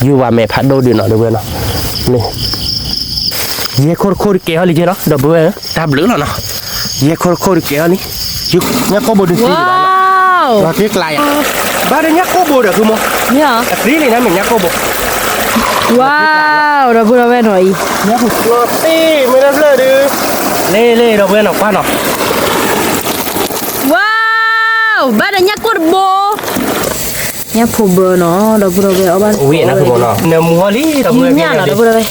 ယုၢ်ဝါမဲာ်ဖးဒိၣ်ဒုးနီၤ ဒီပုၢ်ဝဲၢ်နီၤ, န့ၣ် ယဲၢ်ခိၣ်တခိၣ်တကဲအီၤလံကဲလီၤ ဒီပုၢ်ဝဲၢ်ဧၢ, တၢ်ဘျုးလီၤနီၤ, ယဲၢ်ခိၣ်တခိၣ်တကဲအီၤလံ, ယညၣ်ကိၣ်ဘိဒုးသံလီၤ, လီၤတ့ကျးယၤ, ဘၣ်ဒီးညၣ်ကိၣ်ဘိဒီးဖုမိၢ်, အသံလံန့ၣ်မ့ၢ်ညၣ်ကိၣ်ဘိ, ဝါ, ဒီပုၢ်ဝဲၢ်နီၤအံၤ, ညၣ်ကိၣ်သ့မ့ၢ်တဖျၢၣ်ဒုး, လ့လ့ဒီပုၢ်ဝဲၢ်နီၤ ကွၢ်နီၤ ဝါ, ဘၣ်ဒီးညၣ်ကိၣ်တဘိ, ညၣ်ဖိဘၢနီၤ ဒီပုၢ်ဝဲၢ်အီၣ်ဘၣ်, နမူဟီလံ ဒီပုၢ်ဝဲၢ်, စဝၤဒံ, ဒီပုၢ်ဝဲၢ်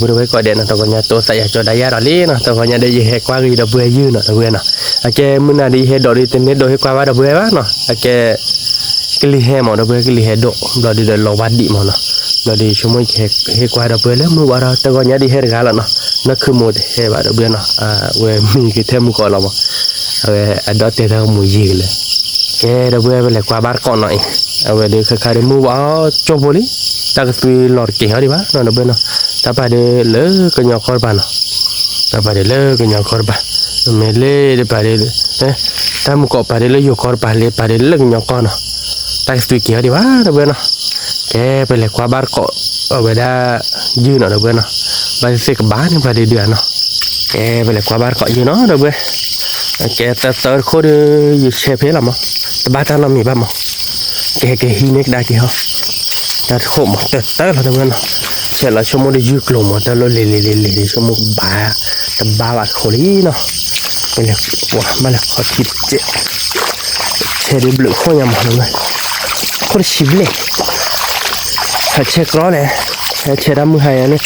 ကိးဂၤဒဲးနီၤ တဂီၤညါတိသးယၤကၠီဒၣ်ယၤဒီးလံနီၤ, တဂီၤညါဒီးယဟဲကွၢ်ဂ့ၤဒီပုၢ်ဝဲၢ်ယုၢ်နီၤ ဒီပုၢ်ဝဲၢ်နီၤ, အကဲမုၢ်နၤဒီးယဟဲဒိးဒီးတန့ၢ်ဒိးဟ့ၣ်ကွၢ်ဘၣ်ဒီပုၢ်ဝဲၢ်ဘၣ်နီၤ, အကဲ ကလံၤဟဲမး ဒီပုၢ်ဝဲၢ် ကလံၤဟဲဒိၣ် ဘျီဒုးဒီးလီၤဝါဒံးမးနီၤ, ဘျီဒုးဆိကမိၣ်ကဟဲကွၢ်ဒီပုၢ်ဝဲၢ်လၢမုၢ်ဝါဒီး တဂီၤညါဒီးဟဲတဂၤလီၤနီၤ, နီၢ်ခုမိၢ်တဟဲဘၣ်ဒီပုၢ်ဝဲၢ်နီၤ, အဝဲမံၤကထဲမုၢ်ကီးလီၤမး, အဝဲအဒီးတဲတၢ်ကမူၤယံာ်ကလဲာ်, ကဲဒီပုၢ်ဝဲၢ် ပလဲၤကွၢ်ဘၣ်တကိးနီၤအံၤ, အဝဲဒီးခဲခါဒီးမုၢ်ဝါအီၤကၠိဖိလံ, တၢ်ကသွံလီၤတကဲၤအီၤဒံးဘၣ်နီၤ ဒီပုၢ်ဝဲၢ်နီၤ, တၢ်ပာ်ဒုးလၢကညီကီၢ်တပၤနီၤ တၢ်ပာ်ဒုးလၢကညီကီၢ်တပၤ, မ့ၢ်လၢတပာ်ဒုး, တၢ်မုၢ်ကီးပာ်ဒုးလၢယိၤကီၢ်တပၤ လၢပာ်ဒုးလၢကညီကီၢ်နီၤ, တၢ်ကသွံက့ၤအီၤဒံးဘၣ် ဒီပုၢ်ဝဲၢ်နီၤ, ကဲပလဲၤကွၢ်ဘၣ်တကိး, အဝဲဒၣ်, ယုၢ်နီၤ ဒီပုၢ်ဝဲၢ်နီၤ, ဘၣ်သ့ၣ်သ့ၣ်ကဘၣ်န့ၣ်ပှၤဒုးဒုးဧါနီၤ, ကဲပလဲၤကွၢ်ဘၣ်တကိးယုၢ်နီၤ ဒီပုၢ်ဝဲၢ်, ကဲတၢတၢတခိၣ်ဒီး ယဆဲးဖဲလီၤမး, တဘၣ်တၢ်နီတမံၤဘၣ်မး, ကဲကဟံးန့ၢ်ကဒါက့ၤဟီ တၢ်တခိၣ်မး တၢတၢလီၤ ဒီပုၢ်ဝဲၢ်နီၤ, ဆဲးလီၤဆိကမိၣ်ဒီးယုၢ်ကျိၤမး တၢ်လီၤလံၤလံၤလံၤလံၤ ဆိကမိၣ်ကဘၣ်, တဘၣ်ဘၣ်တခိၣ်လံနီၤ, ပလဲၤ, ဘၣ်လဲၤခီထံတကဲး, ဆဲးဒုးဘျုးခိၣ်ညါမး ခိၣ်တဆံဘျဲၣ်, ဟဲဆဲးကြီလဲၣ်, ဟဲဆဲးတၢ်မုၢ်ဟါယၤန့ၣ်,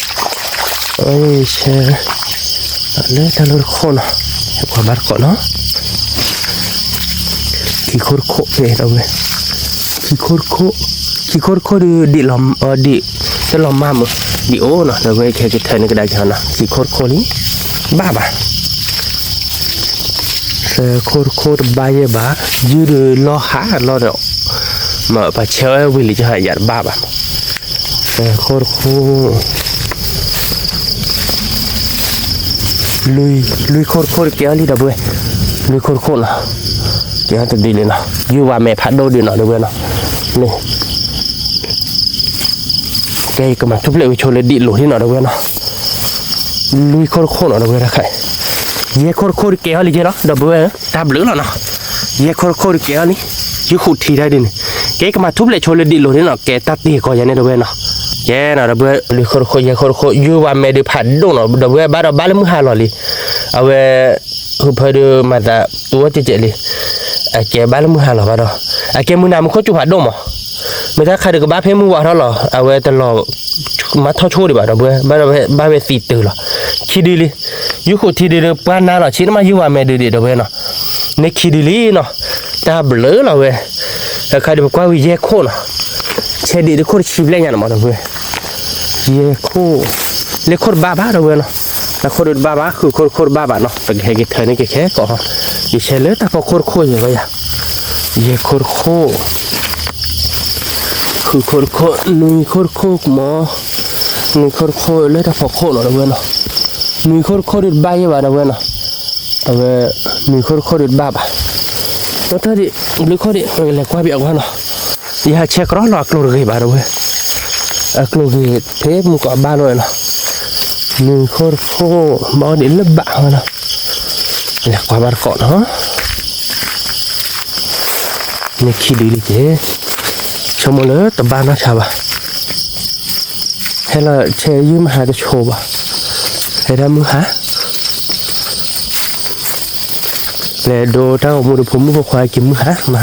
ဆဲး, လၢတၢ်လီၢ်တခိၣ်နီၤ, ဟဲကွၢ်ဘၣ်တကိးနီၤ ခံခိၣ်တခိၣ်ဖဲဒီပုၢ်ဝဲၢ်, ခံခိၣ်တခိၣ်, ခံခိၣ်တခိၣ်ဒုးဒံးလီၤ, ဒံး, တလီၤမၢ်မး, ဒံးအိၣ်နီၤ ဒီပုၢ်ဝဲၢ်ကဟဲက့ၤထၢန့ၢ်ကဒါက့ၤဟီနီၤ ခံခိၣ်တခိၣ်လံ, ဘၣ်ဘၣ် သၢခိၣ်တခိၣ်တဘၣ်ယဲၢ်ဘၣ်, ယုၢ်ဒုးလီၤဟးလီၤဒီး, မ့ၢ်ပှၤဆဲးအီၤဝံၤလံကဟးယၤတဘၣ်ဘၣ်, သၢခိၣ်တခိၣ် လွံၢ်ခိၣ်တခိၣ်တကဲအီၤလံ ဒီပုၢ်ဝဲၢ်, လွံၢ်ခိၣ်တခိၣ်နီၤ, ကဲအီၤတဒုးလံနီၤ ယုၢ်ဝါမဲာ်ဖးဒိၣ်ဒုးနီၤ ဒီပုၢ်ဝဲၢ်နီၤ, န့ၣ် ကဲယကမၤထူၣ်ဖျဲးဝံၤဆိလၢဒံးလိၤလံနီၤ ဒီပုၢ်ဝဲၢ်နီၤ, လွံၢ်ခိၣ်တခိၣ်နီၤ ဒီပုၢ်ဝဲၢ်တခါ, ယဲၢ်ခိၣ်တခိၣ်တကဲအီၤလံကဲလီၤ ဒီပုၢ်ဝဲၢ်ဧၢ, တၢ်ဘျုးလီၤနီၤ, ယဲၢ်ခိၣ်တခိၣ်တကဲအီၤလံ, ယုၢ်ဃုထံတၢ်ဒ်န့ၣ်, ကဲကမၤထူၣ်ဖျဲးဆိလၢဒံးလိၤလံနီၤ ကဲတၢ်တ့ၢ်ကီယၤန့ၣ် ဒီပုၢ်ဝဲၢ်နီၤ, ကဲနီၤ ဒီပုၢ်ဝဲၢ် လွံၢ်ခိၣ်တခိၣ် ယဲၢ်ခိၣ်တခိၣ် ယုၢ်ဝါမဲာ်ဒုးဖးဒိၣ်နီၤ ဒီပုၢ်ဝဲၢ် ဘၣ်ဒီးဘၣ်လၢမုၢ်ဟါလီၤလံ, အဝဲ ဃုဖၢဒုးမၤသးတူၢ်အီၣ်ကဲးကဲးလံ, အကဲဘၣ်လၢမုၢ်ဟါလီၤဘၣ်ဒီး, အကဲမုၢ်နၤမူခိၣ်စူၤဖးဒိၣ်မး, မ့ၢ်တၢ်ခါဒုးကဘၣ်ဖဲမုၢ်ဝါထီၣ်လီၤ အဝဲတလီၤ, မၤထီၣ်ဆိဒံးဘၣ် ဒီပုၢ်ဝဲၢ် ဘၣ်ဒီးဘၣ်ဝဲသံတုၤလီၤ, ခံဒုလံ, ယုၢ်ဃုထံဒုးဒီးပှၢ်နါလီၤ ဆံးတမးယုၢ်ဝါမဲာ်ဒုးဒံး ဒီပုၢ်ဝဲၢ်နီၤ, န့ၢ်ခံဒုလံနီၤ, တၢ်ဘျုးလီၤဝဲ, တခါဒုးပကွၢ်ဝံၤယဲၢ်ခိၣ်နီၤ, ဆဲးဒံးတခိၣ်တဆံဘျဲၣ်ညါန့ၣ်မး ဒီပုၢ်ဝဲၢ် ယဲၢ်ခိၣ်, လ့ၢ်ခိၣ်တဘၣ်ဘၣ် ဒီပုၢ်ဝဲၢ်နီၤ, တၢ်ခိၣ်ဒုးတဘၣ်ဘၣ် ဃုခိၣ်တခိၣ်တဘၣ်ဘၣ်နီၤ ပကဟဲက့ၤထၢန့ၢ်က့ၤခဲကိးဟီ, ယဆဲးလၢတၢ်ဖီခိၣ်တခိၣ်ယဲၢ်ဘၣ်ယၤ, ယဲၢ်ခိၣ်တခိၣ်, ဃုခိၣ်တခိၣ် နွံခိၣ်တခိၣ်မး, နွံခိၣ်တခိၣ်လၢတၢ်ဖီခိၣ်နီၤ ဒီပုၢ်ဝဲၢ်နီၤ, နွံခိၣ်တခိၣ်ဒုးတဘၣ်ယဲၢ်ဘၣ် ဒီပုၢ်ဝဲၢ်နီၤ, အဝဲ, နွံခိၣ်တခိၣ်ဒုးတဘၣ်ဘၣ်, ဒီးတၢ်ဒံး, ဘျုးခိၣ်ဒံး ပကလဲၤကွၢ်ဘၣ်အီၤကွၢ်နီၤ, ယဟးဆဲးကြီလီၤအကျိၤတဂ့ၤဘၣ် ဒီပုၢ်ဝဲၢ်, အကျိၤဂ့ၤဖဲမုၢ်ကီးဘၣ်လီၤနီၤ, နွံခိၣ်တခိၣ် ဘၣ်အီၤဒံးလၢဘၣ်နီၤ, လဲၤကွၢ်ဘၣ်တကိးနီၤ န့ၢ်ခံဒုလံက့ၤ, ဆိကမိၣ်လၢတဘၣ်နီၢ်ဆါဘၣ်, ဟဲလီၤဆဲးယုၢ်မဟါတဆိဘၣ်, ဟဲဒၣ်မုၢ်ဟါ, လဲၤဒိတၢ်ဂီၤမူဒီးဖိမုၣ်ဖိခွါက့ၤမုၢ်ဟါမဟါ,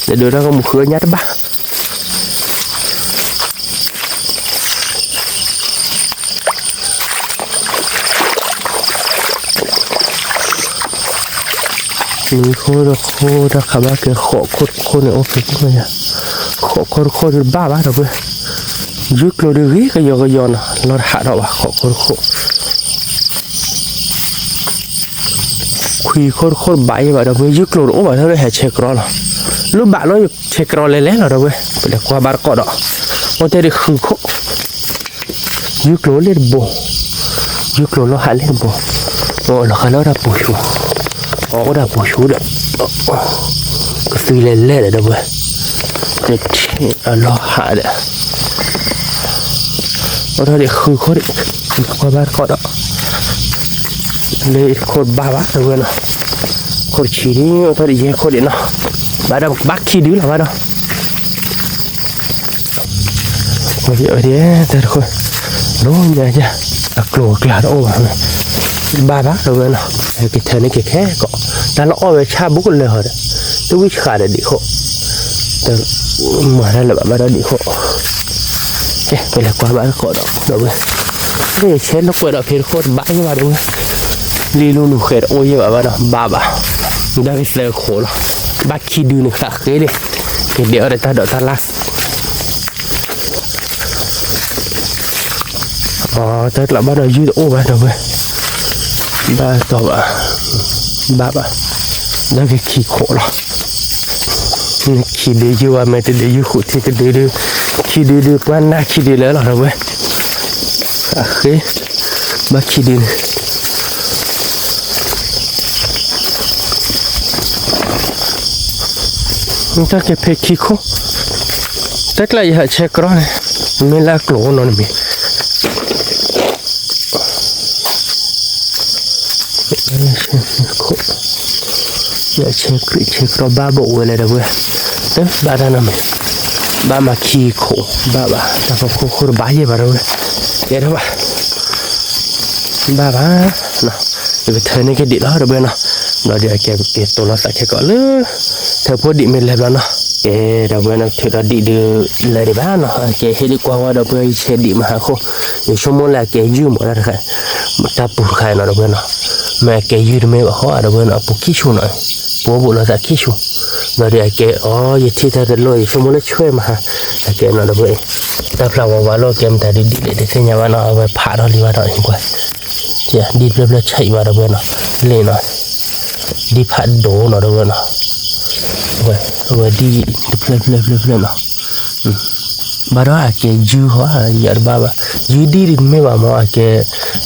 လဲၤဒိတၢ်ဂီၤမူဃုအညါတဘၣ် နွံခိၣ်တခိၣ်တၢ်ခးဘၣ်ကဲဃိးခိၣ်တခိၣ်န့ၣ် အိၣ်ဖဲကမၢယၤ, ဃိးခိၣ်တခိၣ်ဒုးတဘၣ်ဘၣ်ဒီပုၢ်ဝဲၢ်, ယုၢ်ကျိၤဒုးဂ့ၤကယီကယီနီၤ လီၤတဟးထီၣ်ဘၣ်ဃိးခိၣ်တခိၣ် ခွံခိၣ်တခိၣ်တဘၣ်ယဲၢ်ဘၣ်ဒီပုၢ်ဝဲၢ် ယုၢ်ကျိၤတအိၣ်ဘၣ်ဒီးဟဲဆဲးကြီလီၤ, လၢဘၣ်လီၤယဆဲးကြီလဲၤလဲၤလီၤဒီပုၢ်ဝဲၢ် ပလဲၤကွၢ်ဘၣ်တကိးဒီး, အိၣ်တဲဒံးဃုခိၣ် ယုၢ်ကျိၤလၢတဘိ, ယုၢ်ကျိၤလီၤဟးလၢတဘိ, လီၤဃာ်လၢအိၣ်တၢ်ပူၤဆူၣ်, အိၣ်တၢ်ပူၤဆူၣ်ဒီး ကသွံလဲၤလဲၣ်ဒီး ဒီပုၢ်ဝဲၢ်, အလီၤဟးဒီး အိၣ်ထီၣ်ဒံးဃုခိၣ်ဒံး, ကွၢ်ဘၣ်တခီဒီး လၢခိၣ်တဘၣ်ဘၣ် ဒီပုၢ်ဝဲၢ်နီၤ, ခိၣ်တဆံဒံး အိၣ်ထီၣ်ဒံးယဲၢ်ခိၣ်ဒံးနီၤ, ဘၣ်ဒီးဘၣ်ခံဒုလီၤဘၣ်ဒီး တၢ်တခိၣ် လီၤညါယၤ အကျိၤအကျဲတအိၣ်ဘၣ်, ဘၣ်ဘၣ် ဒီပုၢ်ဝဲၢ်နီၤ, ကထၢန့ၢ်က့ၤခဲကိး, တၢ်လီၢ်အီၣ်ဝဲဆၣ်ဘူးကလၢာ်ဟီဒီး တဝံၣ်ဆှးဒီးဒံးခိၣ်, တမၤတၢ်လၢၤဘၣ်ဘၣ်ဒီးဒံးခိၣ်, ကဲ ပလဲၤကွၢ်ဘၣ်တခီဒီး ဒီပုၢ်ဝဲၢ်, ယဆဲးလီၤကွဲးဒီးဖဲတခိၣ်တဘၣ်ယဲၢ်ဘၣ် ဒီပုၢ်ဝဲၢ်, လံာ်လူနူၤဃဲးတအိၣ်ယဲၢ်ဘၣ်ဘၣ်ဒီး ဘၣ်ဘၣ်, ဒၣ်ကသၢခိၣ်လီၤ, ဘၣ်ခံဒုန့ၣ်ဃးဃ့လံ, ကဒဲးအီၤဒီးတၢ်ဒိးတၢ်လၢ် အတၢ်ကျးဘၣ်ဒီးယုၢ်တအိၣ်ဘၣ် ဒီပုၢ်ဝဲၢ်, ဘၣ်တီဘၣ်, ဘၣ်ဘၣ်, ဒၣ်ကခံခိၣ်လီၤ, ခံဒုယုၢ်ဝဲမဲာ်တဒု ယုၢ်ဃုာ်ထံတဒုဒု, ခံဒုဒု ပှၤနၢ်ခံဒုလၢလီၤ ဒီပုၢ်ဝဲၢ်, အဃ့, ဘၣ်ခံဒုန့ၣ် တၢ်ကဲဖဲခံခိၣ်, တၢ်ကျးယဟးဆဲးကြီန့ၣ်, မ့ၢ်လၢအကျိၤအိၣ်နီတမံၤ, ယဆဲးကြံးဆဲးကြီဘၣ်ဘၣ်ဝဲလဲၣ် ဒီပုၢ်ဝဲၢ်, တဘၣ်တၢ်နီတမံၤ, ဘၣ်မၤခံခိၣ် ဘၣ်ဘၣ် တၢ်ဖီခိၣ်ခိၣ်တဘၣ်ယဲၢ်ဘၣ် ဒီပုၢ်ဝဲၢ်, ကဲထီၣ်ဘၣ် ဘၣ်ဘၣ်, ယကထၢန့ၢ်က့ၤဒံးလီၤ ဒီပုၢ်ဝဲၢ်နီၤ, ဘျီဒီးအကဲပက့ၤတိၤလီၤသးခဲကိးလၢ ထၢဖိဒံးမ့ၢ်လဲၤဘျီနီၤ, ကဲ ဒီပုၢ်ဝဲၢ်နီၤ ထုးဒီးဒံးဒုးလဲၤဒံးဘၣ်နီၤ, ကဲဟ့ၣ်ဒံးကွၢ်ဝဲ ဒီပုၢ်ဝဲၢ် ယဆဲးဒံးမဟါခိၣ်, ယဆိကမိၣ်လၢအကဲယုၢ်မးတၢ်တခါ, တၢ်ပူၤတခါနီၤ ဒီပုၢ်ဝဲၢ်နီၤ, မ့ၢ်အကဲယုၢ်တမ့ၢ်ဘၣ်ဟီ ဒီပုၢ်ဝဲၢ်နီၤ, အပူၤခံဆူၣ်နီၤ, ပူၤဘူးလီၤသးခံဆူၣ်, ဘျီဒီးအကဲအီၤ ယထံၣ်တၢ်တလိၣ် ယဆိကမိၣ်လၢဆွဲမဟါ, အကဲနီၤ ဒီပုၢ်ဝဲၢ်, တၢ်ဖျါဝးဝးလီၤ ကဲမတၤဒုးဒံးလဲၣ် တသ့ၣ်ညါဘၣ်နီၤ, အဝဲဖးထီၣ်လံဘၣ်ဒီး ကွၢ် ဒ်တဖျၢၣ်ဖျၢၣ်ဆံးဘၣ် ဒီပုၢ်ဝဲၢ်နီၤ, လ့ၣ်နီၤ, ဒ်ဖးဒိၣ်နီၤ ဒီပုၢ်ဝဲၢ်နီၤ, အဝဲဒ်တဖျၢၣ်ဖျၢၣ်ဖျၢၣ်ဖျၢၣ်နီၤ, ဘၣ်ဒီးအကဲယုၢ်ဟီ ယတဘၣ်ဘၣ်, ယုၢ်ဒံၣ်ဒုးတမ့ၢ်ဘၣ်မး အကဲ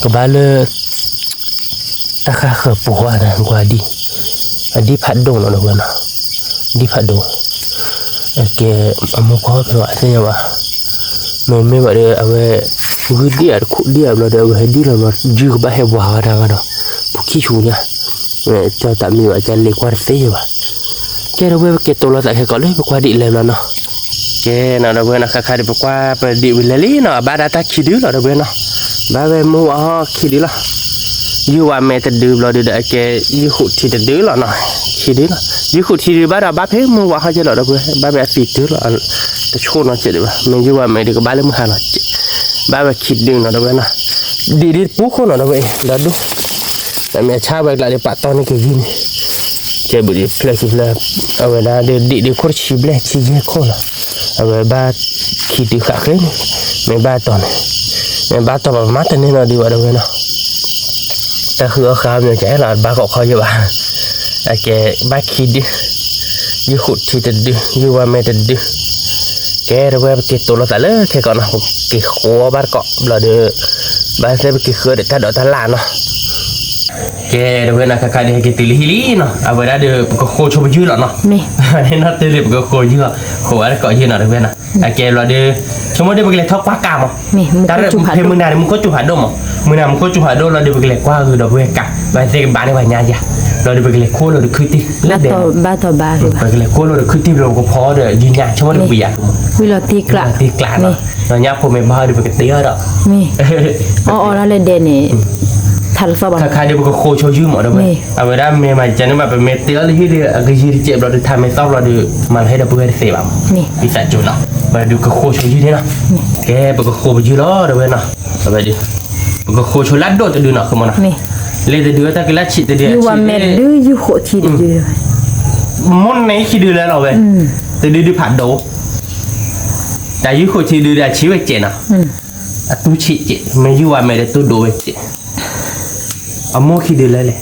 ကဘၣ်လၢ တၢ်ဃၣ်ဃၢၤပူၤဝဲန့ၣ် ကွၢ်ဒ်, အဒ်ဖးဒိၣ်နီၤ ဒီပုၢ်ဝဲၢ်နီၤ, ဒ်ဖးဒိၣ်, အကဲ အမိၢ်ကွၢ်ဖဲဘၣ်သ့ၣ်ညါဘၣ်, မ့မ့ၢ်ဘၣ်ဒီး အဝဲ ဂုၢ်ဒံၣ်အတခူးဒံၣ်အဘျီဒီး အဝဲဟဲဒံၣ်လီၤဘျီ ယုၢ်ကဘၣ်ဟဲဝးဝဲဒၣ်ဘၣ်ဒီး ပူၤခံဆူၣ်ညါ, ကၠီတၢ်မံဘၣ် ကၠီလ့ၤကွၢ်တသ့ဘၣ်, ကဲဒီပုၢ်ဝဲၢ် ပက့ၤတိၤလီၤသးခဲကိးလၢပကွၢ်ဒံးလဲၤဘျီနီၤ ကဲနီၤ ဒီပုၢ်ဝဲၢ်နီၤ ခါခါဒံးပကွၢ်ပဒံးဝံၤလဲၤလံနီၤ အဘၣ်ဒၣ်တၢ်ခံဒုလီၤ ဒီပုၢ်ဝဲၢ်နီၤ, ဘၣ်ဝဲမုၢ်ဝးဟီၣ်ခံဒုလီၤ, ယုၢ်ဝးမဲာ်တဒုဘျီဒုဒီးအကဲ ယုၢ်ဃုာ်ထံတဒုလီၤနီၤ, ခံဒုလီၤ, ယုၢ်ဃုာ်ထံဒုဘၣ်ဒီးဘၣ်ဖဲမုၢ်ဝးဟီၣ်ကဲလီၤ ဒီပုၢ်ဝဲၢ် ဘၣ်ဖဲအသံတုၤလီၤ, တဆိနီၤကဲဒံးဘၣ် မ့ၢ်ယုၢ်ဝးမဲာ်ဒုးကဘၣ်လၢမုၢ်ဟါလီၤကဲ, ဘၣ်ဝဲခံဒုနီၤ ဒီပုၢ်ဝဲၢ်နီၤ, ဒံးဒံးတပူၤခိၣ်နီၤ ဒီပုၢ်ဝဲၢ် ဒီဒူၣ်, တၢ်မ့ၢ်အဆါဝဲကျးဒံးပာ်တီၢ်န့ၢ်က့ၤယုၢ်န့ၣ် ကဲဘူးဒံးဖျၢၣ်ခံဖျၢၣ်, အဝဲဒၣ်ဒ်ဒံးဒံးခိၣ်တဆံဘျဲၣ် ဆံယဲၢ်ခိၣ်လီၤ, အဝဲဘၣ်ခံဒုဃာ်ဃ့န့ၣ်, မ့ၢ်ဘၣ်တီၢ်န့ၣ်, မ့ၢ်ဘၣ်တီၢ်ဘၣ်မၤတန့ၢ်နီၤဒံးဘၣ် ဒီပုၢ်ဝဲၢ်နီၤ, တၢ်ဃုအီၣ်ဃာ်မ့ၢ်ကဲလီၤ ဘၣ်ကိးခီယုၢ်ဘၣ်, အကဲဘၣ်ခံဒု, ယုၢ်ဃုာ်ထံတဒု, ယုၢ်ဝးမဲာ်တဒု, ကဲဒီပုၢ်ဝဲၢ် ပက့ၤတိၤလီၤသးလၢခဲကိးနီၤ ပက့ၤဃိဘၣ်တကိးဘျီဒီး, ဘၣ်သ့ၣ်ပက့ၤဃုဒီးတၢ်ဒိးတၢ်လၣ်နီၤ ကဲ ဒီပုၢ်ဝဲၢ်နီၤ ခါခါဒံးဟဲက့ၤတုၤလၢဟံၣ်လံနီၤ အဝဲဒၣ်ဒီးပကဃိဆိပယုၢ်လီၤနီၤ, နီၢ်တ့ၢ်လံ ပကဃိယုၢ်လီၤ ဃိဝဲတကိးယုၢ်နီၤ ဒီပုၢ်ဝဲၢ်နီၤ, အကဲဘျီဒီး, ဆိကမိၣ်ဒီးပကလဲၤထီၣ်ကွၢ်ကၢ်မး, တၢ်ဖဲမုၢ်နၤန့ၣ် မူခိၣ်စူၤဖးဒိၣ်မး, မုၢ်နၤမူခိၣ်စူၤဖးဒိၣ်လီၤဒီး ပကလဲၤကွၢ်ဂုာ်ဒီပုၢ်ဝဲၢ်ကၢ် ဘၣ်သ့ၣ်ကဘၣ်န့ၢ်ပှၤညါယၤ, ဘျီဒီးပကလဲၤခိၣ်လီၤဒီးခုတံၢ်လၢဒဲး ပကလဲၤခိၣ်လီၤဒီးခုတံၢ်ဘျီပကဖီဒီးယုၢ်ညါ ဆိကမိၣ်ဒီးပယၤကမး, ဝံၤလီၤတံၢ်ကျး, ညါဖိမ့ၢ်ဘၣ်ဒီးပကတ့အီၤဒီး အီၣ်အီၣ်လၢဒဲးန့ၣ်, ထးလၢသီၣ်ဘၣ် ခါခါဒီးပကဃိဆိယုၢ်မး ဒီပုၢ်ဝဲၢ်, အဝဲဒၣ်မ့ၢ်မၤကန့ၣ်ဘၣ် ပမ့ၢ်တ့အီၤလၢဟံၣ်ဒီး အကယံၤတစဲးဘျီဒီး ထးမ့ၢ်သီၣ်ဘျီဒီး မၤလီၤဟ့ၣ်ဒီပုၢ်ဝဲၢ်တသ့ဘၣ်မး, ဒ်သိးကၠိနီၤ, ဝဲဒုးကဃိဆိယုၢ်န့ၣ်နီၤ, ကဲ ပကဃိပယုၢ်လီၤ ဒီပုၢ်ဝဲၢ်နီၤ, အဝဲဒုး, ပကဃိဆိလၢဒိၣ်တဒုနီၤ ကမးနီၤ, လၢတဒုဝဲတၢ်ကလၢဆံးတဒု, ယုၢ်ဝးမဲာ်တဒု ယုၢ်ဃိးထံတဒု မိၢ်န့ၣ်ခံဒုလၢလီၤဝဲ, တဒုဒုးဖးဒိၣ်, တၢ်ယုၢ်ဃိးထံဒုဒီးအဆံးဝဲစဲးနီၤ, အတူၢ်ဆံးစဲး မ့ၢ်ယုၢ်ဝးမဲာ်ဒီးတူၢ်ဒိၣ်ဝဲစဲး, အမိၢ်ခံဒုလၢလဲၣ်,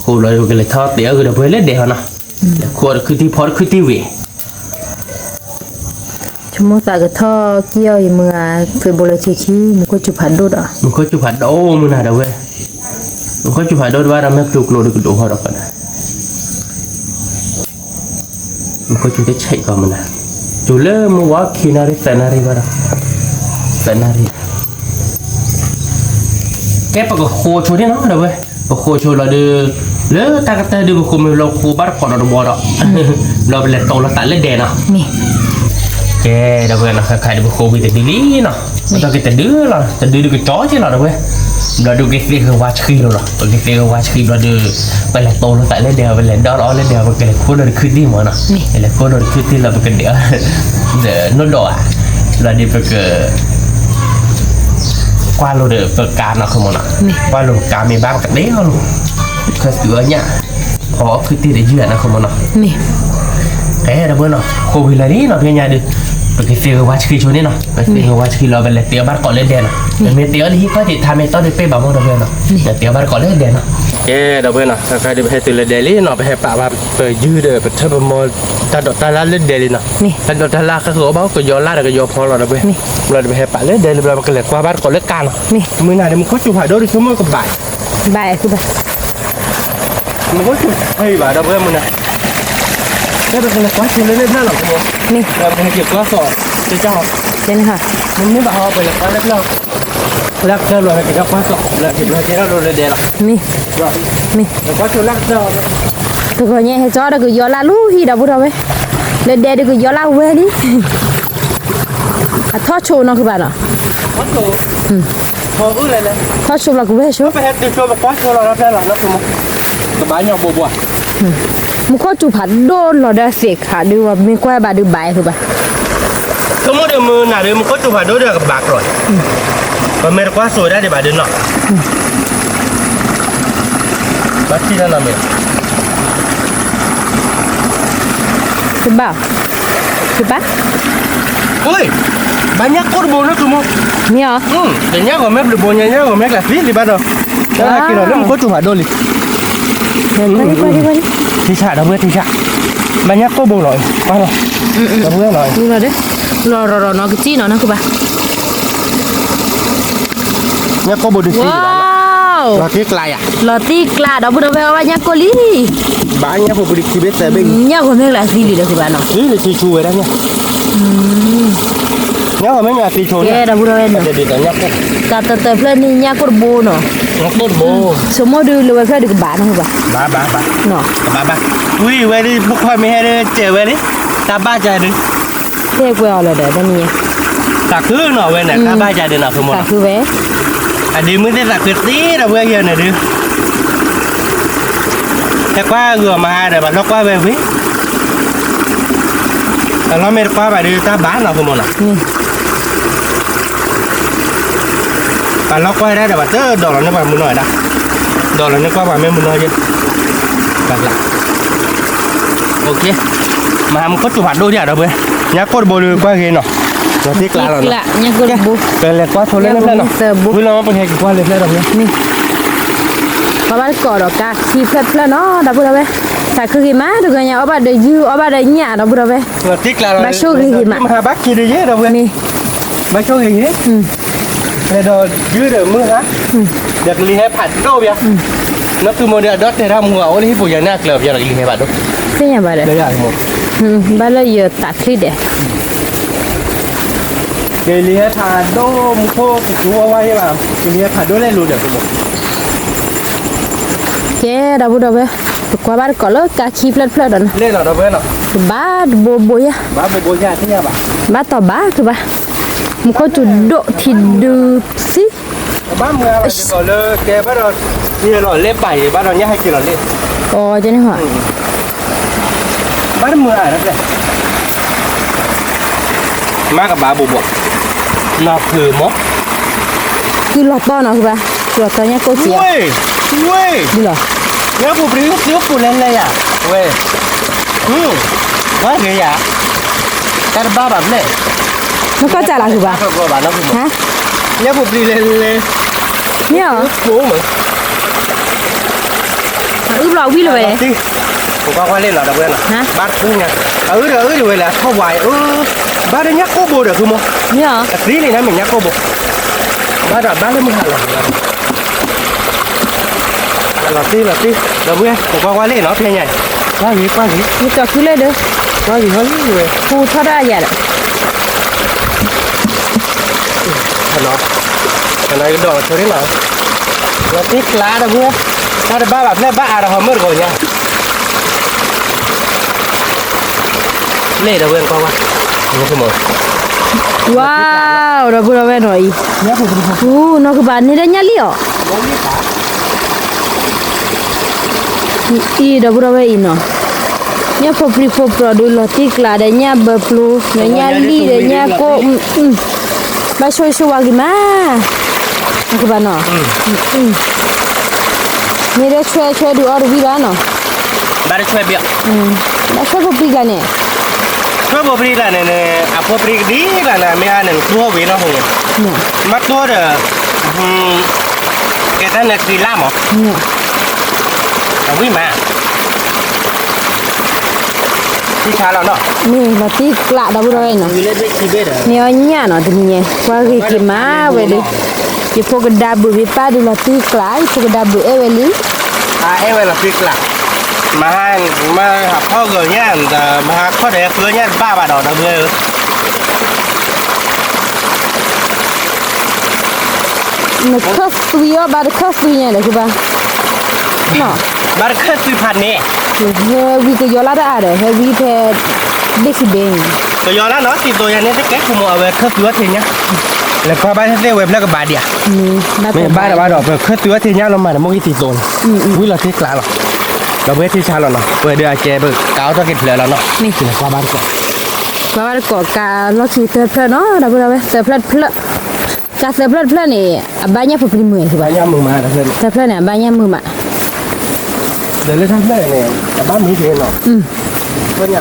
ဃိးလီၤဒီးပကလဲၤထီၣ်တ့အီၤဂ့ၤဒီပုၢ်ဝဲၢ်လၢဒဲးဟီနီၤ, လဲၤခိၣ်တခုတံၢ်ဖီတခုတံၢ်ဝံၤ ဆိကမိၣ်သးကထီၣ်က့ၤအီၤယမုၢ်ဂၤ ဖဲဘိလီၤဆံခံ မူခိၣ်စူၤဖးဒိၣ်ဒီး, မူခိၣ်စူၤဖးဒိၣ်မုၢ်နၤဒီပုၢ်ဝဲၢ်, မူခိၣ်စူၤဖးဒိၣ်တဘၣ်ဒီး မ့ၢ်ကျိၤကျိၤဒီးကဒိၣ်ဃီဒီးဖီဒၣ်, မူခိၣ်စူၤတဆဲးကီးမနၤ, စူၤလၢမုၢ်ဝါခံနၣ်ရံၣ်သၢနၣ်ရံၣ်ဘၣ်ဒီး, သၢနၣ်ရံၣ် ကဲပကဃိဆိန့ၣ်နီၤ ဒီပုၢ်ဝဲၢ်, ပဃိဆိလီၤဒီး, လၢတၢ်ကတၢၢ်ဒုးပဃိမ့ၢ်လီၤဃိဘၣ်တကိးဒီးတဘီဒီး, ဘျီပလဲၤတိလီၤသးလၢဒဲနီၤ, ကဲ ဒီပုၢ်ဝဲၢ်နီၤ ခါခါဒုးပဃိဝံၤတဒုလံနီၤ, ပတီၢ်က့ၤတဒုလီၤ တဒုဒုးကကၠီက့ၤလီၤ ဒီပုၢ်ဝဲၢ်, ဘျီဒုးကသ့ၣ်ဂ့ၤဝါဆှံလီၤလီၤ ပကသ့ၣ်ဂ့ၤဝါဆှံဘျီဒုး, ပလဲၤတိလီၤသးလၢဒဲ ပလဲၤဒီလီၤအီၤလၢဒဲ ပကလဲၤခိၣ်လီၤတခုသ့ၣ်မးနီၤ, ပလဲၤခိၣ်လီၤတခုသ့ၣ်လီၤ ပကဒဲး ဒီးနိၣ်ဒီးဧါ, ဘျီဒုးပက ကွၢ်လိဒီးပကါနီၤ ဃုမနီၤ, ကွၢ်လိပကါမ့ၢ်ဘၣ်ပကတဲအီၤလိၤ, ခၢသုးအီၣ်ညၣ်, ဖီအီၣ်ခုၣ်တ့ၢ်ဒီးယုၢ်အနၢ် ဃုမနီၤ, ကဲ ဒီပုၢ်ဝဲၢ်နီၤ ဃိဝံၤလီၤလံနီၤ ဖဲညါဒုး, ပကသ့ၣ်ဂ့ၤဝါဆှံဆိန့ၣ်နီၤ ပသ့ၣ်ဂ့ၤဝါဆှံလီၤ ပလဲၤတဲအီၤဘၣ်တကိးလၢဒဲနီၤ, ပမ့ၢ်တဲအီၤလၢဟံၣ်ခီၣ်ထံးထါမ့ၢ်တီၢ်ဒုးပ့ၢ်ဘၣ်မီၢ် ဒီပုၢ်ဝဲၢ်နီၤ, ပတဲအီၤဘၣ်တကိးလၢဒဲနီၤ, ကဲ ဒီပုၢ်ဝဲၢ်နီၤ ခါခါဒုးပဟဲတုၤလၢဒဲလံနီၤ ပဟဲပာ်ဘၣ်ပယုၢ်ဒီးပထၢၣ်ပမီၢ် တၢ်ဒိးတၢ်လၣ်လၢဒဲလံနီၤ, တၢ်ဒိးတၢ်လၣ်ဃၣ်ဃၢၤအိၣ်ဘၣ် ကယီၤလၢ်ဒီးကယီၤဖီလီၤ ဒီပုၢ်ဝဲၢ်, ဘျီဒုးပဟဲပာ်လၢဒဲလံ ဘျီပကလဲၤကွၢ်ဘၣ်တကိးလၢကါနီၤ, မုၢ်နၤဒုး မူခိၣ်စူၤဖးဒိၣ်ဒုး ဆိကမိၣ်ကဘၣ် ဘၣ်အဲၣ်သုဘၣ်, မူခိၣ်စူၤဖးဒိၣ်ဘၣ် ဒီပုၢ်ဝဲၢ် မုၢ်နၤ, ကဲ ပကလဲၤကွၢ်ဆိလၢန့ၣ်ဖျၢၣ်လီၤ မ့ၢ်, ပကဟဲက့ၤကွၢ်သိး တကၢ်ဟီ, မ့ၢ်ဘၣ်ဟီ ပလဲၤကွၢ်လၢဖျၢၣ်, လၢဖျၢၣ်လီၤ ပကဟဲကွၢ်သိးလၢဒဲလီၤ, မ့ၢ်, မ့ၢ်, ကွၢ်ဆိလၢကတၢၢ်လီၤ, တဂီၤညါဟဲကၠီဒီးကယီၤလၢ်လီၤဟံၣ် ဒီပုၢ်ဝဲၢ်, လၢဒဲဒုးကယီၤလၢ်ဝဲလံ အထီၣ်ဆိနီၤ ဃုဘၣ်နီၤ, ထီၣ်ဆိဘျီကဝဲဆိ, ကဘၣ်ညီဘိဘိ, မူခိၣ်စူၤဖးဒိၣ်လီၤဒီးသ့ၣ်ခါဒုး မ့ၢ်ကွၢ်ဘၣ်ဒုးဘၣ်အဲၣ်သုဘၣ်, ဆိကမိၣ်ဒုး မုၢ်နၤဒုး မူခိၣ်စူၤဖးဒိၣ်ဒီးကဘၣ်ကြၢး, ပမ့ၢ်တကွၢ်စိဒၣ်ဒံးဘၣ်ဒုးနီၤ ဘၣ်ထံၣ်တၢ်နီတမံၤ, တဘၣ်, တဘၣ်, ဘၣ်ညၣ်ကိၢ်တဘိနီၤ ဆိကမိၣ်, မ့ၢ်အီၤ, တညၣ်ဂီၤမ့ၢ်ဘျုးဘိညါ ညၣ်ဂီၤမ့ၢ်ကျးသံလံဘၣ်ဒီး, က့ၤလီၤလၢမူခိၣ်စူၤဖးဒိၣ်လံ, ထံဆၣ် ဒီပုၢ်ဝဲၢ် ထံဆၣ်, ဘၣ်ညၣ်ကိၢ်ဘိလီၤ, ပၢ်လီၤ, ဒီပုၢ်ဝဲၢ်လီၤ, လီၤရီၤရီၤနီၤ ကစံၣ်နီၤ နၢ်ဟူဘၣ် ညၣ်ကိၢ်ဘိဒုးသံလံဘၣ်နီၤ, လီၤသံကျါယၤ, လီၤသံကျါ ဒီပုၢ်ဝဲၢ် အီၣ်ဘၣ်ညၣ်ကိၢ်လံ, ဘၣ်ညၣ်ဖိပူၤဒုးခံဘ့ၣ်သၢဘ့ၣ်, ညၣ်ဂီၤမ့ၢ်ကျးသံလံဒီး ဃုဘၣ်နီၤ, သံလံ ဆူဆူဝဲဒၣ်ညါ, ညၣ်ဂီၤမ့ၢ်ကျးသံဆိ, ဒီပုၢ်ဝဲၢ်နီၤ, ကးတၢၢ်တၢၢ်ဖျၢၣ်န့ၣ် ညၣ်ကိၢ်တဘိနီၤ, ဆိကမိၣ်ဒုးလၢဝဲဖျၢၣ်ဒုးကဘၣ်နီၤ ဃုဘၣ်, ဘၣ်ဘၣ်ဘၣ်, ကဘၣ်ဘၣ်, ဝံၤဝဲဒၣ် ဖိခွါမ့ၢ်ဟဲဒၣ်တဲဝဲလံ, တၢ်ဘၣ်ကဒုး တဲကွဲအီၤလီၤဒီး တနံၤညါ, သးခုနီၤဝဲန့ၣ် တၢ်ဘၣ်ကဒုးနီၤ ဆိကမိၣ်နီၤ, သးခုဝဲ, အဒ့မုၣ်သ့ၣ်သးခုသ့ ဒီပုၢ်ဝဲၢ်ယဲန့ၣ်ဒုး, ဟဲကွၢ်ဂုာ်အီၤမဟါဒီး ဘၣ်လီၢ်ကွၢ်ဝဲဝံၤ, အလီၢ်မ့ၢ်တကွၢ်ဘၣ်ဒုး တၢ်ဘၣ်နီၤ ဆိကမိၣ်နီၤ, ဘၣ်လီၢ်ကွၢ်ဒၣ်ဒီး ဘၣ်တၢ်ဒိးလီၤန့ၢ်ပှၤမုၢ်နီၢ်ဝဲဒၣ်, ဒိးလီၤန့ၢ်ကွၢ်ပှၤမ့ၢ်မုၢ်နီၢ်ယဲ, ဘၣ်ကျါ မဟါမူခိၣ်စူၤဖးဒိၣ်ဒံးဧါ ဒီပုၢ်ဝဲၢ်, ညၣ်ကိၢ်တဘိလၢကွၢ်ဂ့ၤနီၤ, လီၤသံကျါလီၤနီၤ, ကဲ ပလဲၤကွၢ်ဆိလၢန့ၣ်ဖျၢၣ်နီၤ, ဝံၤလီၤမ့ၢ်ပဟဲက့ၤကွၢ်လၢဖျၢၣ်ဒီး ပှၤဘၣ်ကိးဒီးကါခံဖျၢၣ်တဖျၢၣ်နီၤ ဒီပုၢ်ဝဲၢ်, သးခုဂ့ၤမး တဂီၤညါအီၣ်ဘၣ်ဒီးယုၢ် အီၣ်ဘၣ်ဒီးညၣ် ဒီပုၢ်ဝဲၢ်, ဘၣ်ဆိၣ်ဂ့ၤဂ့ၤမး, မဟါဘၣ်ခံဒုးယဲ ဒီပုၢ်ဝဲၢ်, ဘၣ်ဆိၣ်ဂ့ၤဂ့ၤ ဒီးယုၢ်ဒီးမုၢ်ဟါ, ဒီးကလံၤဟဲဖးဒိၣ်ဘၣ်, နီၢ်သူမိၢ်ဒီးအဒီးတဲတၢ်မူအအိၣ်လၢဟံၣ်ပူၤယၤန့ၣ်အကျၢၤပယီၤဒီးကလံၤဟဲဖးဒိၣ်, သ့ၣ်ညါဘၣ်ဒီး, ဘၣ်လၢယသးချံဒဲး, ကလံၤဟဲဖးဒိၣ်မူခိၣ်ကစူၤဝါဝါယဲဘၣ်, ကလံၤဟဲဖးဒိၣ်လဲၣ်လိၤဒီး ကဲ ဒီပုၢ်ဝဲၢ်, ပကွၢ်ဘၣ်တကိးလၢကါခံဖျၢၣ်တဖျၢၣ်ဒီးနီၤ, ကဘၣ်တဘိဘိယါ, ဘၣ်တီၢ်ဘၣ်ကဘၣ်, မူခိၣ်စူၤဒိၣ်ထံဒုးသံ, ဘၣ်မုာ်လီၤလၢကဲဘၣ်ဒီး, လီၤလဲပာ်ယဲဘၣ်ဒီးညၣ်ဟဲက့ၤလီၤလဲ, အီၤကန့ၣ်ဟီ, ဘၣ်တမုာ်အါ, မ့ၢ်ကဘၣ်ဘိဘိ, နီၢ်ဖုးမး, ကုလီၤတီနီၤ ဃုဘၣ်, ကုလီၤတီညါကိၣ်စံး, ဝဲ, ဝဲ, ညၣ်ပူၤပျံၤသ့ပူၤလဲၤလဲၤယၤ, ဝဲ, ဝဲဂ့ၤယၤ, တၢ်တဘၣ်ဘၣ်ဘျဲၣ်, နကီၢ်စးလီၤ ဃုဘၣ်, ညၣ်ပူၤပျံၤလဲၤလဲၤ, မ့ၢ်အီၤ, အုၣ်ဘျီဝံၤလၢၤဝဲလဲၣ်, ပကွၢ်ကွၢ်လံလီၤ ဒီပုၢ်ဝဲၢ်နီၤ, ဘၣ်တပူၤညါ, အအုၣ်ဒီးအုၣ်ဒံးဝဲလၢအထီၣ်ဝါအံၤ, ဘၣ်ဒီးညၣ်ကိၢ်ဘိဒီး ဃုမိၢ်, မ့ၢ်အီၤ, အသံလံန့ၣ်မ့ၢ်ညၣ်ကိၢ်ဘိ, ဘၣ်ဒီးဘၣ်လၢမုၢ်ဟါလီၤ, လီၤတံၢ်လီၤတံၢ် ဒီပုၢ်ဝဲၢ် နကွၢ်ကွၢ်လံနီၤ ဖဲညါအံၤ ကွၢ်ဂ့ၤကွၢ်ဂ့ၤ နကီၢ်ခုလၢဒၢး ကွၢ်ဂ့ၤဟီလံဝဲ ပူထီၣ်ဒၣ်ယၤဒီး နီၤ ကဒီးဆိန့ၣ်နီၤ လီၤတံၢ်ကျးဒီပုၢ်ဝဲၢ် တၢ်တဘၣ်ဘၣ်ဖျဲၣ်ဘၣ်အါဒီးဟီမုၢ်တဂီၤညါ လ့ၣ်ဒီပုၢ်ဝဲၢ်ကွၢ်ကွၢ် ဝါ ဒီပုၢ်ဒီဝဲၢ်နီၤအံၤ အူ နီၢ်ကဘၣ်န့ၣ်ဒီးညၣ်လံၣ်အီၤ အံၤ ဒီပုၢ်ဒီဝဲၢ်အံၤနီၤ ညၣ်ဖိပြံဖိပြီၤဒုးလီၤတံၢ်ကျးဒီးညၣ်ဘၢပျိ ဒီးညၣ်လံၣ်ဒီးညၣ်ကိၣ် ဘၣ်ဆိၣ်ဂ့ၤဆိၣ်ဝါဂ့ၤမး နီၢ်ကဘၣ်နီၤ မ့ၢ်ဒီးဆွဲဆွဲဒုးအီၣ်တဝံၣ်ဘၣ်နီၤ ဘၣ်တဆွဲဘၣ် ဘၣ်ဆွဲဖိပြံကျါန့ၣ် ဆွဲဖိပြံကျါန့ၣ် အဖိပြံကဒံကျါန့ၣ် မ့ၢ်အါန့ၣ် ကျိဝံၤနီၤ မ့ၢ်ကျိဒီး ကဲတၢ်န့ၣ်က့ၤလၢ်မး အဝံၣ်မး ထံဆါလီၤနီၤ မ့ၢ်လီၤတံၢ်ကျးဒီပုၢ်ဒီဝဲၢ်နီၤ မ့ၢ်အီၣ်ညၣ်နီၤ တနံၤညါ ကွၢ်ဂ့ၤက့ၤမးဝဲဒုး ယဖိကဒါဘုးမ့ၢ်ပၢ်ဒုးလီၤတံၢ်ကျး ယဖိကဒါဘုးအဲၣ်ဝဲလံ အအဲၣ်ဝဲလီၤတံၢ်ကျး မဟါ မဟါဖီၣ်ဂီၤညါ မဟါခီၣ်ဒီးဃုညါတဘၣ်ဘၣ်ဒီး ဒီပုၢ်ဝဲၢ်ဧၢ နခၢၣ်သွံအီၤဘၣ်တခၢၣ်သွံညါဒီး ကဘၣ် ဘၣ်တခၢၣ်သွံဖးန့ၣ် ဟဲဝံကယီၤလၢတၢ်အါဒီး ဟဲဝံဖဲ ဘ့ၣ်ခံဘ့ၣ်န့ၣ် ကယီၤလၢနီၤ သံသိယၤန့ၣ် တကဲခိၣ်မီၤ အဝဲခၢၣ်သွံအီၤထံညါ လဲၤကွၢ်ဘၣ်သ့ၣ်ဝဲဖျၢၣ်ကဘၣ်ဒံးဧါ မ့ၢ်ဘၣ်တဘၣ်ဒီး ပခၢၣ်သွံအီၤထံညါလီၤမးဒီး မိၢ်ဂံၢ်သံသိန့ၣ် ဝံၤလီၤတံၢ်ကျးလီၤ ဒီပုၢ်ဝဲၢ်ထံဆါလီၤနီၤ ပဝဲဒုးအကဲပကးအီၣ်ထီၣ်က့ၤတဖျၢၣ်လီၤနီၤ လဲၤကွၢ်ဘၣ်တကိး ကွၢ်ဘၣ်တကိးကးလီၢ်ခံသၢဖျၢၣ်နီၤ ဒီပုၢ်ဒီဝဲၢ် သၢဖျၢၣ်တဖျၢၣ် ကးသၢဖျၢၣ်တဖျၢၣ်န့ၣ် အဘၣ်ညၣ်ဖိပြံမုာ် သၢဖျၢၣ်န့ၣ် အဘၣ်ညၣ်မုာ်မး ဒီးလၢတၢ်ဖျၢၣ်န့ၣ် အဘၣ်မုာ်က့ၤနီၤ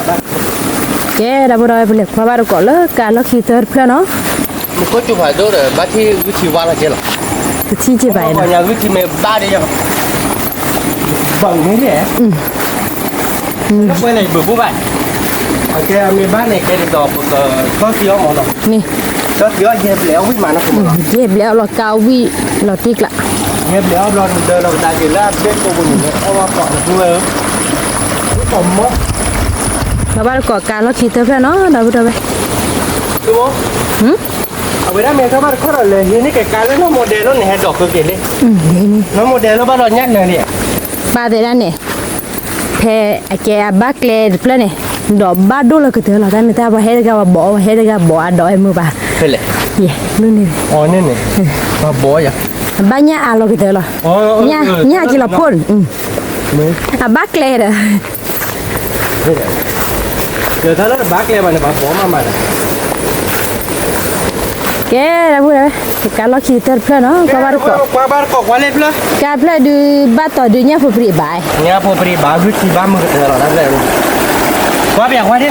ကဲ ဒီပုၢ်ဒီဝဲၢ် ပလဲၤကွၢ်ဘၣ်တကိးလၢကးလီၢ်ခံသၢတဖျၢၣ်နီၤ မ့ၢ်ကိးကၠိဖးဒိၣ်ဒီး ဘၣ်ထံၣ်ဂုၢ်ထံဝါလီၤကဲလီၤ ကထံၣ်က့ၤဘၣ် ပှၤကညီဂုၢ်ထံမ့ၢ်ဘၣ်ဒီးယၤ ဘၣ်မ့ၢ်န့ၣ် လၢပှဲၤန့ၣ် ယဘုးဘိဘၣ် အကဲမ့ၢ်ဘၣ်န့ၣ် ကဲဒ်သိးပက ကီၢ်သံအီၣ်မးနီၤ မ့ၢ် ကီၢ်သံအီၣ်ယဲၢ်ဘျဲးအီၣ်ဝံၣ်မးနီၤ ယဲၢ်ဘျဲးအီၣ်လီၤကါဝံၣ်လီၤတံၢ်ကျး ယဲၢ်ဘျဲးအီၣ်ဘျီဒုးဒီးလီၤကဒါက့ၤလၢအဘ့ၣ်ကိးပူၤန့ၣ် အီၣ်ဘၣ်ကိးန့ၣ် ပဝဲ ကိးမီ ထီၣ်ဘၣ်တကိးကးလီၢ်ခံသၢဖျၢၣ်နီၤ ဒီပုၢ်ဒီဝဲၢ် အဝဲဒၣ်မ့ၢ်ထီၣ်ဘၣ်တခီဒီးလဲၤဟံးန့ၢ်ကကါလၢနီၢ်မိၢ်ဒဲးလီၤန့ၣ် ဟဲဒိးဃုက့ၤလံ နီၢ်မိၢ်ဒဲးလီၤဘၣ်ဒီးညၣ်နၢၤလံ ဘၣ်သ့ဒၣ်န့ၣ် ဖဲအကဲအဘၣ်ကျဲတဖျၢၣ်န့ၣ် ဒီးဘၣ်ဒိၣ်လီၤကတၢၢ်လီၤ တၢ်မ့ၢ်တၢ်ပှၤဟဲတဂၤပှၤဘီး ပှၤဟဲတဂၤဘီးအဒိးဝဲမုာ်ဘၣ် ဖဲလဲၣ် ယဲၢ် လူန့ၣ် အီၤန့ၣ်န့ၣ် ပှၤဘီးယၤ အဘၣ်ညၣ်အါလီၤကတၢၢ်လီၤ ညၣ်က့ၤလီၤဖှိၣ်န့ၣ် အဘၣ်ကျဲဒီး ဒီးတၢ်လၢတဘၣ်ကျဲဘၣ်န့ၣ် ပှၤဘီးမးမးဒီး ကဲ ဒီပုၢ်ဒီဝဲၢ် ကကါလီၢ်ခံတၢၢ်တဖျၢၣ်နီၤ ကွၢ်ဘၣ်တကိး ကွၢ်ဘၣ်တကိးကွၢ်လၢဖျၢၣ် ကါဖျၢၣ်ဒုးဘၣ်တီၤဒုးညၣ်ဖိပြံအဘၣ် ညၣ်ဖိပြံဘၣ်ဂုၢ်ထံဘၣ်မုာ်ကတၢၢ်လီၤ တၢ်ဖျၢၣ် ကွၢ်ပျးကွၢ်ဒ်နီၤ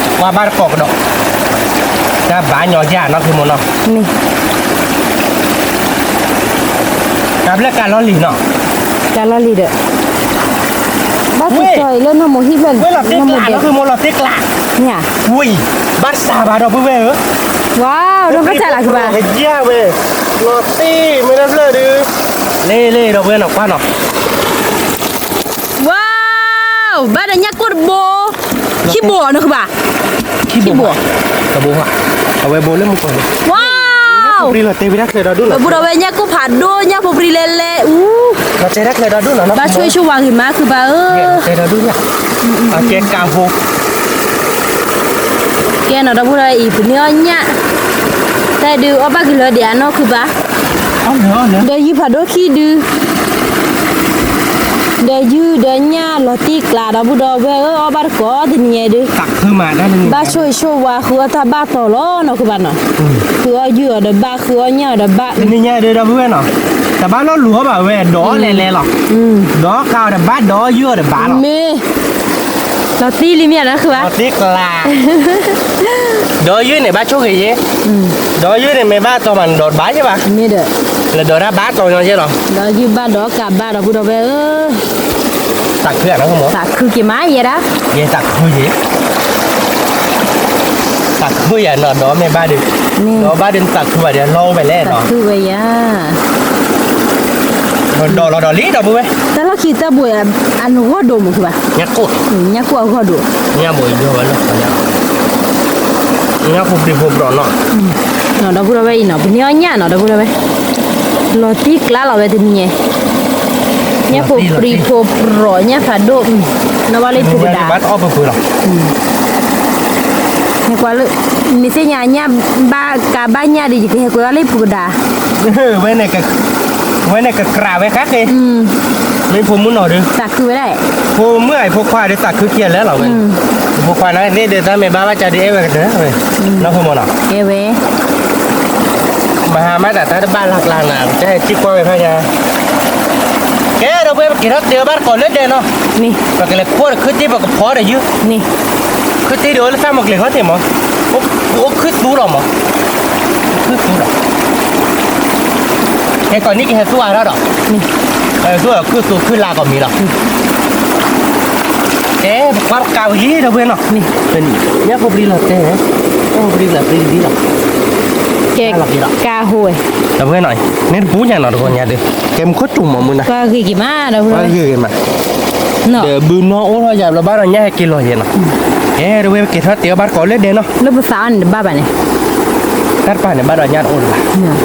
ကွၢ်ဘၣ်တကိးကဒီး တၢ်ဘၣ်ညီယၢ်နီၢ်ဖုမိၢ်နီၤ မ့ၢ် ကါဖျၢၣ်ကါလီၢ်လံၤနီၤ ကါလီၢ်လံၤဒီး ဘၣ်တတီၤအံၤလၢနီၢ်မိၢ်ဟံၣ်ဖျၢၣ်န့ၣ် ဝဲလီၤတ့ကျး နီၢ်မိၢ်ဒဲး နီၢ်ဖုမိၢ်လီၤတ့ကျး မ့ၢ်ဧါ ဝံၤ ဘၣ်တစးဘၣ်ဒီပုၢ်ဝဲၢ်ဧၢ ဝါ ဒီးဘၣ်တၢ်လၢကဘၣ် ယဲၢ်ဝဲ လီၤတ့မ့ၢ်လၢဖျၢၣ်ဒုး လ့လ့ဒီပုၢ်ဝဲၢ်နီၤ ကွၢ်နီၤ ဝါ ဘၣ်ဒီးညၣ်ကိၣ်တဘိ ခံဘိနီၤကဘၣ် ခံဘိ တဘိ အဝဲဘိလၢမူကီၢ်န့ၣ် ဝါ လီၤတ့ဝဲဒၣ်ချၢဒီဒူၣ်နီၤ ဒီပုၢ်ဒီဝဲၢ်ညၣ်ကိၣ်ဖးဒိၣ် ညၣ်ဖိပြံလဲၤလဲၤ အူ လီၤတ့ဒၣ်ချၢဒီဒူၣ်နီၤ ဘၣ်ဆိၣ်ဂ့ၤဆိၣ်ဝါဂ့ၤမးခုဘၣ်ဧၢ လီၤတ့ဒီဒူၣ်ညၣ် အကဲကါဖိ ကဲနီၤ ဒီပုၢ်ဒီဝဲၢ်အံၤ ပမ့ၢ်အီၣ်ညၣ် တၢ်ဒုးအီၣ်ဘၣ်က့ၤလၢဒံးအနီၢ်ခုဘၣ် ဒီးယုၢ်ဖးဒိၣ်ခံဒု ဒီးယုၢ်ဒီးညၣ်လီၤတံၢ်ကျး ဒီပုၢ်ဒီဝဲၢ်ဧၢ အီၣ်ဘၣ်တကိးတနံၤညါဒု ဘၣ်ဆိၣ်ဂ့ၤဆိၣ်ဝါဃုအီၣ်တၢ်ဘၣ်တီၤလီၤနီၤခုဘၣ်နီၤ ဃုအီၣ်ယုၢ်အီၤဒီးဘၣ် ဃုအီၣ်ညၣ်အီၤဒီးဘၣ် တနံၤညါဒုးဒီပုၢ်ဝဲၢ်နီၤ တဘၣ်လီၢ်လူၤအီၣ်ဘၣ်ဝဲ ဒီးလဲၤလဲၤလီၤ ဒီးကါအီၤဒီးဘၣ် ဒီးယုၢ်အီၤဒီးဘၣ်လီၤ မ့ၢ် လီၤတံၢ်လံမ့ၢ်ဧါနီၤခုဘၣ် လီၤတံၢ်ကျး ဒီးယုၢ်န့ၣ် ဘၣ်ဆိၣ်ဂ့ၤယဲ ဒီးယုၢ်န့ၣ် မ့ၢ်ဘၣ်တီၤမးန့ၣ် ဒီးဘၣ်ယဲဘၣ် မ့ၢ်ဒီး လၢဒီးတၢ်ဘၣ်တီၤညီယဲလီၤ ဒီးယုၢ်ဘၣ်ဒီးကးဘၣ်ဒီပုၢ်ဒီဝဲၢ်ဧၢ သးခုဧါနီၤ သးခုက့ၤမးယဲဒၣ် ယဲသးခုယဲ သးခုယၤနီၤ ဒီးမ့ၢ်ဘၣ်ဒီး ဒီးဘၣ်ဒီးနသးခုဘၣ်ဒီး လီၢ်အိၣ်ဝဲလဲၣ်နီၤ သးခုဝဲယၤ လီၤ ဒီးလီၤဒီးလံ ဒီပုၢ်ဝဲၢ်, တၢ်လီၢ်ခံတၢ်ဘိးအဂီၢ်ဒိၣ်မးကဘၣ်, ညၣ်ကိၣ်, ညၣ်ကိၣ်အဂီၢ်ဒိၣ်, ညၣ်ဘိးယီၤဝဲလၢ ညၣ်ဖိပြံဖိပြီၤနီၤ, ဒီပုၢ်ဝဲၢ်အံၤနီၤ ပန့ၢ်အီၣ်ညၣ်နီၤ ဒီပုၢ်ဝဲၢ်, လီၤတံၢ်ကျါလီၤဝဲတနံၤညါ, ညၣ်ဖိပြံဖိပြီၤ ညၣ်ဖးဒိၣ်, နီၢ်ဘၣ်လၢပူၤကဒါ, မ့ၢ်သ့ၣ်ညါညၣ်ဘၣ်ကးဘၣ်ညၣ်ဒီး ယကဟဲကွဲးအီၣ်လၢပူၤကဒါ, ဝဲ ဝဲန့ၣ်ကကြးဝဲခါဃ့, မ့ၢ်ဖိမုၣ်နီၤဒီး, သးခုဝဲဒၣ်, ဖိမုၣ်အဖိခွါဒီးသးခုခံဂၤလၢာ်လီၤဝဲ, ဖိခွါန့ၣ်သ့ၣ်ဒီးတၢ်မ့ၢ်ဘၣ်ဘၣ်ကဒီးအဲၣ်ဝဲကတၢၢ်ဝဲ, နီၢ်ဖိမၢ်နီၤ, အဲၣ်ဝဲ, မဟါမးတၢ်တၢ်တဘၣ်လၢ်ကျါနၤ ပတၢ်ဟဲထံၣ်ကွၢ်ဝဲဖဲညါ, ကဲဒီပုၢ်ဝဲၢ် ပက့ၤထီၣ်တ့ၢ်ဘၣ်တကိးလၢဒဲးနီၤ, ပကလဲၤခိၣ်ဒီးခုတ့ၢ်ပကဖီဒီးယုၢ်, ခုတ့ၢ်ဒီးအိၣ်လၢသၣ်မုၢ်ကျဲၤခီၣ်ထံးမး, အိၣ်ခုသူလီၤမး, ခုသူလီၤ ဟဲကိးနံၣ်ကဟဲသူအါထီၣ်ဒီး, သူခုသူခုလါကီးမံၤလီၤ, ကဲ ပကွၢ်ပကးဝံၤလံ ဒီပုၢ်ဝဲၢ်နီၤ, ညၣ်ဖိပြံလီၤတဲ, ညၣ်ဖိပြံလီၤပြံလံလီၤ, ကဲ ကးဟိဝဲ, ဒီပုၢ်ဝဲၢ်နီၤ, န့ၣ်တပူၤညါနီၤ တဂီၤညါဒီး, ကဲမူခိၣ်စူၤမးမုၢ်နၤ, ပှၤဂ့ၤက့ၤမး ဒီပုၢ်ဝဲၢ်, ပှၤဂ့ၤက့ၤမး, ဒီးဘုနီၢ်အိၣ်ထီၣ်ယၤဘျီဘၣ်ဒီးညၣ်ဟဲက့ၤလီၤယဲနီၤ, ကဲ ဒီပုၢ်ဝဲၢ် ပက့ၤထီၣ်တ့ၢ်ဘၣ်တကိးလၢဒဲးနီၤ, လၢပသးအီၤန့ၣ်တဘၣ်ဘၣ်န့ၣ် တၢ်တပၤန့ၣ် ဘၣ်ဒီးညၣ်တအိၣ်လၢၤဘၣ်,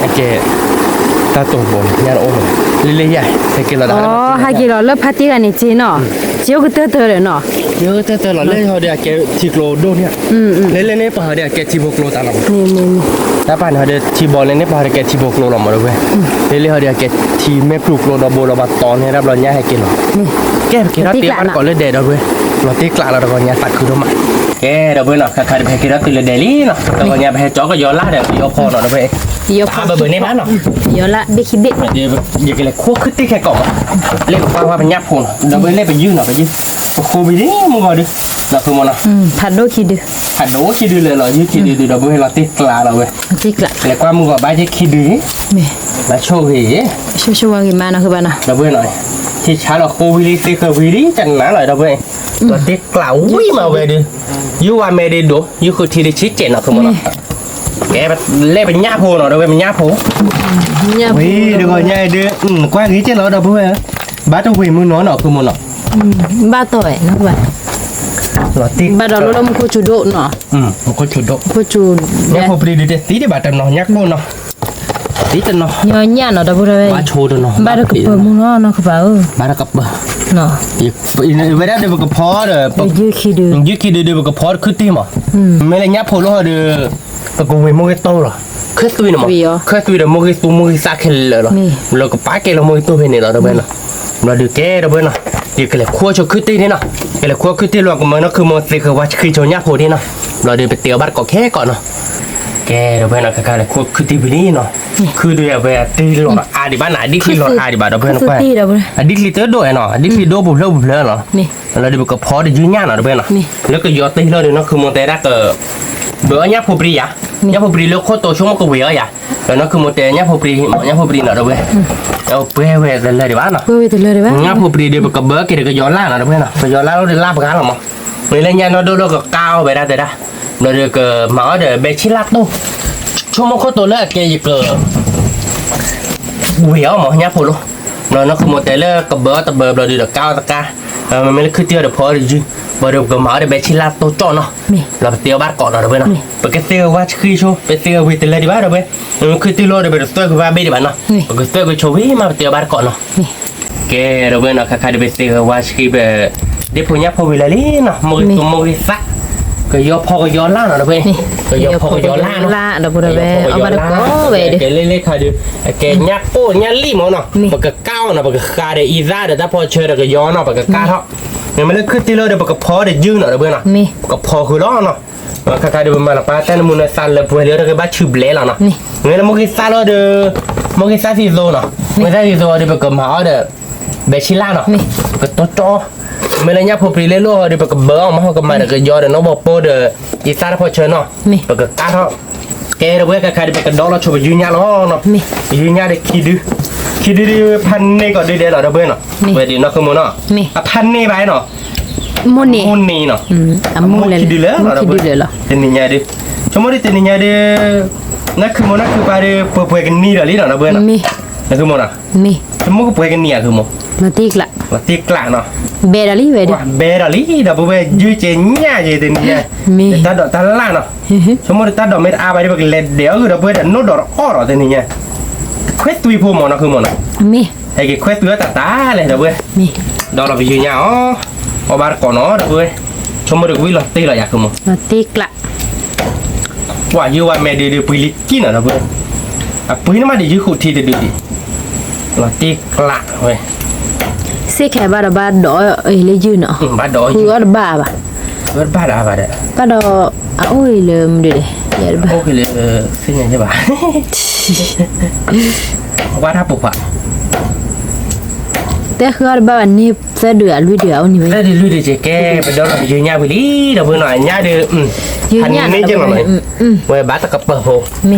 အကဲ တၢ်တိာ်ဘိန့ၣ် ညၣ်တအိၣ်လၢၤဘၣ်, လၢလၢယၤ ဟဲက့ၤလီၤဒၣ်, ဟဲက့ၤလီၤလၢဖါတံၢ်ဂၤန့ၣ်က့ၤနီၤ, က့ၤအိၣ်ကတၢၢ်တၢၢ်ဒီးနီၤ, က့ၤအိၣ်ကတၢၢ်တၢၢ်လီၤ လၢဟီဒီးအကဲထံကျိဒိၣ်န့ၣ်, လၢလၢန့ၣ်ပှၤဟီဒီးအကဲထံဖိကျိတၢ်လီၤ, တၢ်ပၤန့ၣ်ဟီဒီးထံဘီလၢန့ၣ်ပှၤဟီဒီးကဲထံဖိကျိလီၤမး ဒီပုၢ်ဝဲၢ်, လၢလၢဟီဒီးအကဲထံမဲာ်ပျုၤကျိဒီးဘိဒီးဘၣ်တီၤန့ၣ် တၢ်ဘျီညၣ်ဟဲက့ၤလီၤ, ကဲ ပက့ၤထီၣ်တ့ၢ်ဘၣ်တကိးလၢဒဲး ဒီပုၢ်ဝဲၢ်, လီၤတ့ၢ်ကျးလီၤ တဂီၤညါသးခုဒိၣ်မး, ကဲ ဒီပုၢ်ဝဲၢ်နီၤ ခါခါဒီးပဟဲက့ၤထီၣ်တုၤလၢဒဲးလံနီၤ, တဂီၤညါပဟဲကၠီကယီၤလၢ်ဒီး ပယီၤဖီနီၤ ဒီပုၢ်ဝဲၢ်, ယီၤဖီဘၣ်ဘၣ်န့ၣ်ဘၣ်နီၤ, ယီၤလၢ်ဘ့ၣ်ခံဘ့ၣ်, ယကလဲၤခိၣ်ခုတ့ၢ်ခဲကိးမး, လၢပကွၢ်ဝဲပညၣ်ဖိနီၤ ဒီပုၢ်ဝဲၢ် လၢပယုၢ်နီၤ ပယုၢ်, ပဃိဝံၤလံမုၢ်ဂီၤဒီး, ဒီပုၢ်ဝဲၢ်နီၤ, ဖးဒိၣ်ခံဒု, ဖးဒိၣ်ခံဒုလၢာ်လီၤ ယုၢ်ခံဒုဒုး ဒီပုၢ်ဝဲၢ်လီၤတ့ၢ်ကျးလီၤဝဲ, လဲၤကွၢ်မုၢ်ဂီၤဘၣ်ယဲခံဒု, ဘၣ်ဆိၣ်ဂ့ၤ, ဆိၣ်ဂ့ၤမးနီၤ ဃုဘၣ်နီၤ, ဒီပုၢ်ဝဲၢ်နီၤ, ထံဆါလီၤဃိဝံၤလံ သ့ဃၢၤဝံၤလံ တနၤလီၤ ဒီပုၢ်ဝဲၢ်, လီၤတ့ၢ်ကျးဝံၤမးဝဲဒုး, ယုၢ်ဝါမဲာ်ဒုးဒိၣ် ယုၢ်ဃုထံဒုးဆံးကဲးနီၤ ဃုမၢ်နီၤ, ကဲ လဲၤပညၣ်ဖိနီၤ ဒီပုၢ်ဝဲၢ် ပညၣ်ဖိ, ဝံၤတဂီၤညါအံၤဒုး, ကွၢ်ဂ့ၤကဲလီၤ ဒီပုၢ်ဝဲၢ်, ဘၣ်တဝ့ၢ်မုၢ်နီၤနီၤ ဃုမၢ်နီၤ, ဘၣ်တီၢ်ဝဲနီၤ ဘၣ်ဒီးလၢလၢမူခိၣ်စူၤဒိၣ်နီၤ, မူခိၣ်စူၤဒိၣ်, ညၣ်ဖိပြံဒုးတသံဒံးဘၣ်တနီၤ ညၣ်ကိၣ်နီၤ, သံတနီၤ, ညီညၣ်နီၤ ဒီပုၢ်ဝဲၢ်, ဘၣ်ဆိတနီၤ, ဘၣ်ဒီးကပၢၤမုၢ်နီၤ နီၢ်ကပၤဧၢ, ဘၣ်ဒီးကပၢၤ, ဝဲဒၣ်ဒီးပကဖီဒီး, ယုၢ်ခံဒုး, ယုၢ်ခံဒုးဒီးပကဖီတခုတ့ၢ်မး, မ့ၢ်လၢညၣ်ဖိလီၤဒီး ပကဝ့ၤမိၢ်ဂ့ၤတိၢ်လီၤ, ခုသွံန့ၣ်မး, ခုသွံဒီးမိၢ်ဂ့ၤသူမိၢ်ဂ့ၤသၣ်ခဲလၢာ်လီၤ, လၢကပာ်ကဲလီၤမိၢ်ဂ့ၤတိၢ်ဖဲန့ၣ်လီၤ ဒီပုၢ်ဝဲၢ်နီၤ, ဘျီဒုးကဲ ဒီပုၢ်ဝဲၢ်နီၤ, ယကလဲၤခိၣ်ဆိခုတ့ၢ်န့ၣ်နီၤ, ကလဲၤခိၣ်ခုတ့ၢ်လီၤ ကမၢနီၢ်ခုမိၢ်သ့ဃၢၤဝါဆှံဆိညၣ်ဖိဒ့ၣ်နီၤ, ဘျီဒုးပတ့အီၤဘၣ်တကိးခဲကိးနီၤ, ကဲ ဒီပုၢ်ဝဲၢ်နီၤ ခါခါလဲၤခိၣ်ခုတ့ၢ်ဝံၤလံနီၤ, ခုဒုးအဝဲအတ့လီၤအါဒံးဘၣ်နီၤ အဒံၣ်ချံလီၤအါဒံးဘၣ် ဒီပုၢ်ဝဲၢ်နီၤ, အဒံၣ်ချံတဒိၣ်နီၤ အဒံၣ်ချံဒိၣ်ပူၤဖျၢၣ်ပူၤဖျၢၣ်လီၤ, လီၤဒုးပကဖီတယုၢ်ညၣ်နီၤ ဒီပုၢ်ဝဲၢ်နီၤ, လၢကယီၤတ့ၢ်လီၤဒီးနီၢ်ခုမိၢ်တဲဒၣ်က ဘၢအီၣ်ညၣ်ဖိပြံယၤ, ညၣ်ဖိပြံလၢခိၣ်တိဆိကမိၣ်ကဝ့ၤအီၣ်ယၤ, ဒီးနီၢ်ခုမိၢ်တဲညၣ်ဖိပြံ, ညၣ်ဖိပြံနီၤ ဒီပုၢ်ဝဲၢ်, ပှဲၤဝဲတလၢဒံးဘၣ်နီၤ, ညၣ်ဖိပြံဒီးပကဘၢက့ၤဒီးကယီၤလၢ်နီၤ ဒီပုၢ်ဝဲၢ်နီၤ, ကယီၤလၢ်လီၤဒီးလၢ်ပှဲၤလီၤမး, မ့ၢ်လၢညၣ်နီၢ်ဒိၣ်လၢကကါအီၤဝဲဒၣ်တဲဒၣ်, ဘျီဒီးကမၤအီၤဒီးဘဲဆံလၢ်တိၢ်, ဆိကမိၣ်ခိၣ်တိလၢအကဲယက ဝ့ၤအီၤမး ညၣ်ဖိလီၤ, ဘျီနီၢ်ခုမိၢ်တဲလၢကဘၢအီၤတဘၢ ဘျီဒုးဒီးကါအီၤတကါ, မ့မ့ၢ်လၢခုတ့ၢ်အီၤဒီးဖီအီၤတယုၢ်, ဘျီဒီးပကမၤအီၤဒီးဘဲဆံလၢ်တိၢ်ကၠီၣ်နီၤ, ဘျီပတ့အီၤဘၣ်တကိးနီၤ ဒီပုၢ်ဝဲၢ်နီၤ, ပကသ့ဝဲဆှံဆိ ပသ့ဝဲတလၢဒံးဘၣ် ဒီပုၢ်ဝဲၢ်, မ့မ့ၢ်ခုတ့ၢ်လီၤဒီးပတသွဲၣ်ကွံာ်ဘၣ်ဘ့ၣ်ဒံးဘၣ်နီၤ, ပကသွဲၣ်ကွံာ်ဆိဝံၤမးပတ့အီၤဘၣ်တကိးနီၤ ကဲ ဒီပုၢ်ဝဲၢ်နီၤ ခါခါဒီးပသ့ဝဲဆှံပ ဒ့ဖိညၣ်ဖိဝံၤလၢာ်လံနီၤ, မိၢ်ဂ့ၤသူမိၢ်ဂ့ၤသၣ်, ကယီၤဖီကယီၤလၢ်နီၤ ဒီပုၢ်ဝဲၢ်, ကယီၤဖီကယီၤလၢ်နီၤ, ကယီၤဖီကယီၤလၢ်နီၤ ဒီပုၢ်ဝဲၢ်, ကဲလၢလၢခါဒီး, အကဲညၣ်ကိၣ်ညၣ်လံၣ်မးနီၤ, ပကကါအီၤနီၤ ပကဃးဒီးအံသၣ်ဒီးတၢ်ဖီဆၢဒီးကယီၤနီၤ ပကကါထီၣ်, မ့မ့ၢ်လၢခုတ့ၢ်လီၤဒီး ပကဖီတယုၢ်နီၤ ဒီပုၢ်ဝဲၢ်နီၤ, ပကဖီဃုာ်လီၤနီၤ ခါခါဒီးပမၤလီၤပာ်တၢ်နမူနသးလၢပှဲၤလံဒီးကဘၣ်ဆူၣ်ဘျဲးလီၤနီၤ, မ့ၢ်လၢမိၢ်ဂ့ၤသၣ်လီၤဒီး, မိၢ်ဂ့ၤသၣ်သံသိနီၤ, မိၢ်ဂ့ၤသၣ်သံသိဒီး ပကမၤအီၤဒီး, ဘဲဆံလၢ်နီၤ, ပကတီတီ, မ့ၢ်လၢညၣ်ဖိပြံလၢလိၣ်ဒီး ပကဘၢအီၤမး ကမၤဒီးကယီၤဒီးနီၢ်ဘီပိဒီး, အံသၣ်တၢ်ဖီဆၢနီၤ, ပကကါထီၣ်, ကဲဒီပုၢ်ဝဲၢ် ခါခါဒီး ပကဒီလီၤဆိပယုၢ်ညၣ်လီၤနီၤ, ပယုၢ်ညၣ်ဒီးခံဒု, ခံဒုဒုးဖးန့ၢ်ကီးဒုဒဲးလီၤ ဒီပုၢ်ဝဲၢ်နီၤ, ဝဲဒုးနီၢ်ခုမိၢ်နီၤ, အဖးန့ၢ်ဘၣ်နီၤ မိၢ်န့ၢ်နီၤ, အမိၢ်ခံဒုလၢာ်လီၤ, တနံၤညါဒု, ဆိကမိၣ်ဒုတနံၤညါဒု, နၢ်ခုမိၢ်နၢ်ခုပၢ်ဒီး ပှဲၤပှဲၤကနံၤဒီးလံနီၤ ဒီပုၢ်ဝဲၢ်နီၤ, မ့ၢ်, ဆိကမိၣ်ကပှဲၤကနံၣ်ဧါ ဆိကမိၣ်, လီၤတံၢ်ကျးနီၤ, ဘဲဒီးလံဝဲဒီး, ဘဲဒီးလံ ဒီပုၢ်ဝဲၢ် ယုၢ်ကဲညၣ်က့ၤတနံၤညါ, မ့ၢ်တၢ်ဒိးတၢ်လၣ်နီၤ, ဆိကမိၣ်ဒီးတၢ်ဒိးမ့ၢ်တအါဘၣ်ဒီး ပကလဲၤဒဲးအီၣ်ဂ့ၤ ဒီပုၢ်ဝဲၢ် ဒီးနိၣ်ဒီးတအီၣ်ဒီးတနံၤညါ, ခွဲသွံဖိမၢ်နီၤ ဆိကမိၣ်နီၤ, မ့ၢ်, ဟဲက့ၤခွဲသွံအီၣ်တၢ်တၢ်လဲၣ် ဒီပုၢ်ဝဲၢ်, မ့ၢ်, ဒီးလီၤပယုၢ်ညါအီၤ, အီၣ်ဘၣ်တကိးနီၤ ဒီပုၢ်ဝဲၢ်, ဆိကမိၣ်ဒီးကဝံၣ်လီၤတံၢ်လီၤယၤ ဆိကမိၣ်, လီၤတံၢ်ကျး ပှၤယုၢ်ဝဲမဲာ်ဒုးဒုးပှံၤလံကံနီၤ ဒီပုၢ်ဝဲၢ်, အပှံၤန့ၣ်မးဒီးယုၢ်ဃုထံတဒုး, လီၤတံၢ်ကျးဝဲ, စ့ၢ်ကီးဘၣ်ဒီးဘၣ်ဒိးအီၣ်လၢယုၢ်နီၤ, ဘၣ်ဒိးအီၣ်ယုၢ်, ဃုအီၣ်တဘၣ်ဘၣ်, ဃုအီၣ်တဘၣ်ဒီးအဘၣ်ဒီး, ဘၣ်ဒီး, အအိၣ်အံၤလၢမနုၤလဲၣ်, အိၣ်က့ၤလၢ, သ့ၣ်ညါယဲဘၣ်, ဝါထၢ်ပူၤခွါ တဲဃုအီၣ်တဘၣ်ဘၣ်န့ၣ် သၢဒုးအလွံၢ်ဒုးအအိၣ်န့ၣ်ဝဲ, သၢဒုးလွံၢ်ဒုးကဲကဲ ပဒီလီၤပယုၢ်ညါဝံၤလံ ဒီပုၢ်ဝဲၢ်နီၤ, အညၣ်ဒုး, ဟးန့ၢ်က့ၤလီၤ, ဝဲဘၣ်တကပၤဖိ,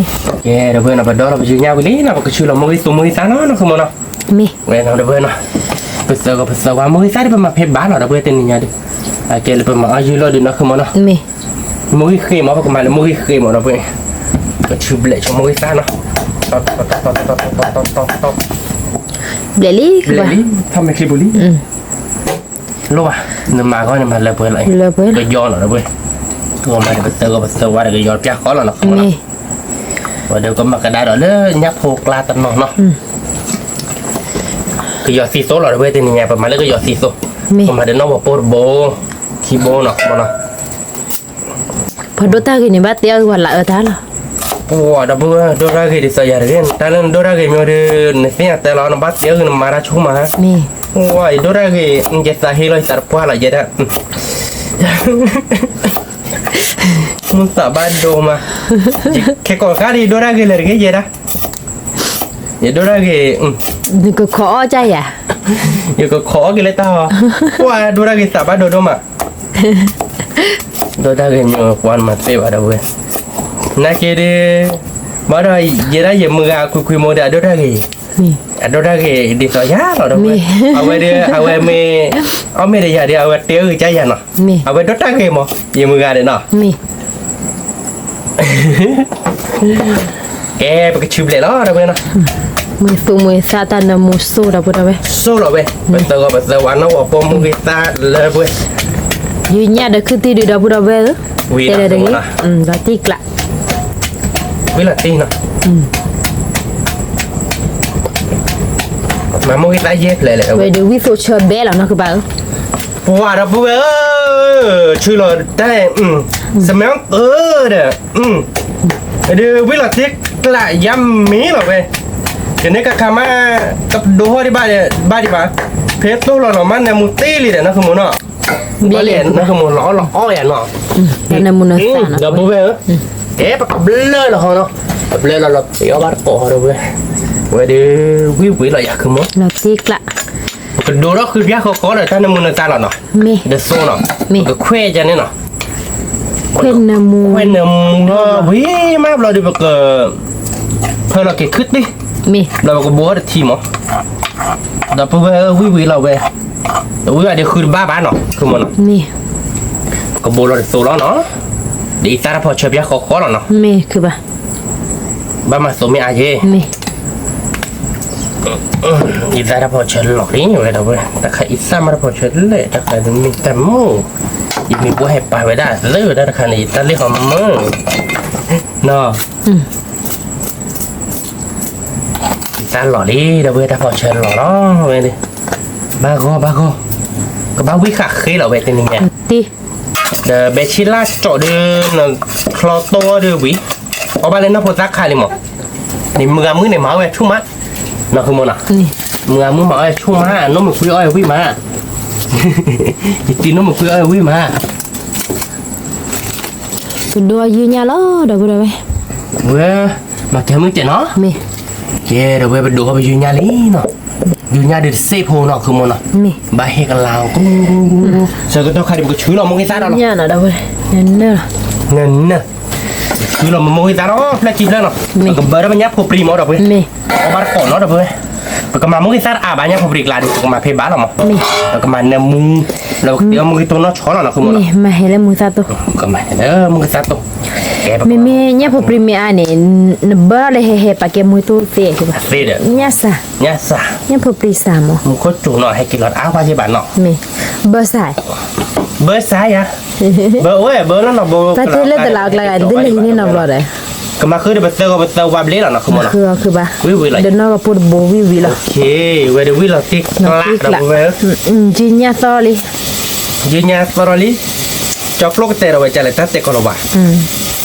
ကဲ ဒီပုၢ်ဝဲၢ်နီၤ ပဒီလီၤပယုၢ်ညါဝံၤလံနီၤ ပကဆူလီၤမိၢ်ဂံၢ်သူမိၢ်ဂံၢ်သၣ်နီၤ နီၤ ဆိကမိၣ်နီၤ, ဝဲနီၤ ဒီပုၢ်ဝဲၢ်နီၤ, ပသၢဂီၤပသၢဝါမိၢ်ဂံၢ်သၣ်ဒီး ပမၤဖဲဘၣ်လီၤ ဒီပုၢ်ဝဲၢ် တနံၤညါဒီး, အကဲလၢပမၤအီၣ်ယုၢ်လီၤဒုးနီၤ ဆိကမိၣ်နီၤ, မိၢ်ဂံၢ်ဃ့မး ပကမၤလၢမိၢ်ဂံၢ်ဃ့မး ဒီပုၢ်ဝဲၢ်, ပဆူဘျဲးဆိမိၢ်ဂံၢ်သၣ်နီၤ, ဘျဲးလံ, ထီၣ်မဲာ်ချံပူၤလံ, လိၣ်ဘၣ်, နမၤဂီၢ်န့ၣ်မၤလၢပှဲၤလီၤ, ကယီလီၤ ဒီပုၢ်ဝဲၢ်, ကမၤဒီးပသၢဂီၤပသၢဝါဒီး ကယီပျၢ်ဃီလီၤနီၤ ဆိကမိၣ်နီၤ, ဝဲဒီးကမၤကဒါဒီးလၢညၣ်ဖိကျါတနီၤနီၤ ကယီၤသံသိလီၤ ဒီပုၢ်ဝဲၢ် တနံၤညါ ပမၤလၢကယီၤသံသိ, ပမၤဒီးနီၣ်ဝီၤပိၢ်တဘိ, ခံဘိနီၤ ဆိကမိၣ်နီၤ, ပှၤဒိတၢ်ဂ့ၤန့ၣ် ဘၣ်တဲအီၣ်ဂ့ၤပှၤလၢအအၢတၢ်လီၤ, ပှၤဒီပုၢ်ဝဲၢ် ဒိတၢ်ဂ့ၤဒ်သိးယၤတဂ့ၤ, တၢ်လၢနဒိတၢ်ဂ့ၤမ့ၢ်ဒီး နသ့ၣ်ညါတဲလီၤ နဘၣ်တဲအီၣ်ဂ့ၤ နမၤတၢ်ဆိကမး, ပှၤယဒိတၢ်ဂ့ၤ ယသးဟ့လီၤ ယသးတပှၢ်လီၤ ယဲဒၣ် မုၢ်သးဘၣ်ဒိမး, ခဲကိာ်ခါဒီး ယဒိတၢ်ဂ့ၤလၢာ်တဂ့ၤ ယဲဒၣ်, ယဒိတၢ်ဂ့ၤ, နကခိးအီၣ်ကၢ်ယၤ, ယကခိးအီၣ်က့ၤလၢတၢ်ဟီ, ပှၤဒိတၢ်ဂ့ၤသးဘၣ်ဒိဒိၣ်မး, ဒိတၢ်ဂ့ၤမ့ၢ်ပှၤနမၤသ့ဘၣ်ဒီးဝဲ, နာ်က့ဒီး, ဘၣ်ဒီး ယဲဒၣ်ယမုၢ်ဂၤအခွံခွံမိၢ်ဒီး အဒိတၢ်ဂ့ၤ, အဒိတၢ်ဂ့ၤဒ်သိးယၤလီၤဒီးဝဲ, အဝဲဒီး အဝဲမ့ၢ်, အီၣ်မ့ၢ်ဒီးယၤဒီး အဝဲတဲအီၣ်ဂ့ၤကၢ်ယၤနီၤ, အဝဲဒိတၢ်ဂ့ၤမး ယမုၢ်ဂၤဒီးနီၤ ကဲ ပကဆူဘျဲးလီၤ ဒီပုၢ်ဝဲၢ်နီၤ, မုၢ်သူမုၢ်သးတၢ်နၢမူစိဒီပုၢ်ဝဲၢ်, စိလီၤဝဲ, ပသၢဂီၤပသၢဝါနီၣ်ဝီၤပိၢ်မိၢ်ဂ့ၤသၣ်လၢပှဲၤ, ယုၢ်ညၣ်ဒီးခုတံၢ်ဒုးဒီပုၢ်ဝဲၢ်ဧၢ, တဲဒီးတဂ့ၤ, ဒီးတံၢ်ကျး, ဝံၤလီၤတံၢ်နီၤ, မၤမိၢ်ဂ့ၤသၣ်ယဲၢ်ဖျဲးလဲၣ်, ဝဲဒီးဝံၣ်သိးဆၢဘဲလီၤနီၤကဘၣ်ဧၢ, ပှၤဒီပုၢ်ဝဲၢ်ဧၢ, ဆူလီၤတၢ်, စမဲအီၣ်အၢဒီး, ဒီးဝံၣ်လီၤတံၢ်ကျးယါမ့ၢ်လီၤဝဲ, ကန့ၢ်ကခါမး, ကဒိဟီၣ်ဒံးဘၣ်ဒံးဘၣ်, ဖဲတိၢ်လီၤလီၤမး နၢမူတ့ၢ်လံဒီး နီၢ်ဃမူနီၤ, ဘျဲၣ်လံ, နၢ်ဃမူလီၤအီၣ်လီၤအီၣ်ယၤနီၤ, ဒီပုၢ်ဝဲၢ်ဧၢ, ကဲ ပကဘျၢလီၤဟီနီၤ, ပဘျၢလီၤလီၤ ပယီၤဘၣ်တကိးဟီဒီပုၢ်ဝဲၢ်, ဝဲဒီး, ဝံၣ်ဝံၣ်လီၤယၤဃမူ, လီၤတံၢ်ကျး ပကဒိထီၣ်ဃုဖၠၣ်ဃီဃီဒီး တၢ်နၢမူနၢသါလီၤနီၤ, ဒသိနီၤ, ပကခွဲးကန့ၣ်နီၤ, ခွဲးနၢမူလီၤ, ဝံၤမးဘျီဒီးပက, ဖၢလီၤက့ၤခုတံၢ်, ဘျီပကဘိထီၣ်တထံမး, ဒီပုၢ်ဝဲၢ်ဧၢ ဝံၣ်ဝံၣ်လီၤဝဲ, ဝံၣ်ဝံၣ်ဒီးဃုတဘၣ်ဘၣ်နီၤ, ဃုမးနီၤ, ကဘိလီၤဒသိလီၤနီၤ, ဒီးအံသၣ်တၢ်ဖီၣ်ဆၢဖၠၣ်ဃီဃီလီၤနီၤ, ဘၣ်မၤသိးမ့ၢ်အါယ့ၢ် အံသၣ်တၢ်ဖီၣ်ဆၢလီၤလံဝဲဒီပုၢ်ဝဲၢ်, တၢ်ခါအံသၣ်မးတၢ်ဖီၣ်ဆၢလဲၣ် တၢ်ခါမ့ၢ်တၢ်မုၣ်, ယမ့ၢ်ဘှီဟဲပာ်ဝဲဒၣ်သၢဝဲဒၣ်တခါန့ၣ် ယတၢ်လ့ၣ်ဃီမုၢ်, နီၤ, အံသၣ်လီၤလံ ဒီပုၢ်ဝဲၢ် တၢ်ဖီၣ်ဆၢလီၤလီၤဝဲ, ဘၣ်ဂီၢ်ဘၣ်ဂီၢ်, ကဘၣ်ဝံၣ်ဃာ်ဃ့လီၤဝဲတနံၤညါ ဒီးဘဲဆံလၢ်ကၠီၣ်ဒီး, ချီတိၢ်ဒီးဝံၤ, အီၣ်ဘၣ်လၢနီၢ်ဖိသၣ်ခါလံမး, န့ၣ်မုၢ်ဂၤမုၣ်န့ၣ်မၤအီၣ်ဝဲဆူၣ်မး, နီၢ်ဃမူနီၤ, မုၢ်ဂၤမုၣ်မၤအီၣ်ဝဲဆူၣ်မး, နီၢ်မုၣ်ခွံအီၣ်ဝဲဝံၣ်မး, ယတံၤနီၢ်မုၣ်ခွံအီၣ်ဝဲဝံၣ်မး ပဒိယုၢ်ညၣ်လီၤ ဒီပုၢ်ဝဲၢ်, ဝဲ, မၤကဲမုၢ်ကဲနီၤ, မ့ၢ်, ကဲ ဒီပုၢ်ဝဲၢ်ပဒိၣ်ဟီၣ်ပယုၢ်ညၣ်လံနီၤ, ယုၢ်ညၣ်ဒီးတစ့ဖိနီၤ ဃုမူနီၤ, မ့ၢ်, ဘၣ်ဟ့ၣ်ကလၤအီၤ, ဆၢကတီၢ်ခါဒီးပကဆူလီၤမိၢ်ဂ့ၤသၣ်ဒီးလီၤ, နၢ, ဆူလီၤမိၢ်ဂ့ၤသၣ်ဒီး ဖျၢၣ်ခံဖျၢၣ်နီၤ, ပကဘၢဒီးပညၣ်ဖိပြံမး ဒီပုၢ်ဝဲၢ်, အီၣ်ဘၣ်တကိးနီၤ ဒီပုၢ်ဝဲၢ်, ပကမၤမိၢ်ဂ့ၤသၣ်တအါဘၣ်ညၣ်ဖိပြံကျါဒီး ပကမၤဖဲဘၣ်လီၤမး, ပကမၤနၢမူ, လၢပကတဲအီၣ်မိၢ်ဂ့ၤတိၢ်နီၢ်ဆီလီၤနီၤ ဃုမူနီၤ, မၤဟဲလၢမိၢ်ဂ့ၤသၣ်တိၢ်, ကမၤဟဲလၢမိၢ်ဂ့ၤသၣ်တိၢ်, မ့မ့ၢ်ညၣ်ဖိပြံမ့ၢ်အါန့ၣ်, နဘၢထီၣ်လၢဟဲဟဲပာ်ကဲမူသိသ့က့ၤဘၣ်, သ့ဒီး, ညၣ်စၢ်, ညၣ်ဖိပြံစၢ်မး, မူခိၣ်စူၤနီၤ ဟဲက့ၤလီၤတအါဝဲက့ၤဘၣ်နီၤ, မ့ၢ်, ဘၢစၢ်, ဘၢစၢ်ယၤ, ဘၢဝဲ ဘၢလီၤနီၤ ဘၢ, ပတဲလၢတလးအကျါဂၤ ဒ်လဲၣ်ဟံးန့ၢ်နီတဘျီဒီး, ကမၤဃုဒီးပသၢဂီၤပသၢဝါဘျ့လီၤနီၤ မုၢ်မနီၤ, ဃုအီၤဃုဘၣ်, ဝံၤဝံၤလီၤ, ဒီးနီၢ်ကပိၢ်တဘိဝံၤဝံၤလီၤ, ဝဲဒၣ်ဝံၤလီၤတံၢ်ကျး, ယုၢ်ညၣ်သီလံ ယုၢ်ညၣ်သီထီၣ်လံ, ကၠီကျိကတဲာ်ဒီးဝဲကလဲၣ် တၢ်တဲကီးလီၤဘၣ်,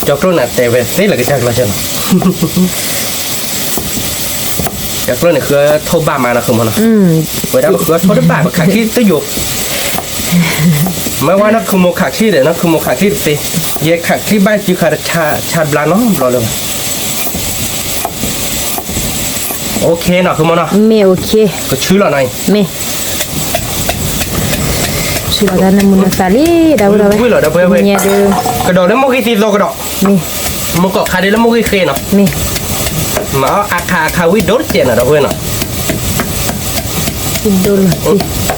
ကၠီကျိန့ၣ်တဲဝဲသ့လၢကစၢ်ကျီၢ်ဆၢနီၤ, ကၠီကျိန့ၣ်ဃုထိၣ်ဘၣ်မးနီၤ မုၢ်မနီၤ, ဝဲဒၣ်ပဃုထိၣ်တဘၣ် ပခးချံတယိာ်, မ့ၢ်ဝဲနီၢ်ခုမိၢ်ခးချံဒီး နီၢ်ခုမိၢ်ခးချံတသ့, ယဲခးချံဘၣ်စုခါတဆါဘျါနီတဘျီလၢၤဘၣ် OKနီၤ မုၢ်မနီၤ, မ့ၢ် OK, ကဆူလီၤနီၤအံၤ, မ့ၢ်, ဆူလီၤတၢ်နမူနသးလံ ဒီပုၢ်ဒီဝဲၢ်, ဝံၤလီၤဒီပုၢ်ဝဲၢ်, ကဒီးလၢမိၢ်ဂ့ၢ်သံသိကဒီး, မ့ၢ်, မ့ၢ်ကိးခါဒ်လၢမိၢ်ဂ့ၢ်ဃ့နီၤ, မ့ၢ်, မၤအီၣ်အခါအခါဝံၤဒိၣ်တစဲးနီၤ ဒီပုၢ်ဝဲၢ်နီၤ, ဒိၣ်လီၤ,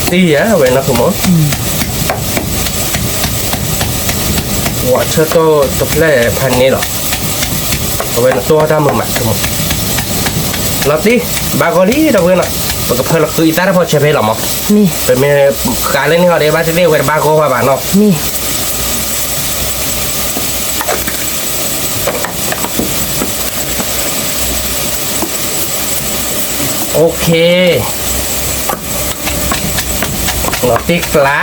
သံယၤဝဲနီၤ မုၢ်မနီၤ ဝဲဆၢတိၢ်တဖျၢၣ်ဖးန့ၣ်လီၤ, အဝဲနတိၢ်တၢ်မုာ်မး မုၢ်မနီၤ, လီၤတံၢ်, ဘၣ်ဂီၤလံ ဒီပုၢ်ဝဲၢ်နီၤ, ပကဖၢလီၤဃုအံသၣ်တဖီဆဲးဖဲလီၤမး, မ့ၢ်, ပမ့ၢ်ဃးလၢန့ၣ်ဟီဒီး ဘၣ်သ့ၣ်သ့ၣ်ဝဲတဘၣ်ဂီၢ်ဘၣ်ဘၣ်နီၤ, မ့ၢ် OK, လီၤတံၢ်ကျး, ဘၣ်ဂီၤလံ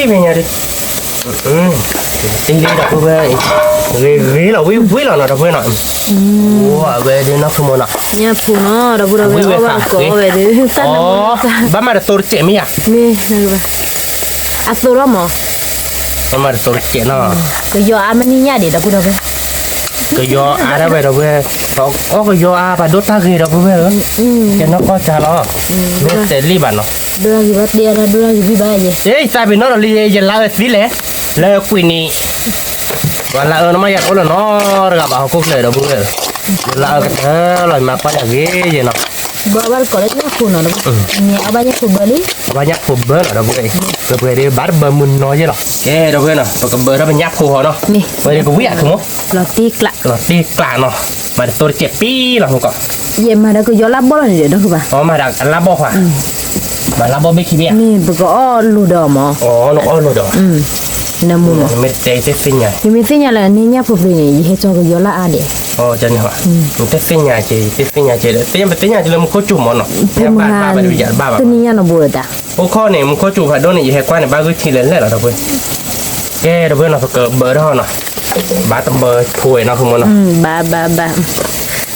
မ့ၢ်ညါဒ်, တံၢ်လံ ဒီပုၢ်ဝဲၢ်, ဂ့ၤဂ့ၤလီၤ ဝံၤဝံၤလီၤနီၤ ဒီပုၢ်ဝဲၢ်နီၤ, အဝဲဒ်နီၢ်ခိမိၢ်နီၤ, ညၣ်ဖိနီၤ ဒီပုၢ်ဝဲၢ်, ဝံၤဝဲကိးဝဲဒ်, ဘၣ်မၤတသိတစဲးမ့ၢ်ဧါ, မ့ၢ်, အသိလီၤမး, ဘၣ်မၤတသိတစဲးနီၤ, ကယီၤအါမနုၤညါဒံး ဒီပုၢ်ဝဲၢ် ကယီၤအါဒၣ်ဝဲ ဒီပုၢ်ဝဲၢ်, အီၣ်ကယီၤအါ ပှၤဒိၣ်တၢ်ဂ့ၤ ဒီပုၢ်ဝဲၢ်ဧၢ, ကဲနီၢ်ကီၢ်စၢ်လီၤ, မ့ၢ်တဲလံဘၣ်နီၤ, ဒိၣ်တၢ်ဂ့ၤဘၣ်တဲဒၣ် ဒိၣ်တၢ်ဂ့ၤဘံၣ်ဘၣ်ယဲ, ယသးပ့ၤနီၣ်ဒီးလံ ယလါအၢသံလဲၣ်, လၢကွံာ်နံၣ်, ပှၤလါအၢနမ့ၢ်ယၤအိၣ်လၢနီတဂၤဘၣ် ဟီၣ်ခိၣ်ချၢ ဒီပုၢ်ဝဲၢ်ဧၢ, ယလါအၢကတၢၢ်လီၤ ယမၤကွၢ်ယၤဂ့ၤယဲနီၤ, ဘၣ်ဘၣ်တကိးလၢညၣ်ဖိနီၤ, အဘၣ်ညၣ်ဖိဘၢလံ, အဘၣ်ညၣ်ဖိဘၢနီၤ ဒီပုၢ်ဝဲၢ်, ပှဲၤပှဲၤဒ်ဘၣ်တဘၢမုၢ်နီၤယဲလီၤ, ကဲ ဒီပုၢ်ဝဲၢ်နီၤ ပကဘၢထီၣ်ပညၣ်ဖိဟီနီၤ, ဝဲဒ်ကဝံၣ်အါ ခိမိၢ်, လီၤတံၢ်ကျး, လီၤတံၢ်ကျးနီၤ, မၤတသိတစဲးပံလီၤ မုၢ်ကီၢ်, ယမၤဒီးကယီၤလၢဘီၣ်လီၤန့ၣ်ဒီး ဒီပုၢ်ဝဲၢ်, အီမၤဒီးအလါဘီၣ်ခွါ, မၤလါဘီၣ်ဘ့ၣ်ခံဘ့ၣ်ဧါ, မ့ၢ်ပကအီၣ်လိာ်ဒီးမး, အီၣ်လိာ်ဒီး, နမူနီၤ, နမ့ၢ်တဲသ့ၣ်ညါ, ယမ့ၢ်သ့ၣ်ညါလၢနညၣ်ဖိပြံန့ၣ် ယဟဲကၠီကယီၤလၢအါဒံး, နတဲသ့ၣ်ညါက့ၤ ယတဲသ့ၣ်ညါက့ၤဒီး သ့ၣ်ညါပသ့ၣ်ညါက့ၤလၢမူခိၣ်စူၤမးနီၤ, ဖဲမဟါ, တနံၣ်ညါနီၤဘိတၢ်, အိၣ်ခီန့ၣ် မူခိၣ်စူၤဖးဒိၣ်န့ၣ် ယဟဲကွၢ်န့ၣ် ဘၣ်ဂုၢ်ထံလဲၤလဲၣ်လီၤ ဒီပုၢ်ဝဲၢ်, ကဲ ဒီပုၢ်ဝဲၢ်နီၤ ပကဘၢထီၣ်နီၤ, ဘၣ်တဘၢဖိဝဲနီၤ ခိမိၢ်နီၤ, ဘၣ်ဘၣ်ဘၣ်,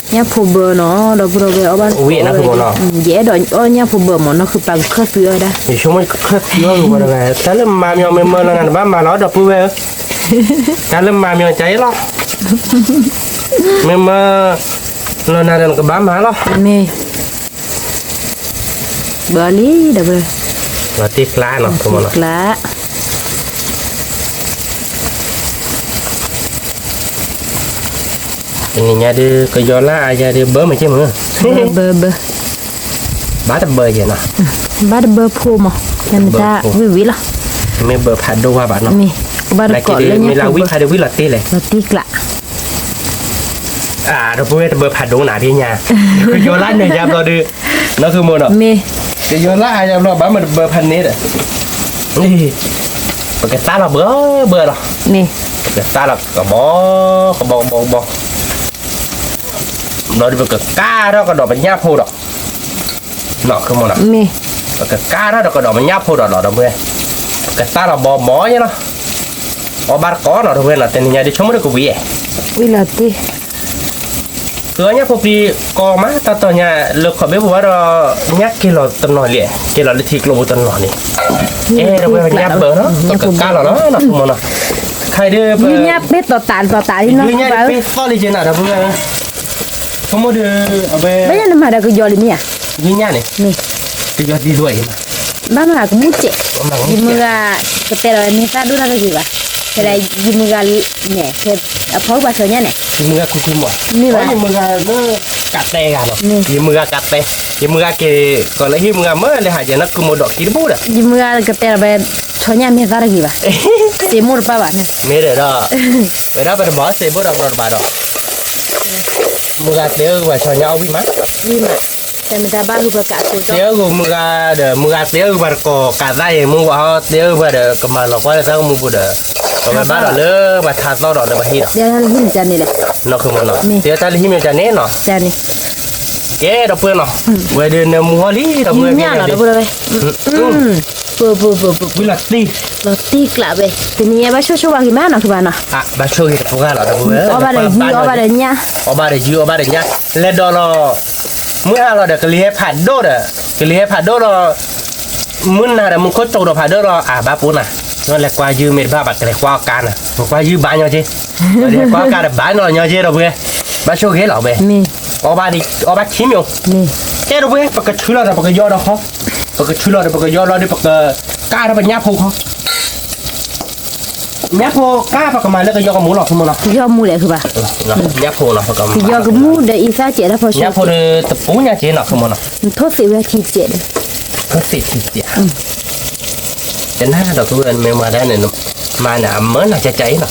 ညၣ်ဖိဘၢနီၤ ဒီပုၢ်ဝဲၢ်, အီၣ်ဘၣ်ဝံၤနီၤ ခိမိၢ်နီၤ, ယအဲၣ်ဒိးအီၣ်ညၣ်ဖိဘၢမး နီၢ်ဃုပာ်ကခၢၣ်သုအီၣ်ဝဲဒၣ်, ယဆိကမိၣ်ကခၢၣ်သုအီၣ်ဝဲတဂၤ, တၢ်လၢမၤမံၤမ့ၢ်မၢလီၤနၤ နဘၣ်မၤလီၤ ဒီပုၢ်ဝဲၢ်ဧၢ, တၢ်လၢမၤမံၤကါအံၤလီၤ, မ့ၢ်မၢလီၤနၤဒီးနကဘၣ်မၤလီၤ, မ့ၢ် ဘၢလံ ဒီပုၢ်ဝဲၢ်, လီၤတံၢ်ကျးနီၤ ခိမိၢ်နီၤ, တနံၤညါဒုး ကယီၤလၢအါယၤဒုး ဘၢမ့ၢ်က့ၢ်မုၢ်, ဘၢဘၢ, ဘၣ်တဘၢယဲနီၤ, ဘၣ်တဘၢဖိမး, နမ့ၢ်တၢ်ဝံၤဝံၤလီၤ, မ့ၢ်ဘၢဖးဒိၣ်ဝဲဘၣ်နီၤ, ဘၣ်တကိးလၢညၣ်ဖိဘၢ, မ့ၢ်လၢဝံၤခါဒုးဝံၤလီၤတံၢ်လဲၣ်, လီၤတံၢ်ကျး ဒီပုၢ်ဝဲၢ် တဘၢဖးဒိၣ်နၤဖဲညါ, ကယီၤလၢနၤယါဘျီဒုး, နီၢ်ခိမိၢ်နီၤ, မ့ၢ်, ကယီၤလၢအါယါဘျီ ဘၣ်မနုၤတဘၢဖးန့ၣ်ဒီး, ပကသၣ်လီၤဘၢဘၢလီၤ, မ့ၢ်, ပကသၣ်လီၤကဘီ, ကဘီကဘီကဘီ, ဘျီဒုးပကကၢ်ထီၣ်ကဒီးပညၣ်ဖိဒီး နီၢ်ခိမိၢ်နီၤ, မ့ၢ်, ပကကၢ်ထီၣ်ဒီးကဒီးပညၣ်ဖိဒီးလီၤ ဒီပုၢ်ဝဲၢ်, ပကသၣ်လီၤဘီဘီယဲလီၤ, အီၣ်ဘၣ်တကိးနီၤ ဒီပုၢ်ဝဲၢ်နီၤ, တနံၤညါဒုးဆိကမိၣ်ဒီးကဝံၤ, ဝံၤလီၤတံၢ်, ဃုအီၣ်ညၣ်ဖိပြံကိးမး တၢ်တီၤညါ လၢခီၣ်ဘ့ၣ်ပူၤဘၣ်ဒီး ညၣ်က့ၤလီၤတနီၤလံ, က့ၤလီၤလၢထံကျိပူၤတနီၤန့ၣ်, အဲ ဒီပုၢ်ဝဲၢ် ပညၣ်ဘၢနီၤ ပကကၢ်လီၤနီၤ နီၢ်ခိမိၢ်နီၤ, ခဲအံၤဒုး ယုၢ်ညၣ်ပ့ၤသီၣ်တး သီၣ်တးလံနီၤ ယုၢ်ညၣ်ပ့ၤသီၣ်လံက့ၤနၤ ဒီပုၢ်ဝဲၢ်, ဆိကမိၣ်ဒီး အဝဲ ဘၣ်ယဲနမၤဒီးကယီၤလံမ့ၢ်ဧါ, ယုၢ်ညၣ်န့ၣ်, မ့ၢ်, ကယီၤသံဒိၣ်အံၤမး, ဘၣ်မၤကမူၣ်စဲး, ယမုၢ်ဂၤ ကတဲလီၤန့ၢ်သၣ်ဒိၣ်တၢ်တဂ့ၤဘၣ်, ဖဲဒၣ်ယမုၢ်ဂၤန့ၣ် ဖဲအဖီကဘၣ်ဆၢညါန့ၣ်, ယမုၢ်ဂၤကူကူမး, မ့ၢ်ဘၣ်, ယမုၢ်ဂၤလၢ ကးတဲဂၤနီၤ, ယမုၢ်ဂၤကးတဲ, ယမုၢ်ဂၤက့ၤ ကီးလၢဟံၣ်မုၢ်ဂၤမၢလဲၤဟးယဲနီၢ်ခုမိၢ်ဒီးကံတဘူၣ်ဒီး, ယမုၢ်ဂၤကတဲဒီးဝဲ ဆီညၣ်မဲာ်သၣ်တဂ့ၤဘၣ်, စ့မိၢ်တပၣ်ဘၣ်န့ၣ်, မ့ၢ်ဒီး, ဝဲဒၣ်ပတဘၣ်စ့ဘိၣ်ဒီးဘျီတဘၣ်ဒီး, မုၢ်ဂၤတဲအုၣ်ပှၤဆီညၣ်အီၣ်ဝံၣ်မး, ဝံၣ်မး, တမ့ၢ်တၢ်ဘၣ်ဟုပကးကိးတဲအုၣ်မုၢ်ဂၤဒီး မုၢ်ဂၤတဲအုၣ်ပှၤတကိးကးသၣ်အံၤ မုၢ်ဝၤဟီတဲအုၣ်ပှၤဒီး ကမၤလီၤကွၢ်လၢသးကမူပူၤဒီး, ပဝဲဘၣ်ဒီးလၢပှၤထါသီၣ်ဒီးလၢပှၤဟံၣ်ဒီး, နီၢ်ခုမိၢ်နီၤ, တဲတၢ်လၢဟံၣ်မ့ၢ်တၢ်န့ၣ်နီၤ, ကဲဒီပုၢ်ဝဲၢ်နီၤ, ဝဲဒၣ်နၢမူဟီၣ်လံဒီပုၢ်ဝဲၢ်, ဝံၤလီၤတံၢ်, လီၤတံၢ်ကျးဝဲ, တနံၤညါဘၣ်ဆိၣ်ဆိၣ်ဝဲက့ၤမးနီၤ ခုဘၣ်နီၤ, ဘၣ်ဆိၣ်ဂ့ၤတပှၢ်လီၤဒီပုၢ်ဝဲၢ်, အီၣ်ဘၣ်ဒီးယုၢ်အီၣ်ဘၣ်ဒီးညၣ်, အီၣ်ဘၣ်ဒီးယုၢ်အီၣ်ဘၣ်ဒီးညၣ်, လဲၤဒီးလီၤ, မုၢ်ဟါလီၤဒီး ကလံၤဟဲဖးဒိၣ်ဒီး, ကလံၤဟဲဖးဒိၣ်လီၤ မုၢ်နၤဒီးမူခိၣ်ကၠိဒီးဖးဒိၣ်လီၤ အဘၣ်ပူၤနၤ, နလဲၤကွၢ်ယုၢ်မ့ၢ်တဘၣ်ဘၣ် ကလဲၤကွၢ်အီၣ်ကါနၤ, ပကွၢ်ယုၢ်ဘၣ်ညီက့, ပကွၢ်အီၣ်ကါဒီးဘၣ်နီၤညီက့ဒီပုၢ်ဝဲၢ်, ဘၣ်ဆိၣ်ဂ့ၤလီၤဝဲ, အီၣ်ဘၣ်ခံမၠိ, ကဲဒီပုၢ်ဝဲၢ် ပကထုလီၤဒီးပကယီဒီးခီ, ပကထုလီၤဒီးပကယီလီၤဒီးပကကါထီၣ်ပညၣ်ဖိခီ ညၣ်ဖိကါပကမၤလၢကယီကမူလီၤ ခုမိၢ်နီၤ, ကယီမူလဲၣ်ခုဘၣ်, ညၣ်ဖိနီၤ, ကယီကမူဒီးအံသၣ်စဲးတၢ်ဖီဆိ, ညၣ်ဖိဒီးတပူၤညါက့နီၤ ခုမိၢ်နီၤ, နထိၣ်သ့ၣ်ဝဲထံစဲးဒီး, ထိၣ်သ့ၣ်ထံစဲး, တနၤဒီးပုၢ်ဝဲၢ်မ့ၢ်မၤဒၣ်န့ၣ်, မၤန့ၣ်အမၢနၤကကအံၤနီၤ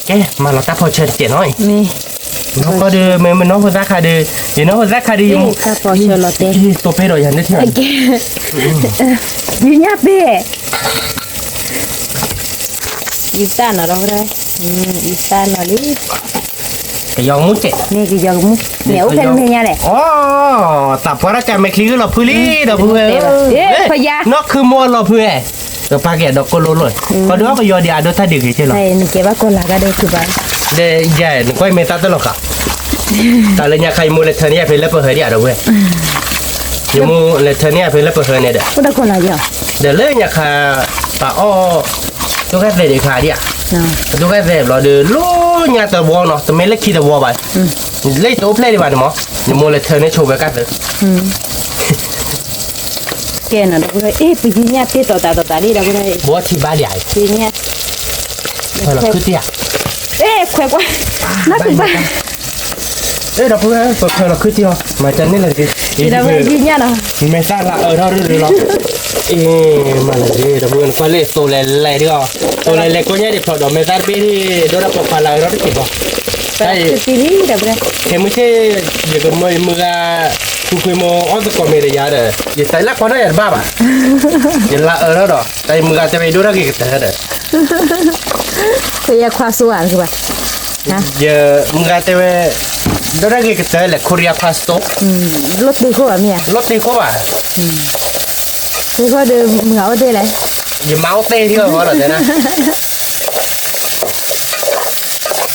ကဲ မၤလီၤတၢ်ဖီဆၢတစဲးနီၤ, နီၢ်ကီၢ်ဒီး မ့ၢ်မ့ၢ်နီၢ်ဟိသၣ်ခါဒီး, ယနီၢ်ဟိသၣ်ခါဒီး, တိၤဖဲဒီးယၤန့ၣ်ထံ, ယညၣ်ပ့ၢ်, အံသၣ်နီၤဒီး, အံသၣ်နီၤလံ, ကယီကမူစဲး, မ့ၢ်ကယီကမူ, မ့ၢ်အိၣ်ဖဲမ့ၢ်ညါလဲၣ်, အိ သးပှၢ်တၢ်ကမဲာ်ချံဂ့ၢ်လီၤဖုလံ ဒီပုၢ်ဝဲၢ်, နီၢ်ခုမိၢ်လီၤဖုဝဲ, ကပာ်ကဲဒီးကိၢ်လိလိၣ်, ပှၤဒုးအီၣ်ကယီဒံးအဒိတၢ်ဒုးဂ့ၤက့လီၤ, နကဲဘၣ်ကီၤလၤဂၤဒီးခုဘၣ်, ဒီးယဲ နကွၢ်မ့ၢ်သၣ်တလီၤဃာ်, တၢ်လၢညါခါယမိၢ်လဲၤထၢန့ၢ်ယၤဖဲလၢပဟၢဒံးဧါဒီပုၢ်ဝဲၢ်, ယမိၢ်လဲၤထၢန့ၢ်ယၤဖဲလၢပဟၢန့ၣ်ဒီး, ဒီးလၢညါခါပှၤအီၣ်, ဒိၣ်ကဲသဲးဒံးခါဒံးဧါ, ဒိၣ်ကဲသဲးဘျီဒီး လၢညါတဝီနီၤ တမ့ၢ်လၢခံတဝီဘၣ်, လၢယတအိၣ်ဖျဲၣ်ဒံးဘၣ်န့ၣ်မး, ယမိၢ်လဲၤထၢန့ၢ်ဆိဝဲကၢ်သၢ ကဲနီၤဒီပုၢ်ဝဲၢ်, အ့ၣ် ပယုၢ်ညၣ်တ့ၢ်တီၤသးတီၤသးလံဒီပုၢ်ဝဲၢ်, ဘီထံဘါလံဧါ, ယုၢ်ညၣ်, ခွဲးလီၤခုတ့ၢ်ဧါ, အ့ၣ် ခွဲးကွၢ်, နၢ်ကဘၣ်, အ့ၣ် ဒီပုၢ်ဝဲၢ် ပခွဲးလီၤခုတ့ၢ်အီၤ, မၤတၢ်န့ၣ်လၢတက့ၢ်, ဒီပုၢ်ဝဲၢ် ယုၢ်ညၣ်နီၤ, မဲာ်သၣ်လၢအၢထီၣ်ရၢၢ်ရၢၢ်လီၤ, အ့ၣ် မၤလၢတက့ၢ် ဒီပုၢ်ဝဲၢ် နကွၢ်လၢသိးလဲၤလဲၤဒံးအီၤ, သိးလဲၤလဲၤကိးညါဒံးဖျိးဒီး မဲာ်သၣ်တဘ့ၣ်ဒံး ဒိၣ်ဒၣ်ပိာ်ခွါလၢအၢထီၣ်တက့ၢ်ဘီ ခဲမုၢ်ဆ့ၣ် ယကမၢယမုၢ်ဂၤ ဃုဃုမိၢ်အီၣ်သကိးမ့ၢ်တယၤဒီး ယတလၢကွၢ်ထီၣ်ယၤတဘၣ်ဘၣ်, ယလၢအၢထီၣ်ဒီး တၢ်ယမုၢ်ဂၤတဲဝဲဒိၣ်ထီၣ်က့ၤကတၢၢ်ဒီး ခိၣ်ယဲခွါစိဧါ, ယမုၢ်ဂၤတဲဝဲ ဒိၣ်ထီၣ်က့ၤကတၢၢ်လဲၣ် ခိၣ်ယဲခွါစိ, လိၣ်တ့ၢ်ခိၣ်ဘၣ်မ့ၢ်ဧါ, လိၣ်တ့ၢ်ခိၣ်ဘၣ်, တ့ၢ်ခိၣ်ဒီးမုၢ်ဂၤအိၣ်တ့ၢ်လဲၣ်, ယမါအိၣ်တ့ၢ်ထံၣ်အီၤလီၤတဲဒၣ်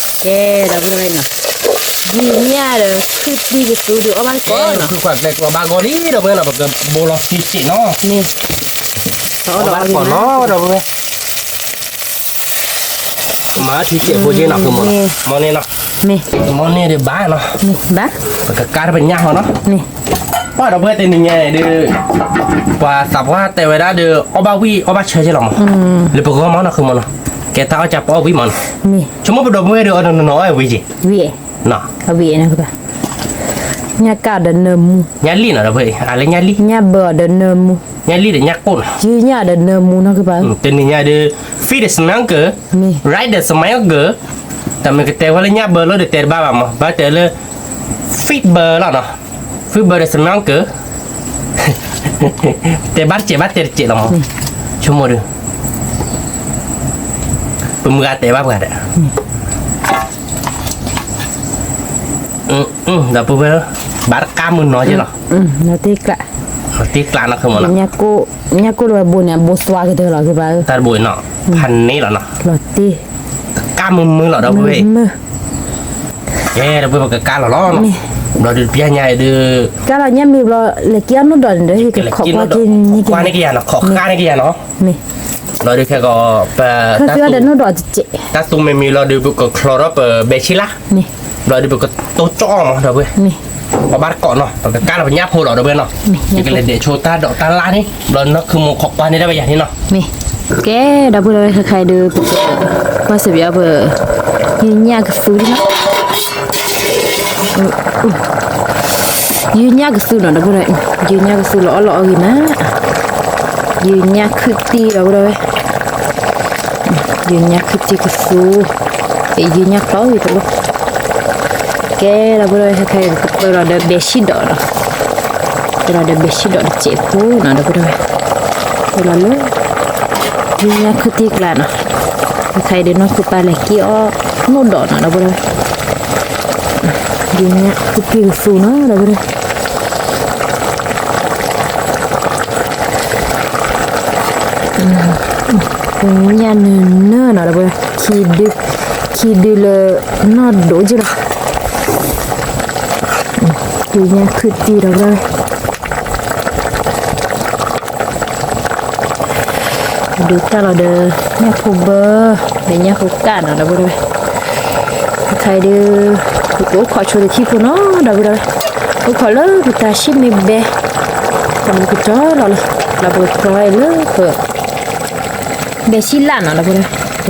ကဲ ဒီပုၢ်ဝဲၢ်နီၤ, ယုၢ်ညၣ်ဒီး ခုၣ်သံကသူဒီးအီၣ်ဘၣ်ကီးနီၤ, ခုၣ်ခွါဘဲကျီဘၣ်ဂီၤလံ ဒီပုၢ်ဝဲၢ်နီၤ ပကဘိလီၤထံစ့ၣ်နီၤ, အီၣ်ဘၣ်ကီးနီၤ ဒီပုၢ်ဝဲၢ်, မၤထံစ့ၣ်ဖိက့နီၤ မ့ၢ်, မ့ၢ်န့ၣ်နီၤ, မ့ၢ်န့ၣ်ဒီးဘၣ်နီၤ, ပကကါတပညၣ်ဟီနီၤ, ပှၤဒီပုၢ်ဝဲၢ်တနံၤညါအံၤဒီး ပှၤသးပှၢ်တဲဝဲဒၣ်ဒီး အီၣ်ဘၣ်ဝံၣ်အီၣ်ဘၣ်ဆၢက့လီၤမး, လၢပဂီၢ်မးနီၤ ခုမးနီၤ, ကဲတၢ်အီၣ်ကၢ်ပအီၣ်ဝံၣ်မးနီၤ, ဆိကမိၣ်ပဒီပုၢ်ဝဲၢ်ဒီးအီၤနီၤနီၤအီၣ်ဝံၣ်က့, ဝံၣ်, ဝံၣ်, ညၣ်ကၣ်ဒီးနၢမူ, ညၣ်လံၣ်နီၤ ဒီပုၢ်ဝဲၢ် အလၢညၣ်လံၣ်, ညၣ်ဘၢအီၤဒီးနၢမူ, ညၣ်လံၣ်ဒီးညၣ်ကိၣ်နီၤ, ယုၢ်ညၣ်ဒီးနၢမူနီၤ ခုပၢ်, တနံၤညါဒီး feed the smoker, ride the smoker, တမ့ၢ်ကတဲဝဲလၢညၣ်ဘၢလီၤဒီးတဲတဘၣ်မး ဘၣ်တဲလၢ feed ဘၢလီၤနီၤ, feed ဘၢဒီး smoker, တဲဘၣ်တစဲးဘၣ်တဲတစဲးလီၤမး, ဆိကမိၣ်ဒီး ပမုၢ်ဂၤတဲဘၣ်ပှၤဒီး ဒီပုၢ်ဝဲၢ် ဘၣ်တကးမုၢ်နီၤက့လီၤ, တ့ကျး, တ့ကျးနီၤ ခုမးနီၤ, ညၣ်ကိၣ်လၢဝဲဘိန့ၣ် အဘိသွါကတၢၢ်လီၤ ကဘၣ်, တၢ်တဘိအံၤနီၤ, ဖးန့ၢ်လီၤနီၤ, လီၤတ့ၢ်, တကးမုၢ်မုၢ်လီၤ ဒီပုၢ်ဝဲၢ်, ကဲ ဒီပုၢ်ဝဲၢ် ပကကါလီၤလီၤ, ဘျီဒုးပျၢ်ညါအံၤဒီး, ကါလီၤညၣ်မ့ၢ်ဘျီ လဲၤက့ၤအီၣ်နီၢ်ဒီးန့ၣ်ဒီး ဟ့ၣ်ကခိးကွၢ်က့ၤန့ၣ်, ခိးဃာ်န့ၢ်က့ၤယၤနီၤ, ခိးဃာ်န့ၢ်က့ၤယၤနီၤ, ဘျီဒုးခဲကီး ပ တၢ်သူမ့ၢ်မံလီၤဒီး ပကချီထီၣ်ပဘဲဆ့လါ, ဘျီဒုးပကတိၢ်ကၠီၣ်အီၤမး ဒီပုၢ်ဝဲၢ်, အီၣ်ဘၣ်တကိးနီၤ ပကကါလီၤပညၣ်ဖိလီၤ ဒီပုၢ်ဝဲၢ်နီၤ, ယကလဲၤဒဲးဆိတၢ်ဒိးတၢ်လၣ်န့ၣ် ဘျီနီၢ်ခုမးခိးကွၢ်န့ၢ်ဒၣ်ဝဲယၤန့ၣ်နီၤ, ကဲ ဒီပုၢ်ဝဲၢ် ခဲခါအံၤဒီး ပကကွၢ်စၢၤပယီၤပ ယုၢ်ညၣ်ကသူဒ်နီၤ ယုၢ်ညၣ်ကသူနီၤ ဒီပုၢ်ဒီဝဲၢ်, ယုၢ်ညၣ်ကသူလီၤအီၣ်လီၤအီဂ့ၤမး, ယုၢ်ညၣ်ခုၣ်တံၢ် ဒီပုၢ်ဒီဝဲၢ်, ယုၢ်ညၣ်ခုၣ်တံၢ်ကသူ, ယုၢ်ညၣ်ကျီဂ့ၤတလိၣ်, ကဲ ဒီပုၢ်ဒီဝဲၢ် ခဲခဲအံၤ ပကပၢလီၤဒီးဘဲဆံၣ်ဒီးနီၤ, ပၢလီၤဒီးဘဲဆံၣ်ဒီးတစဲးဖိနီၤ ဒီပုၢ်ဒီဝဲၢ်, ပၢလီၤလၢ ယုၢ်ညၣ်ခုၣ်တံၢ်ကျါနီၤ, ခဲခဲအံၤဒုးနီၢ်ခိပၢ်လဲၤက့ၤအီၣ်နိၣ်ဒီးနီၤ ဒီပုၢ်ဒီဝဲၢ် ယုၢ်ညၣ်ခုၣ်တံၢ်ကသူနီၤ ဒီပုၢ်ဒီဝဲၢ်, ယုၢ်ညၣ်နၢၤနၢၤနီၤ ဒီပုၢ်ဒီဝဲၢ်, ခံဒု, ခံဒုလၢနီၢ်ဒိၣ်က့လီၤ, ယုၢ်ညၣ်ခုၣ်တံၢ် ဒီပုၢ်ဒီဝဲၢ် ဒုးတၢ်လီၤဒီး ညၣ်ဖိဘၢ ဒီးညၣ်ဖိကၣ်နီၤ ဒီပုၢ်ဒီဝဲၢ်, ခဲခဲအံၤဒုး ပကအိၣ်ခိးဆိတထံၣ်ဖိနီၤ ဒီပုၢ်ဒီဝဲၢ်, အိၣ်ခိးလၢပတၢ်ဆံၣ်မ့ၢ်ဘဲ, ဒီးပကတြီလီၤလီၤ, ဒီးပကတြီလၢပ ဘဲဆံၣ်လၣ်နီၤ ဒီပုၢ်ဒီဝဲၢ်, တိၢ်ကၠီၣ်အီၣ်နီ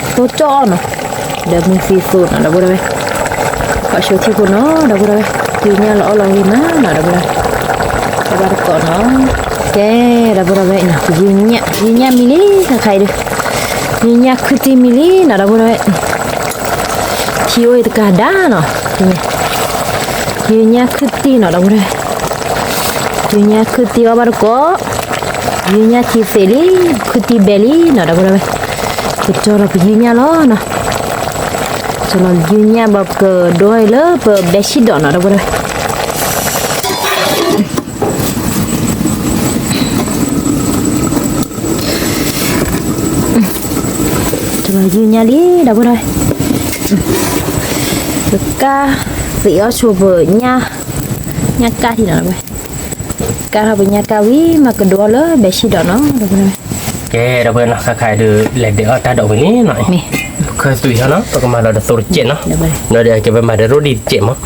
ၤ, ဒီးမုၢ်သံသိးနီၤ ဒီပုၢ်ဒီဝဲၢ်, ခိးဆိထံၣ်ဖိနီၤ ဒီပုၢ်ဒီဝဲၢ်, ယုၢ်ညၣ်လီၤအီၣ်လီၤဂ့ၤမးနီၤ ဒီပုၢ်ဒီဝဲၢ်, အဘၣ်တကိးနီၤ, ကဲ ဒီပုၢ်ဒီဝဲၢ်, ယုၢ်ညၣ် ယုၢ်ညၣ်မံလံ ခဲခဲအံၤဒုး, ယုၢ်ညၣ်ခုၣ်တံၢ်မံလံနီၤ ဒီပုၢ်ဒီဝဲၢ်, ထံအိၣ်အံၤတကးဒၣ်နီၤ, ယုၢ်ညၣ်ခုၣ်တံၢ်နီၤ ဒီပုၢ်ဒီဝဲၢ်, ယုၢ်ညၣ်ခုၣ်တံၢ်အီၣ်ဘၣ်တကိး, ယုၢ်ညၣ်ထံသ့းလံ, ခုၣ်တံၢ်ဘဲလံနီၤ ဒီပုၢ်ဒီဝဲၢ်, ပကတြီလီၤပယုၢ်ညၣ်လီၤနီၤ, ကၠီလီၤယုၢ်ညၣ်ဘၣ်ပကဒိအီၤလၢပဘဲဆံၣ်ဒီးနီၤ ဒီပုၢ်ဒီဝဲၢ် ကၠီလီၤယုၢ်ညၣ်လံ ဒီပုၢ်ဒီဝဲၢ်, ပကၢ်သ့းအီၣ်ဆိပညၣ်, ညၣ်ကၣ်ထံနီၤ ဒီပုၢ်ဝဲၢ်, ကၢ်ထီၣ်ပညၣ်ကၢ်ဝံၤမးကဒိအီၤလၢဘဲဆံၣ်ဒီးနီၤ ဒီပုၢ်ဝဲၢ်, ကဲ ဒီပုၢ်ဝဲၢ်နီၤ ခဲခဲအံၤဒုး လဲၤဒဲးအီၣ်တၢ်ဒီးဝံၤလံနီၤ, ပခၢၣ်သွံၣ်ဟီနီၤ ပကမၤလီၤဒီးသိတစဲးနီၤ, ဒီးကဲပမၤဒီးရိဒံးတစဲးမး,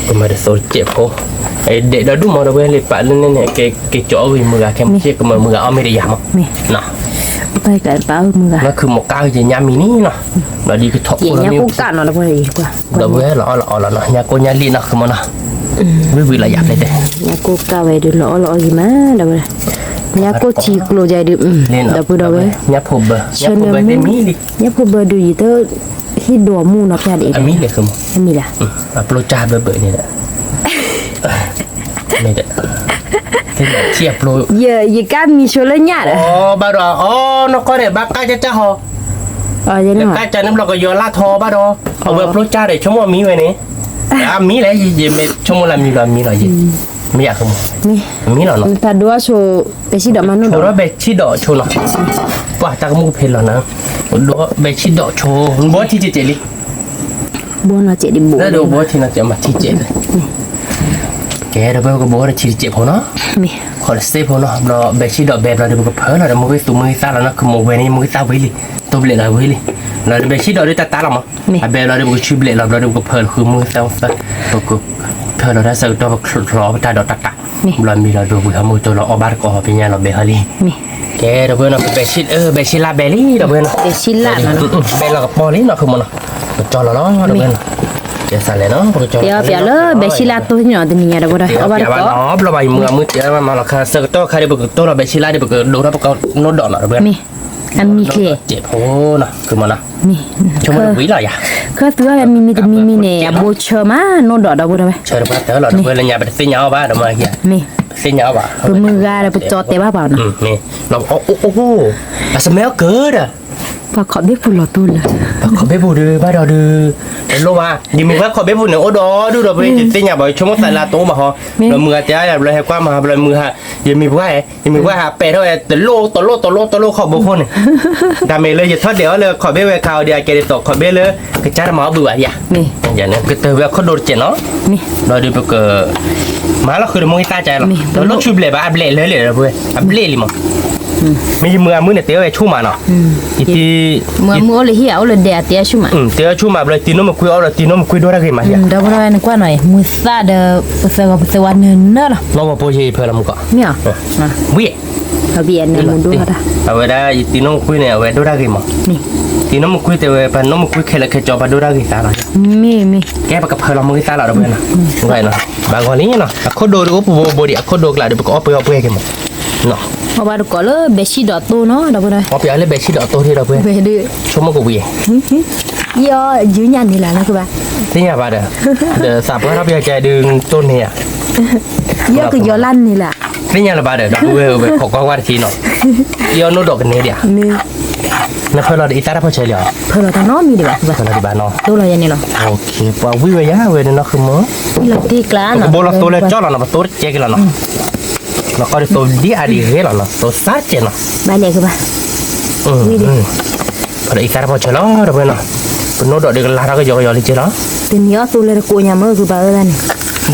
ပမၤဒီးသိတစဲးဖိ, ဒဲးဒီးဒူၣ်မး ဒီပုၢ်ဝဲၢ် လံပာ်လၢန့ၣ်န့ၣ် ကကၠီအီၣ်ဂ့ၤမုၢ်ဂၤ ခဲမုၢ်ဆ့ၣ်ကမၤမုၢ်ဂၤအီၣ်မ့ၢ်တယၤမး, ပကပာ်မုၢ်ဂၤ လီၤခုမီၤကါက့ၤညၣ်မံၤန့ၣ်နီၤ, ဒီးဒ်ကထီၣ်ဖိလီၤမ့ၣ်, ဒီပုၢ်ဝဲၢ်လီၤအီၣ်လီၤအီလီၤနီၤ ညၣ်ကိၢ်ညၣ်လံၣ်နီၤ ကမီၤနီၤ, ဝံၣ်ဝံၣ်လီၤယၤဖျဲတဲ, ညၣ်ကိၢ်ကၢ်ဝဲဒုးလီၤအီၣ်လီၤအီဂ့ၤမး ဒီပုၢ်ဝဲၢ်, ညၣ်ကိၢ်ထံကျိၤယၤဒုး, ဒီပုၢ်ဝဲၢ်, ညၣ်ဖိဘၢ, ညၣ်ဖိဘၢဒုးယတဟ့ၣ်ဒိးမူနီၤဖျါဒံး, အမံၤလဲၣ်, အမံၤလၢ်, အပျိကၢ်ဘၢဘၢန့ၣ်ဒီး ထံအပျိ, ယကါမံၤဆိလၢညၣ်ဒီး, ဘၣ်ဒီး အီ နီၢ်ကီၢ်န့ၣ် ဘၣ်ကၢ်ကၢ်ကၢ်ဟီ, ကၢ်ကၢ်န့ၣ်ဘျီကယီၤလၢ်ထီဘၣ်ဒီး, အဝဲပျိကၢ်ဒီး ဆိကမိၣ်အမံၤဝဲန့ၣ်, အမံၤလဲၣ် ယမ့ၢ်ဆိကမိၣ်လၢမံၤလီၤ မံၤလီၤယဲ, မ့ၢ်ယၤကမိၣ်, မံၤလီၤနီၤ, တၢ်ဒိအဆိ, ဘဲဆံၣ်ဒီးမၤနီၣ်ဒီး, ဆိဒီးဘဲဆံၣ်ဒီးဆိနီၤ, ပှၤတၢ်ကမူၣ်ဖဲလီၤနၤ, ဒိဘဲဆံၣ်ဒီးဆိ, ဘီထံကဲးကဲးလံ ဘီနီၤစဲးဒံးဘိ, ဘီထံနီၤစဲးမၤထံကဲး, ကဲ ဒီပုၢ်ဝဲၢ် ကဘီဒီးထံတစဲးဖိနီၤ, ခိးတစဲးဖိနီၤ, ဘျီဘဲဆံၣ်ဒီးဘဲဘျီဒီး ပကဖၢလီၤဒီး မုၢ်ဂ့ၢ်သူမုၢ်ဂ့ၢ်သၣ်လီၤနီၤ, ကမိၢ်ဝဲန့ၣ် မုၢ်ဂ့ၢ်သၣ်ဝံၤလံ, တိဘျဲးလီၤဝံၤလံ, ဘျီဒီးဘဲဆံၣ်ဒီးဒုးတၢ်တၢ်လီၤမး, အဘဲဘျီဒီး ပကဆူဘျဲးလီၤ ဘျီဒီးပကဖၢလီၤဃုမုၢ်ဂ့ၢ်သၣ်, ပကဖၢလီၤတၢ်ဆၢကတီၢ် ပချီပတၢ်ဒီးတၢ်တၢ်, ဘျီမံၤလီၤဒီး ဝံၤဟီမုၢ်ကၠိလီၤအီၣ်ဘၣ်တကိး ပညၣ်လီၤဘဲဟီလံ ကဲ ဒီပုၢ်ဝဲၢ်နီၤ ဘဲဆံၣ်, ဘဲဆံၣ်လၢ်ဘဲလံ ဒီပုၢ်ဝဲၢ်နီၤ, ဘဲလီၤကပီၤလံနီၤ ခုမီၤနီၤ, ကကၠီလီၤလီၤ ဒီပုၢ်ဝဲၢ်နီၤ, ကဲစးလဲၣ်နီၤ ပကကၠီလီၤ ပယီၤပယီၤလၢ ဘဲဆံၣ်လၢ်တိၢ်နီၤ တနံၤညါ ဒီပုၢ်ဝဲၢ် အီၣ်ဘၣ်တကိး, ဘျီဘၣ်ယမုၢ်အမုၢ်တဲ မၤလီၤခါ ဆၢကတီၢ်ခါဒီး ပကတိၢ်လီၤဘဲဆံၣ်လၢ်ဒီး ပကဒိထီၣ်ပကနိၣ်ဒီးနီၤ ဒီပုၢ်ဝဲၢ်, အမံၤချ့, ခိမီၤနီၤ, ဆိကမိၣ်ဝံၤလီၤယၤ, ခၢၣ်သူအီၣ်မံၤမံၤတမံၤမံၤန့ၣ် အဘိဆၢမး နိၣ်ဒီး ဒီပုၢ်ဝဲၢ်, ဆၢတပှၢ်တၢၢ်လီၤ ဒီပုၢ်ဝဲၢ် လၢညါ ပတသ့ၣ်ညါအီၣ်ဘၣ် ဒီးမၤဟံၣ်, ပသ့ၣ်ညါအီၣ်ဘၣ်, ပမုၢ်ဂၤဒီး ပကၠီတဲဘၣ်ပှၤနီၤ, အစမဲအီၣ်ကၢဒီး, ပှၤခိးဘ့ၣ်ပူၤလီၤတိၢ်လၢ, ပှၤခိးဘ့ၣ်ပူၤဒီး ဘၣ်ဒီးဒီး, တလိၣ်ဘၣ်, ယမ့ၢ်ပှၤခိးဘ့ၣ်ပူၤန့ၣ် အိၣ်ဒီးဒူၣ်ဒီး ပသ့ၣ်ညါဘၣ် ဆိကမိၣ်သးလၢတအိၣ်ဘၣ်ဟီ, ဒီးမုၢ်ဂၤတဲအါယၤ ဘျီဟဲကွၢ်မး ဘျီမုၢ်ဂၤ, ယမ့ၢ်ပှၤဧၢ ယမ့ၢ်ပှၤဟးပဲာ်ထီၣ်ဝဲ တလိၣ်တလိၣ်တလိၣ်တလိၣ် ခိးဘိခိၣ်န့ၣ်, တၢ်မ့ၢ်လၢယထီၣ်ဒဲးအီၤလၢခိးဘ့ၣ်ဝဲခါအီၤဒီး အကဲဒ်သိးခိးဘ့ၣ်လၢ ကစၢ်တမၤအီၣ်ဘုးဘၣ်ယၤ, ကတၢၢ်ဝဲအခီၣ်ဒိတစဲးနီၤ, ဒီးဒုးပက မၤလီၤဃုာ်ဒီးမုၢ်ဂ့ၢ်သၣ်ကၢ်လီၤ, ဒီးလိၣ်ဆူဘျဲးဘၣ် အဘျဲးလၢလၢဒီး အဘျဲးလံမး, မ့ၢ်ယမုၢ်အမုၢ်န့ၣ် တဲဝဲဆိမးနီၤ, မုၢ်အမုၢ်အိၣ်လၢဟံၣ် အိၣ်လၢဒဲး တဲဆိမး, တဲဆိမး ဘျီတံၤနိမုၢ်ကွံအီၣ်ဒီးတံၤနိမုၢ်ကွံဒိၣ်တၢ်ဂ့ၤမး, ဒီးပနကွၢ်နီၤ မုၢ်သၣ်ဒီး ပသၢဂီၤပသၢဝါနၢၤနၢၤလီၤ, လီၤဝဲပိယဲယဖၢလီၤမုၢ်ကီး, မ့ၢ်, ဝံၤ, အဝဲဒၣ်ယတံၤနိမုၢ်ကွံန့ၣ် အဝဲဒိၣ်တၢ်ဂ့ၤမး, မ့ၢ်, တံၤနီၢ်မုၢ်ကွံတဲဝဲ ပှၤနီၢ်မုၢ်ကွံခဲလၢာ်ခဲဆ့ ပှၤဒိၣ်တၢ်ဂ့ၤသးလီၤ. မ့ၢ်မ့ၢ်. ကဲပကဖၢလီၤမုၢ်ဂ့ၤသးလီၤ ဒီပုၢ်ဝဲၢ်နီၤ. ဘၣ်ဂီၤလံနီၤ အခိၣ်ဒိၣ်ဒုးအိၣ်ပူၤဘိဘိဒံး အခိၣ်ဒိၣ်ကျါဒီး ပကအီၣ်ပှဲၤအီၣ်ပှဲၤက့ၤမး. အီၣ်ဘၣ်တကိးလၢဘဲဆံၣ်ဒီးတိၢ်နီၤ ဒီပုၢ်ဝဲၢ်. အီၣ်ပှဲၤအီၣ်လၢဘဲဆံၣ်ဒီးတိၢ်ထံ ဒီပုၢ်ဝဲၢ်. ဆိကမိၣ်ကဝံၤ ယီယုညၣ်န့ၣ်လၢ်လၢကဘၣ် သ့ၣ်ညါဘၣ်ဒီး ဒီးသးပှၢ်ထီၣ်ပယီၤကဲဒုးတိၢ်န့ၣ်ဧါ. ယီကယီၤလၢ်န့ၣ်လၢ်. သ့ၣ်ညါလၢၤဘၣ်ဒီး ဒီပုၢ်ဝဲၢ်ဝဲ ခိးကွၢ်ကွၢ်တထံနီၤ. ယီနိၣ်ဒီးကန့ၢ်ဒံးဧါ. နဖၢလီၤဒီးအံသၣ်တၢ်ဖီၢ်ဆၢလံဧါ. ဖၢလီၤတၢ်နီတမံၤဒံးဘၣ် ဖၢလီၤဒံးဘၣ်နီၤ. တိၢ်လီၤယဲန့ၣ်လီၤ. ပှၤဝံၣ်ဝဲယၤဝဲဒီးနီၢ်ဃုမိၢ် ပကဘိလီၤသိလၢကၠီလီၤနီၤ ပသိတကဲက့ၤလီၤနီၤ. နီၢ်ကီၢ်ဒီးသိဒ်အါဒံးဂ့ၤလီၤနီၤ သိသၣ်တကဲနီၤ. ဘၣ်လဲၣ်ကဘၣ် ဖၢလီၤအံသၣ်တၢ်ဖီၢ်ဆၢလီၤ ဒီပုၢ်ဝဲၢ်နီၤ. ပနိၣ်ဒီးဒုးကလါထီၣ်ကယီကယီလံက့ၤလီၤ. တနံၤအီၣ်သိလၢတကိးညါမ့ၢ်ဂုၤဘၣ်အၢသၣ်န့ၣ်. ဒီ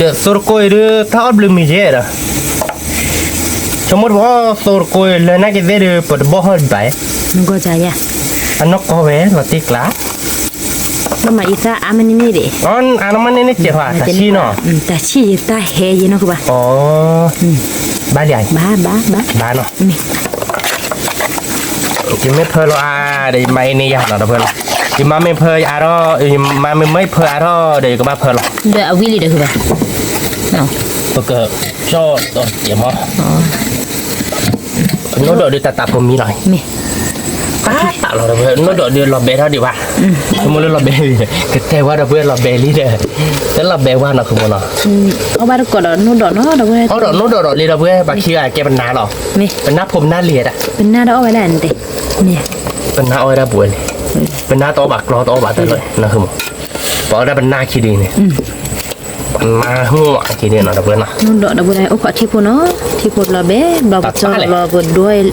းသိတကိးအံၤဒုး တၢ်အီၣ်ဘျုးမံၤယဲဒီး ဆိကမိၣ်တဘၣ်အီၣ်သိတကိးအံၤ လၢနာ်က့ၤသ့ၣ်ဒီး ပတဘီၣ်ဟီၣ်ဒံးဘၣ်. အနီၢ်ကီၢ်ဝဲလီၤတံၢ်ကျါ မၤအံသၣ်အါမးန့ၣ်န့ၣ်ဒံး အါမးန့ၣ်န့ၣ်ကဲၤဖး တၢ်ဆံၣ်နီၤ. တၢ်ဆံၣ်ယတၢ်ဟဲယဲနီၢ်ကဘၣ်. ဘၣ်လံ ဘၣ်ဘၣ်ဘၣ်နီၤ. ယမ့ၢ်ဖၢလီၤအါဒီး ယမၤအံၤန့ၢ်ယၤနီၤ ဒီပုၢ်ဝဲၢ်နီၤ. ယမၤမ့ၢ်ဖၢအါထီၣ် ယမၤမ့ၢ်မ့ၢ်ဖၢအါထီၣ်ဒီး ယကဘၣ်ဖၢလီၤ. ဒီးအဝံၣ်လံဒီးဂုၤဘၣ် ပကကၠီၣ်ဒီးတကဲးမး ပနိၣ်ဒီးဒုးတၢ်တးဖိမံလီၤ. တၢ်တးလီၤဒီး ပနိၣ်ဒီးဒုးလီၤဘဲထီၣ်ဒံးဘၣ်. ဆိကမိၣ်လၢလီၤဘဲလံ ကတဲဝဲဒီပုၢ်ဝဲၢ်လီၤဘဲလံဒီး တလီၤဘဲဝဲနီၤ ဃုမိၢ်နီၤ. အီၣ်ဘၣ်တကိးဒီးနိၣ်ဒီးနီၤ ဒီပုၢ်ဝဲၢ်. အီၣ်ဒီးနိၣ်ဒီးဒီးလံဒီပုၢ်ဝဲၢ် ဘၣ်ခံဂၤကဲပနါလီၤ. ပနါဖိပနါလံၤဒၣ် ပနါဒီးအီၣ်ဝဲဒၣ်န့ၣ်တဲ ပနါအီၣ်ဝဲဒၣ်ပှဲၤလံ. ပနါတအီၣ်ဘၣ်ကျီ တအီၣ်ဘၣ်တၢ်လၢ နီၤ ဃုမိၢ်. ပအီၣ်ဒၣ်ပနါခံဒ်န့ၣ် ပနါဟူၣ်ခံဒ်နီၤ ဒီပုၢ်ဝဲၢ်နီၤ. ဒီးဒီပုၢ်ဝဲၢ် အိၣ်ခိးထံဖိနီၤ ထံဖိလီၤဘဲ ဘျီပကၠီလီၤ ပဒိး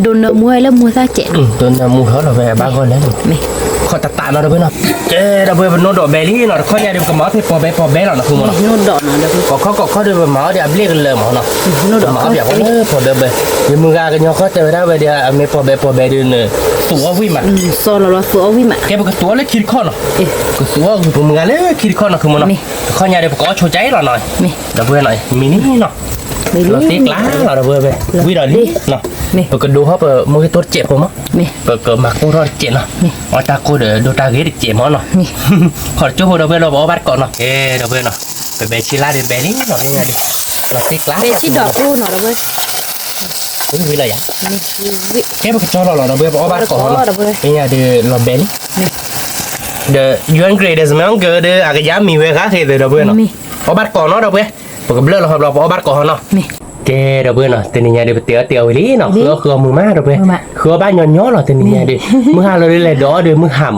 ဒိးနၢမူဝဲလၢမူသၣ်စဲး ဒိးနၢမူထီၣ်လီၤဝဲ ဘၣ်ဂီၢ်လဲၣ် ခိးတးတးနီၤ ဒီပုၢ်ဝဲၢ်နီၤ. ကဲ ဒီပုၢ်ဝဲၢ် ပနိၣ်ဒီးဘဲလံနီၤ တခီညါဒီး ပကမၤအီၣ်ဖဲပီၢ်ဘဲပီၢ်ဘဲလီၤ နီၤ ဃုမိၢ်နီၤ. ကိးခီကိးခီဒီး ပမၤအီၣ်ဒီးအဘျ့ၣ်ကလၢာ်မးနီၤ. ပမၤအီၣ်ဖဲပီၢ်ဘဲဘဲ ယမုၢ်ဂၤကညီခီတဲဝဲဒၣ်ဝဲဒီး အမ့ၢ်ပီၢ်ဘဲပီၢ်ဘဲဒီး နသူၣ်အီၣ်ဝံၣ်မး ကဲ ပကသူၣ်အီၣ်လၢခံတခီနီၤ. ကသူၣ်အီၣ်ဂုၤပမုၢ်ဂၤလၢခံတခီနီၤ ဃုမိၢ်နီၤ. တခီညါဒီး ပကအီၣ်ဆိကါအံၤလီၤနီၤ ဒီပုၢ်ဝဲၢ်နီၤ. မံၤန့ၣ်နီၤ လီၤတံၢ်ကျါလီၤ ဒီပုၢ်ဝဲၢ် ဝံၣ်ဒီးလံနီၤ. ပကဒိးထီၣ်ပမိၢ်ဂ့ၤတိၢ်တစဲးဖိမး ပကမၤကိၢ်ထီၣ်တစဲးနီၤ. အီၣ်တၢ်ကိၢ်ဒီး ဒိးတၢ်ဂ့ၤတစဲးမးနီၤ. ခိးတကၠိဖိ ဒီပုၢ်ဝဲၢ် လီၤပအီၣ်ဘၣ်တကိးနီၤ. ကဲ ဒီပုၢ်ဝဲၢ်နီၤ ပဘဲဆံလါဒီးဘဲလံနီၤ ညါဒီး လီၤတံၢ်ကျါ ဘဲဆံဒီးတိၢ်နီၤ ဒီပုၢ်ဝဲၢ် ဝံၤလီၤယၤ ကဲ ပကကၠီလီၤလီၤ ဒီပုၢ်ဝဲၢ် ပအီၣ်ဘၣ်တကိးနီၤ ညါဒီးလီၤဘဲလံ ဒီး ယွၤကရ့ဒီး စမဲကၢဒီး အကယါမံၤဝဲဂၤဃ့သ့ ဒီပုၢ်ဝဲၢ်နီၤ. အီၣ်ဘၣ်တကိးနီၤ ဒီပုၢ်ဝဲၢ် ပကဘျၢလီၤဟီဘျီ ပအီၣ်ဘၣ်တကိးဟီနီၤ. ကဲ ဒီပုၢ်ဝဲၢ်နီၤ တနံၤညါဒီး ပတဲအီၣ်တဲအီၣ်ဝံၤလံနီၤ ဃုအီၣ်ဃုအီမုာ်မး ဒီပုၢ်ဝဲၢ် ဃုအီၣ်ဘၣ်ညီညီလီၤ တနံၤညါဒီး မုၢ်ဟါလီၤဒီးလဲၤဒိးအီၣ်ဒီး မုၢ်ဟါမး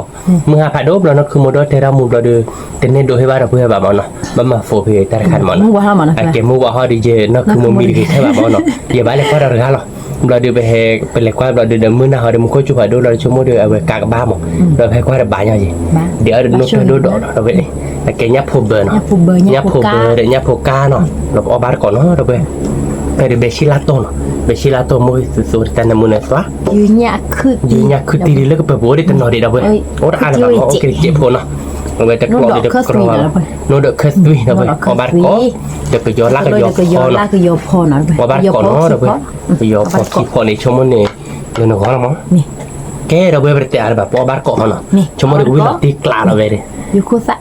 မုၢ်ဟါဖးဒိၣ်ဘျီ နီၢ်ခုမိၢ်ဒီးတဲတၢ်မူဘျီဒီး တန့ၢ်ဒိးဟ့ၣ်ဘၣ်ဒီပုၢ်ဝဲၢ်ဘၣ်မးနီၤ ဘၣ်မၤ phone ဖဲတၢ်တခါန့ၣ်မးနီၤ အကဲမူဘၣ်ဟီဒီးယဲ နီၢ်ခုမိၢ်မံၤတဂ့ၤထဲဘၣ်မးနီၤ ယဘၣ်လဲၤကွၢ်ဒီးတဂၤလီၤ ဘျီဒီးပဟဲ ပလဲၤကွၢ်ဘျီဒီး မုၢ်နၤဟီဒီး မူခိၣ်စူၤဖးဒိၣ်လီၤဒီး ဆိကမိၣ်ဒီး အဝဲကးကဘၣ်မး ဒီးပဟဲကွၢ်ဒီးဘၣ်ညီယဲ ဒ်အီၣ်ဒီးနိၣ်တၢ်ဒိၣ်ဒီးနီၤ ဒီပုၢ်ဝဲၢ် အကဲညၣ်ဖိဘၢနီၤ ညၣ်ဖိဘၢဒီး ညၣ်ဖိကါနီၤ လီၤပအီၣ်ဘၣ်တကိးနီၤ ဒီပုၢ်ဝဲၢ် ဖဲဒီးဘဲဆံလါတိၢ်နီၤ ဘဲဆံလါတိၢ် မိၢ်ဂ့ၤသုးသိးတၢ်နၢမူနၢသွါ ယုညၣ်ခုၣ်တံၢ်လံလၢကပၢၤပူၤဒီးတနီၤဒံး ဒီပုၢ်ဝဲၢ် အိၣ်တအါလၢၤဘၣ်မး အိၣ်က့ၤတစဲးဖိနီၤ အဝဲတကျီၢ်ဒီးတကျီၢ်ဘၣ် နိၣ်ဒီးခၢၣ်သွံ ဒီပုၢ်ဝဲၢ် အီၣ်ဘၣ်တကိး ဒီးကယီၤလၢကယီၤဖီနီၤ အီၣ်ဘၣ်တကိးနီၤဒီပုၢ်ဝဲၢ် ကယီၤဖီခံဖီန့ၣ် ဆိကမိၣ်န့ၣ် လၢနဂီၢ်လီၤမး ကဲ ဒီပုၢ်ဝဲၢ် ပတတဲအါလၢၤဘၣ် ပအီၣ်ဘၣ်တကိးဟီနီၤ ဆိကမိၣ်ဒီးကဝံၣ်လီၤတံၢ်ကျါလီၤဝဲဒီး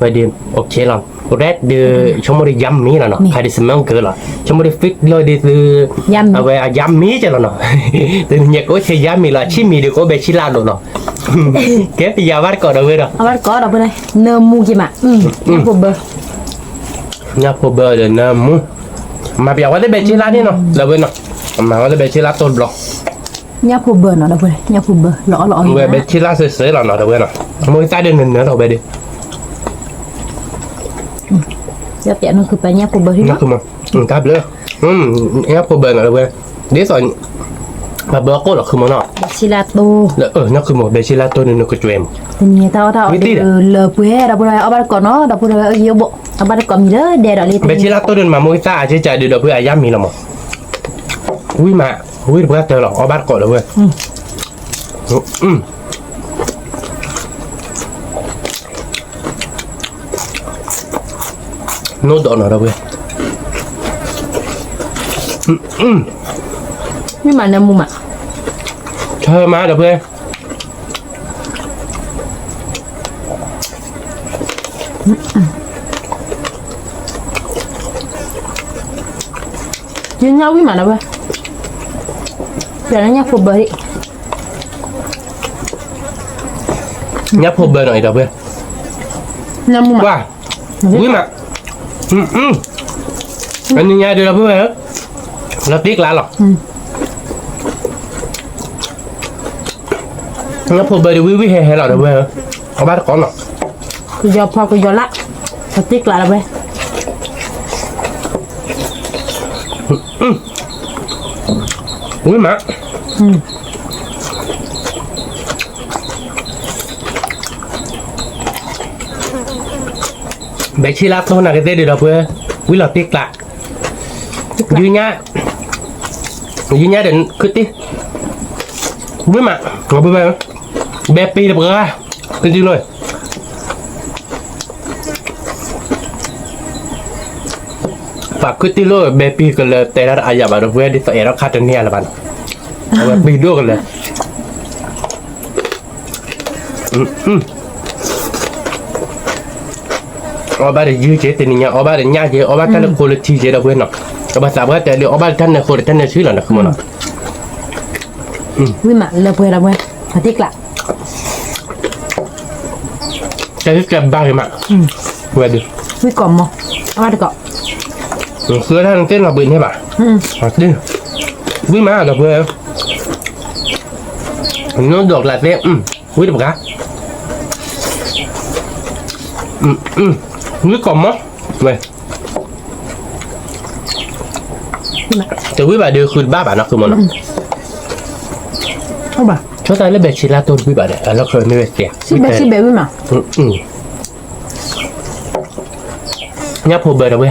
ဝဲဒီး okay လီၤ red ဒီး ဆိကမိၣ်ဒီး yummy လီၤနီၤ ခါဒီး smell good လီၤ ဆိကမိၣ်ဒီး fit လီၤဒီးသု အဝဲအ yummy ကဲလီၤနီၤ တနံၤညါကအိၣ်ဆဲး yummy လီၤ ဆံမံၤဒီးကအိၣ်ဘဲဆံလါဒိၣ်လီၤ ကဲ ပယၤဘၣ်တကိးဒီပုၢ်ဝဲၢ်ဒီး နၢမူက့ၤမး ညၣ်ဖိဘၢ ညၣ်ဖိဘၢဒီးနၢမူ မၤပယၤဝဲလၢဘဲဆံလါန့ၣ်နီၤ ဒီပုၢ်ဝဲၢ်နီၤ မၤဝဲလၢဘဲဆံလါတိၢ်တဘျီ ညၣ်ဖိဘၢနီၤ ဒီပုၢ်ဝဲၢ် ညၣ်ဖိဘၢ လီၤအီၣ်လီၤအီၣ် ဝဲဘဲဆံလါစဲးစဲးလီၤနီၤ ဒီပုၢ်ဝဲၢ်နီၤ မိၢ်သၣ်ဒီးနၢနၢလီၤဝဲဒီး ယပျဲနုာ်ခုပှၤညၣ်ဖိဘၢ တၢ်ဘျၢ ညၣ်ဖိဘၢနီၤ ဒီပုၢ်ဝဲၢ် ဒ်သိး ပှၤဘၢအီၣ်ကိၣ်လီၤ ခုမိၢ်နီၤ ဘဲဆံလါတိၢ် ညၣ်ခုမိၢ် ဘဲဆံလါတိၢ်န့ၣ် နကကွဲမး တနံၤတၢ်အီၣ်တၢ်အီဒီး လၢပှဲၤ ဒီပုၢ်ဝဲၢ် အီၣ်ဘၣ်တကိးနီၤ ဒီပုၢ်ဝဲၢ် ယိဘိၣ် အီၣ်ဘၣ်တကိးမံၤလၢဒဲဒီးလံ ဘဲဆံလါတိၢ်န့ၣ် မၤမိၢ်သၣ်အကကးဒီး ဒီပုၢ်ဝဲၢ် အ yummy လီၤမး ဝံၣ်မး ဝံၣ်တပှၢ်တၢၢ်လီၤ အီၣ်ဘၣ်တကိးဒီပုၢ်ဝဲၢ် နိၣ်ဒီးနီၤ ဒီပုၢ်ဝဲၢ် မ့ၢ်မၤနၢမူမး ဆၢမး ဒီပုၢ်ဝဲၢ် ယညၣ်ဝံၣ်မးဒီးဝဲ, ပျဲညၣ်ဖိဘၢဒံး, ညၣ်ဖိဘၢနီၤအံၤဒီးဝဲ, ကွၢ်, ဝံၣ်မး, အနံၤညါဒုးဒီးဝဲ, လီၤတံၢ်ကျးလီၤ. ညၣ်ဖိဘၢဒံးဝံၣ်ဝံၣ်ဟဲဟဲလီၤဒီးဝဲ, အီၣ်ဘၣ်တကိးနီၤ, ကယီၤဖီကယီၤလၢ်, လီၤတံၢ်ကျးလီၤဝဲ, ဝံၣ်မး, ဘဲဆံလၢတိၢ်နၤကသ့ၣ်ဒုးဒီးပှဲၤ, ဝံၣ်လီၤတံၢ်ကျး, ယညၣ်, ယညၣ်ဒီးခုတံၢ်, ဝံၣ်မး, ဘဲပ့ၤတပှၤ, ကတံၢ်လီၤ ပှၤခုတံၢ်လိာ်ဘဲပံၤကလၢၤတဲဒၣ်တအါယၤဘၣ်ဒီး ပဝဲဒ်သိးအဲၣ်ဒိးခါတန့ၢ်လၢၤဘၣ်နီၤ, အဝဲပံၤဒိၣ်ကလၢၤ, အီၣ်ဘၣ်တယုၢ်က့ၤ တနံၤညါ အီၣ်ဘၣ်တညၣ်က့ၤ အီၣ်ဘၣ်တၢ်လၢခိလၢထံက့ၤဒီးပဝဲနီၤ, အဘၣ်သးပှၢ်တဲလၢအီၣ်ဘၣ်လၢတၢ်နၢၤဃိဒီးတၢ်နၢၤဆှံလီၤနီၤ မနီၤ, ဝံၣ်မးလၢပှဲၤဒီးပဝဲ, အတံၢ်ကျး တဲဘၣ်ဂ့ၤမး, ဝဲဒုး, ဝံၣ်ကိးမီၤ, အဝဲတကိး, ဃုတၢ်နသ့ၣ်နီၤဘှံးန့ၢ်ဘၣ်, ဝံၣ်မးဒီးပှဲၤ, နိဒိးကျးသ့, ဝံၣ်တပှၤ, ဝံၣ်ကိးမီၤ, ဝဲ တဝံၣ်ဘၣ်ဒီးဃုတဘၣ်ဘၣ်နီၤ ဃုမီၤနီၤ, ဆိတၢ်လၢဘဲဆံလါတိၢ်တဝံၣ်ဘၣ်ဒီး အလီၢ်ခၢၣ်မ့ၢ်ဝဲသ့, ဘဲဆံဘဲဝံၣ်မး, ညၣ်ဖိဘၢဒီးဝဲ,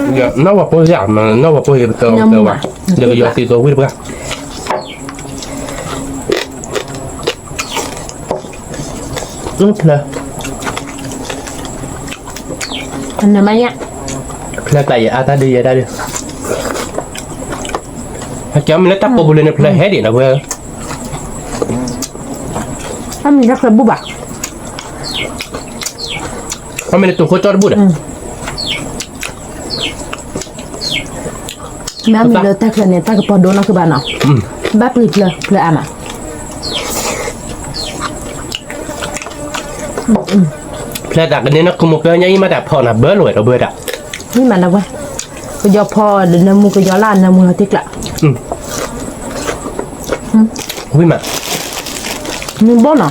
နီၢ်ဝဲပိၢ်ယၤ, နီၢ်ဝဲပိၢ်ယၤပတၢ်ဝဲ, ဒီးကယီၤသံသိဝံၣ်တပှၤ, ဖျၢၣ် နမါညၣ်, ဖျၢၣ်ကျးယအါတၢ်ဒုးယဲဒၣ်ဒုး, အကဲမ့ၢ်လၢတၢ်ပိာ်ပူၤလၢနဖျၢၣ်ဟဲဒံးနီၤဝဲ, အမ့ၢ်တၢ်ဖျၢၣ်ဘူၣ်ဘၣ်, အမ့ၢ်လၢတိၤခိကၠီတဘူၣ်ဒီး မ့ၢ်မ့ၢ်လၢတၢ်ချၢန့ၣ် တၢ်ကပီၤဒိနီၢ်ကဘၣ်နီၤ, ဘၣ်ပျံၤဖျၢၣ် ဖျၢၣ်အါမး, ဖျၢၣ်တၢ်ကန့ၢ်နီၢ်ကမိၢ်ပၢညါအံၤမးတၢ်ဖီၣ်နၤဘၢလိာ်ဝဲဒီးဘၢတၢ်, မ့ၢ်မးနဝဲ, ကယီၤဖီၣ်ဒီးနၢမူကယီၤလၢနၢမူလီၤတံၢ်ကျး, ဝံၣ်မး, မ့ၢ်ဘီနီၤ, ဟံၣ်ဂၤ,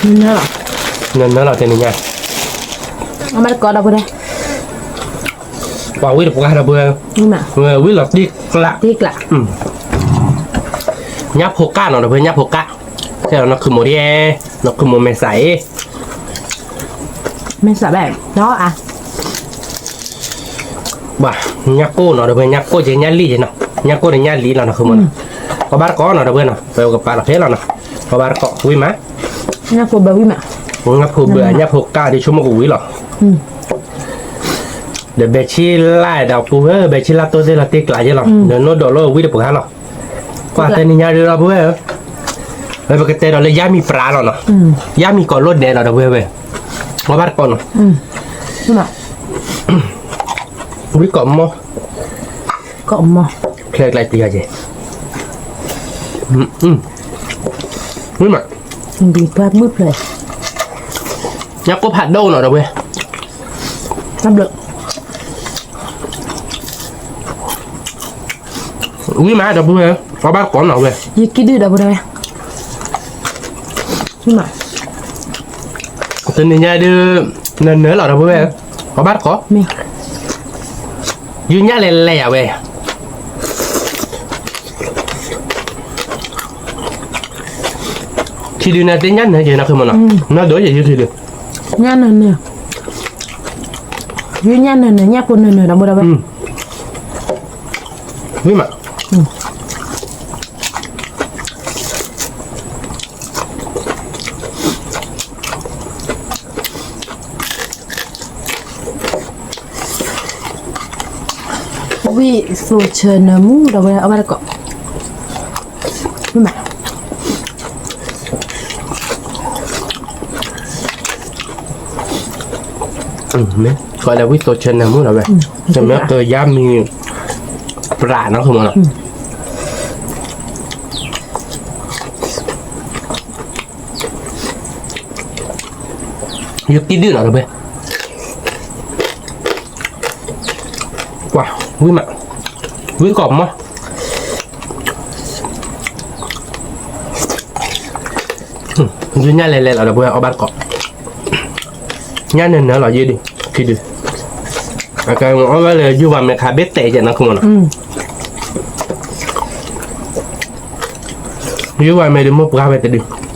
နနၢလီၤ, နနၢလီၤတနံၤညါ, အမါတကိးဒီးပှဲၤ ပှၤဝံၣ်တပှၢ်ဒီးပှဲၤ, ဝံၣ်လီၤတံၢ်ကျး, တံၢ်ကျး, ညၣ်ဖိကၣ်နီၤဒီးပှဲၤ ညၣ်ဖိကၣ်, ခဲနီၢ်ခုမိၣ်ဒ်, နီၢ်ခုမိၣ်မဲာ်ဆှးအံၤ, မဲာ်ဆှးဘၣ်, ဘၣ်, ညၣ်ကိၢ်နီၤဒီးပှဲၤ ညၣ်ကိၢ်က့ၤညၣ်လံၣ်က့ၤနီၤ, ညၣ်ကိၢ်ဒီးညၣ်လံၣ်လီၤနီၢ်ခုမိၣ်နီၤ, ပှၤဘၣ်တကိးနီၤဒီးပှဲၤနီၤ ပကပာ်လီၤဖဲလီၤနီၤ, ပှၤဘၣ်တကိးဝံၣ်မး, ညၣ်ဖိဘၢဝံၣ်မး, ညၣ်ဖိဘၢ ညၣ်ဖိကၣ်ဒ်ဆိကမိၣ်ကဝံၣ်လီၤ ဒီးဘဲဆံလါဒီးပူၤဧၢ ဘဲဆံလါတိၢ်သ့ၣ်လီၤတံၢ်ကျးယဲလီၤ ဒီးနိဒီးလၢဝံၣ်တပှၢ်လီၤ, ကွၢ်တဲနံၤညါဒုးလီၤပဝဲဧၢ, ဝဲပကတဲဒီးလၢယါမံၤပြးလီၤနီၤ, ယါမံၤကိးလိာ်ဒဲးလီၤဒီးပဝဲဝဲ, ပှၤဘၣ်တကိးနီၤ, ဝံၣ်ကိးမီၤ, ကိးမီၤ, ဖျဲးကျဲတယၤက့ၤ, ဝံၣ်မး, ညါကိၢ်ဖးဒိၣ်နီၤဒီးပဝဲ တၢ်ဘျုး ဝံၣ်မးဒီးပဝဲ ပှၤဘၣ်တကိးနီၤဝဲ ယကံၣ်ဒုၣ်ဒီးပဝဲ တနံၤညါဒုး နနၢလီၤဒီးပဝဲ ပှၤဘၣ်တကိး ယညၣ်လဲၤလဲၤယၤဝဲ ထံဒုးနၤသ့ၣ်ညၣ်နၢက့ၤ နၢ်ခ့မနီၤ နၢဒိးယဲယထံဒုး ညၣ်နၢနၢ ယညၣ်နၢနၢ ညၣ်ဖိနၢနၢဒီးပဝဲ ဝံၣ်မး ဝံၣ်သိးဆၢနၢမူဒီးဝဲအဘၣ်တကိး ဝံၣ်မး မ့ၢ် ကီးလၢဝံသိးဆၢနၢမူလီၤဝဲ, တမ့ၢ်ကယါမံၤ ပြးနီၢ်ခိမးနီၤ, ယကံၣ်ဒုၣ်နီၤတဘျီ, ကွၢ် ဝံမး, ဝံကီးမီၢ် ယညၣ်လဲၤလဲၤလီၤဒီးပှၤအီၣ်ဘၣ်တကိး, ညၣ်နၢၤနၢၤလီၤယဲဒုး, ခံဒုး, အကဲအီၣ်ဝဲလၢယုၢ်ဝါမဲာ်ခါဘ့ၣ်တဲာ်ကဲနီၢ်ခိမးနီၤ, ယုၢ်ဝါမဲာ်ဒုးမိၢ်ပှၢ်ဝဲတဒုး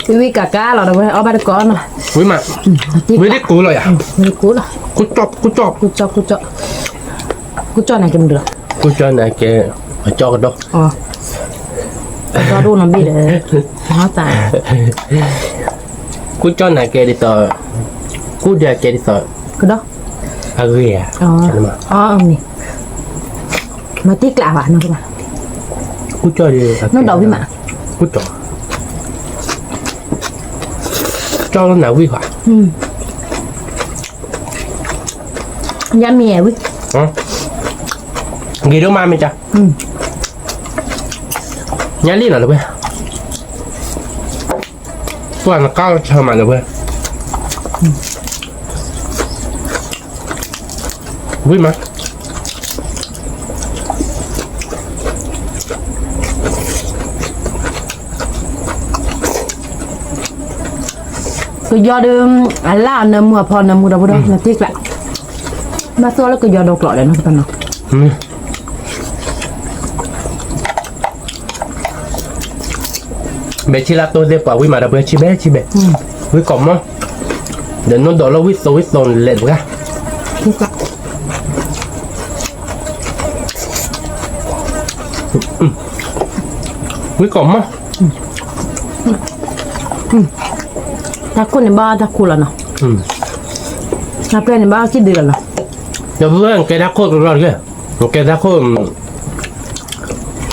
ဝံဝံကးကးလီၤဒီးဝဲ အီၣ်ဘၣ်တကိးနီၤ, ဝံမး, ဝံဒ်ကူလီၤယၤ, ဝံဒ်ကူလီၤ, ကူကၠီၣ်, ကူကၠီၣ်, ကူကၠီၣ်, ကူကၠီၣ်န့ၣ်ကဲမနုၤလီၤ, ကူကၠီၣ်န့ၣ်ကဲ အကၠီၣ်ကဒီး, ကၠီၣ်ဒိၣ်နီၢ်ဘ့ၣ်ဒီး, ကူကၠီၣ်န့ၣ်ကဲဒ်သိး, ကူဒၣ်ကဲဒ်သိး, ကဒီး, အဂ့ၢ်ဧါ, မၤတ့ကျးဘၣ်, ကူကၠီၣ်, နီၢ်ဒီးဝံမး, ကူကၠီၣ်, ကၠီၣ်လၢနၤဝံၢ်ဃီ, ယါမံၤဝံၢ်, ဂ့ၤဒိၣ်မးမ့ၢ်ကၠီ, ညါလံနီၤလၢဝဲ ပှၤနကၢ်ဆၢမးလၢဝဲ, ဝံၢ်မး, ကယီၤဒီး အလၣ်အနၢမူအဖီနၢမူဒီးပဒီး နတ့ကျး, ဘၣ်သိၣ်လၢကယီၤဒီးကျိးဒီးနီၤ, ဘဲဆံလၢတိၢ်သ့ၣ်ပှၤဝံၢ်မးဒီးပှၤဆံဘဲဆံဘဲ, ဝံၢ်ကီးမီၢ်, ဒီးနီၢ်ဒီးလၢဝံၢ်သိးဝံၢ်သိးလဲၤတပှၤ, ဝံၢ်ကီးမီၢ်, တၢ်ခိၣ်န့ၣ်ဘၣ်တၢ်ခိၣ်လီၤနီၤ, တၢ်ပျဲၢ်န့ၣ်ဘၣ်စံၣ်ဒုးလီၤနီၤ, ဒီးပဝဲနကဲတၢ်ခိၣ်တရီတဂ့ၤ, နကဲတၢ်ခိၣ်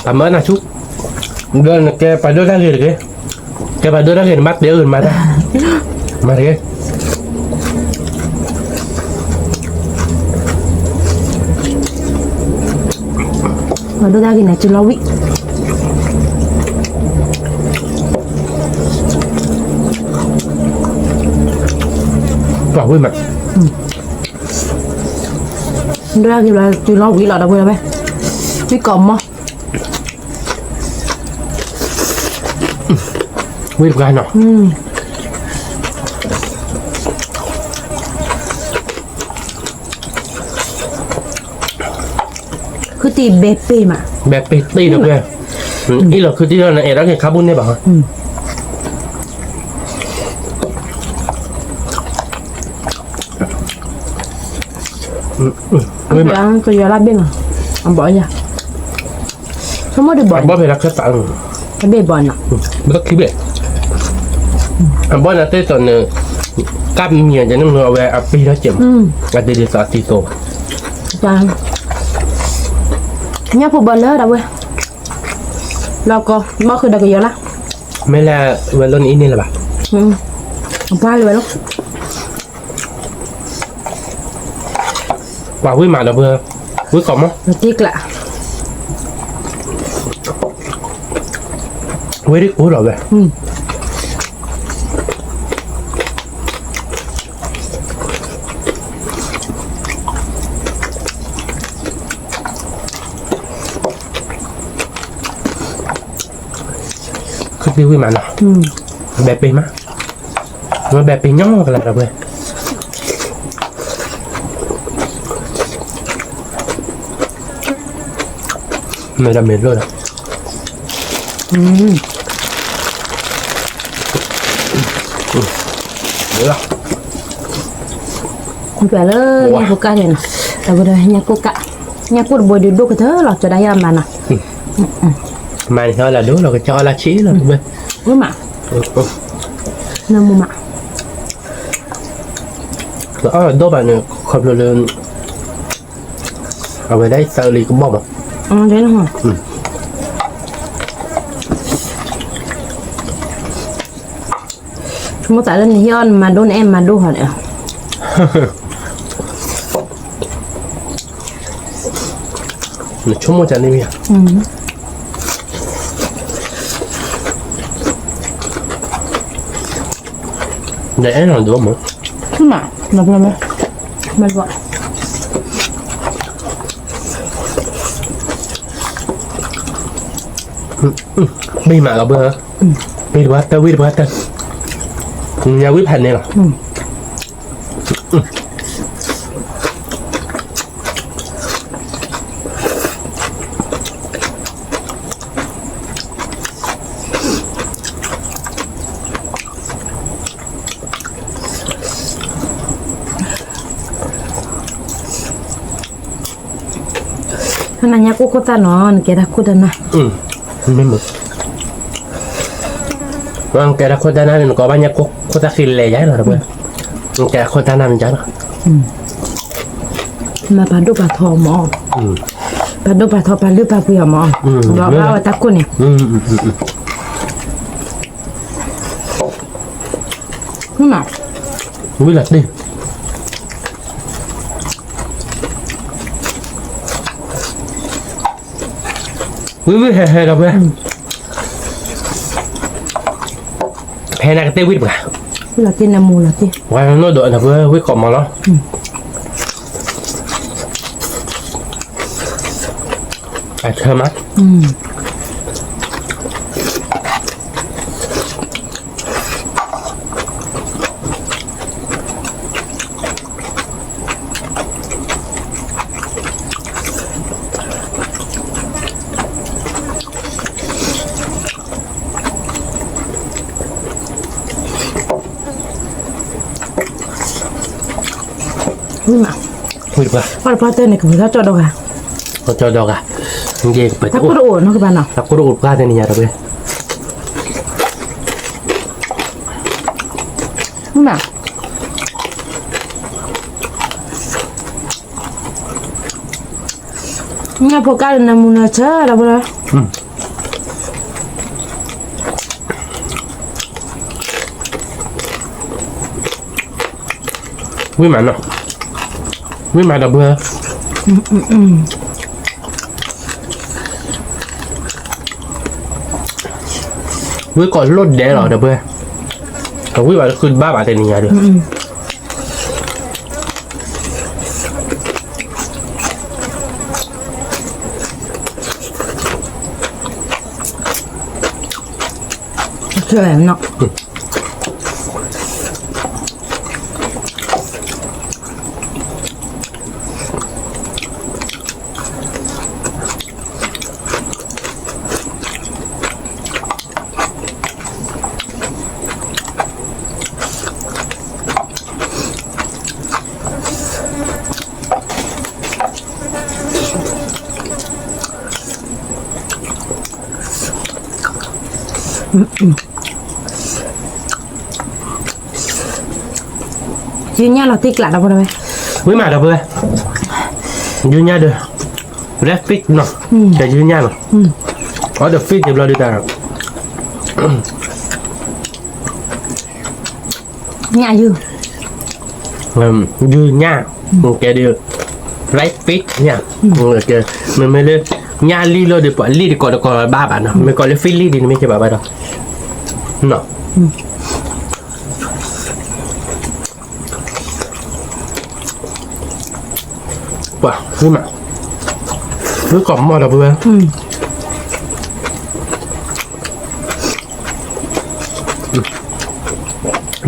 ပမၢနၤဆူ, ဒီးနကဲပှၤဒိၣ်တၢ်ဂ့ၤတဂ့ၤ, ကဲပှၤဒိၣ်တၢ်ဂ့ၤန့ၣ် ဘၣ်တဲအၢနမၤတၢ်, မၤတဂ့ၤ, ပှၤဒိၣ်တၢ်ဂ့ၤန့ၣ် တုၤလီၤဝံၣ်, ပှၤဝံၣ်မး, ဒိၣ်တၢ်ဂ့ၤလီၤ တုၤလီၤဝံၣ်လီၤဒီးဝဲ, ဝံၣ်ကီးမီၢ် ဝံၣ်တပှၤနီၤ, ခုတံၢ်ဘဲပ့ၤမး, ဘဲပ့ၤတ့ၢ်ဒီးဝဲ, အ့ၣ်လီၤခုတံၢ်လီၤ နအဲၣ်ဒိးက့ၤခါဘူၣ်န့ၢ်ဘၣ်ဟီ, ကယီၤလၢဘ့ၣ်နီၤ, အဘီယၤ, ဆိကမိၣ်ဒုးဘီ, အဘီဖဲလၢခၢၣ်သး, အဘ့ၣ်ဘီနီၤ, ဘၣ်ခံဘ့ၣ်, အဘီန့ၣ်တ့ၢ်သိးန့ၣ်, ကပ်မံၤန့ၣ် အဝဲအပ့ၤထီၣ်ကဲးမး, အတ့ၢ်ဒ်သိးအသံသိးဘၣ်, ညၣ်ဖိဘီလၢဒၣ်ဝဲ, လီၤကီ, ဘီဃုာ်ဒီးကယီၤလၢ, မ့ၢ်လၢဝဲလိၣ်နအံၤန့ၣ်လၢၤဘၣ်, အပှၤလၢဝဲလိၣ် ပှၤဝံၣ်မးဒီးပှၤ, ဝံၣ်ကီးမီၢ်, တ့ကျး, ဝဲဒ်ကိးလီၤဝဲ, ခုတံၢ်ဝံၣ်မးနီၤ, ဘဲပ့ၤမး, ဝဲဘဲပ့ၤညီကလၢၤဒီးပှၤ, မ့ၢ်ဒီးမ့ၢ်လိၣ်ဒီး, လၢညၣ်ကိၣ်ကၣ်န့ၣ်နီၤ, အဝဲဒီးညၣ်ကိၣ်ကၣ်, ညၣ်ကိၣ်တဘိဒုးဒိၣ်ကတၢၢ်လီၤ ကၠီဒၣ်ယၤမးနီၤ, မၤန့ၣ်ဟဲလၢဒိၣ်လီၤ ကစၢ်အီၣ်လၢဆံးလီၤ, ဝံၣ်မး, နၢမူမး အီၣ်ဒီးဘၣ်န့ၣ် ခီဖျိလၢ အဝဲဒၣ်အံၤသၢလံကဘီၣ်မး, ဆိကမိၣ်သးလၢနဟ့ၣ်အီၣ်နမၤဒိၣ်နအဲၣ်မၤဒိၣ်ဟီန့ၣ်, နဆိကမိၣ်တၢ်န့ၣ်မ့ၢ်ဧါ, ဒီးအဲၣ်နၤဒိၣ်မး, မ့ၢ်မး, မၤဒိၣ်, ဘ့ၣ်မးလီၤဘၣ်, ဘ့ၣ်တပှၢ်တၢၢ် ဝံၣ်တပှၢ်တၢၢ်, ညါဝံၣ်ဖးန့ၣ်လီၤ. နညါကိၢ်ခိၣ်သၣ်နီၤ နကဲတၢ်ခိၣ်တၢ်နၢ်, မ့ၢ်မး, နကဲတၢ်ခိၣ်တၢ်နၢ်န့ၣ် နကိးဘၣ်ညါခိၣ်သၣ်ဃံလဲၤယါလီၤ, နကဲတၢ်ခိၣ်တၢ်နၢ်န့ၣ်ယါလီၤ, မ့ၢ်ပာ်ဒိၣ်ပာ်ထီမး, ပာ်ဒိၣ်ပာ်ထီပာ်လုၢ်ပာ်ပှ့ၤအီၤမး, ဘၣ်ဝဲတၢ်ခိၣ်န့ၣ် ဝံၣ်လီၤတ့ၢ်, ဝံၣ်ဝံၣ်ဟဲဟဲဒီးပှဲၤ, ဟဲနၤကတဲဝံၣ်တပှၢ်, ဝံၣ်လီၤတ့ၢ်နမူလီၤတ့ၢ်, ပှၤနီၢ်ဒိးနၤပှဲၤဝံၣ်ကိးမးလီၤ, အဆၢမး ဝံၣ်မး, ဝံၣ်တပှၢ်, ပှၤတပှၢ်တဲန့ၣ် ကပူၤထီၣ်ကၠီဒီဂၤ, ကၠီဒီဂၤ, တၢ်ကိၢ်တအိၣ်နီတဘျီနီၤ, တၢ်ကိၢ်တအိၣ်တပှၢ်တဲန့ၣ်ယါတပှဲၤ, ဝံၣ်မး, ညၣ်ဖိကၢ်လၢနမူနဆၢဒီးပှဲၤ ဝံၣ်မးနီၤ, ဝံၣ်မးဒီးပှဲၤ, ဝံၣ်ကိးလိၣ်ဒဲးလီၤဒီးပှဲၤ, တဝံၣ်ဘၣ်တဃုတဘၣ်ဘၣ်တဲနံၤညါဒီး ယုၢ်ညၣ်လီၤတံၢ်ကျးဒီးပဝဲ, ဝံၣ်မးဒီးပဝဲ, ယုၢ်ညၣ်ဒီး red fish နီၤ, တယုၢ်ညၣ်နီၤ, all the fish တဘျီဒုးတၢ် ညၣ်ယုၢ်, ယုၢ်ညၣ်, ကဲဒုး red fish ညၣ်, မ့မ့ၢ်လၢ ညၣ်လံၣ်လီၤဒီး ပှၤလံၣ်တကိးတကိးဘၣ်ဘၣ်နီၤ, မ့ၢ်ကိးလၢ fish လံၣ်ဒ်န့ၣ် မ့ၢ်ကဲဘၣ်ဘၣ်ဒီး နီၤ ပှၤ ဝံၣ်မး, ဝံၣ်ကိးမီၢ်ဒီးပဝဲ,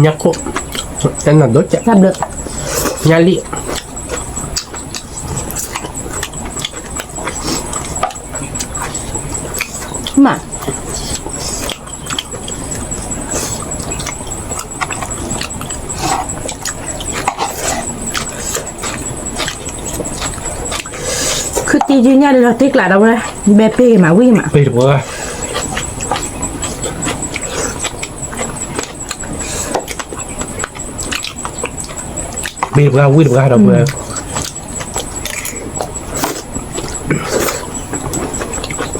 ညၣ်ခိၣ်, တၢ်နၢ်ဒိၣ်ကဲ, ညၣ်လံၣ်, မး ခုတံၢ်ယုၢ်ညၣ်ဒီးတံၢ်ကျးဒီးဝဲ, ဘဲပ့ၤမးဝံၣ်မး, ပ့ၤတပှဲၤ, ပှ့ၤတပှၢ် ဝံၣ်တပှၢ်ဒီးပှဲ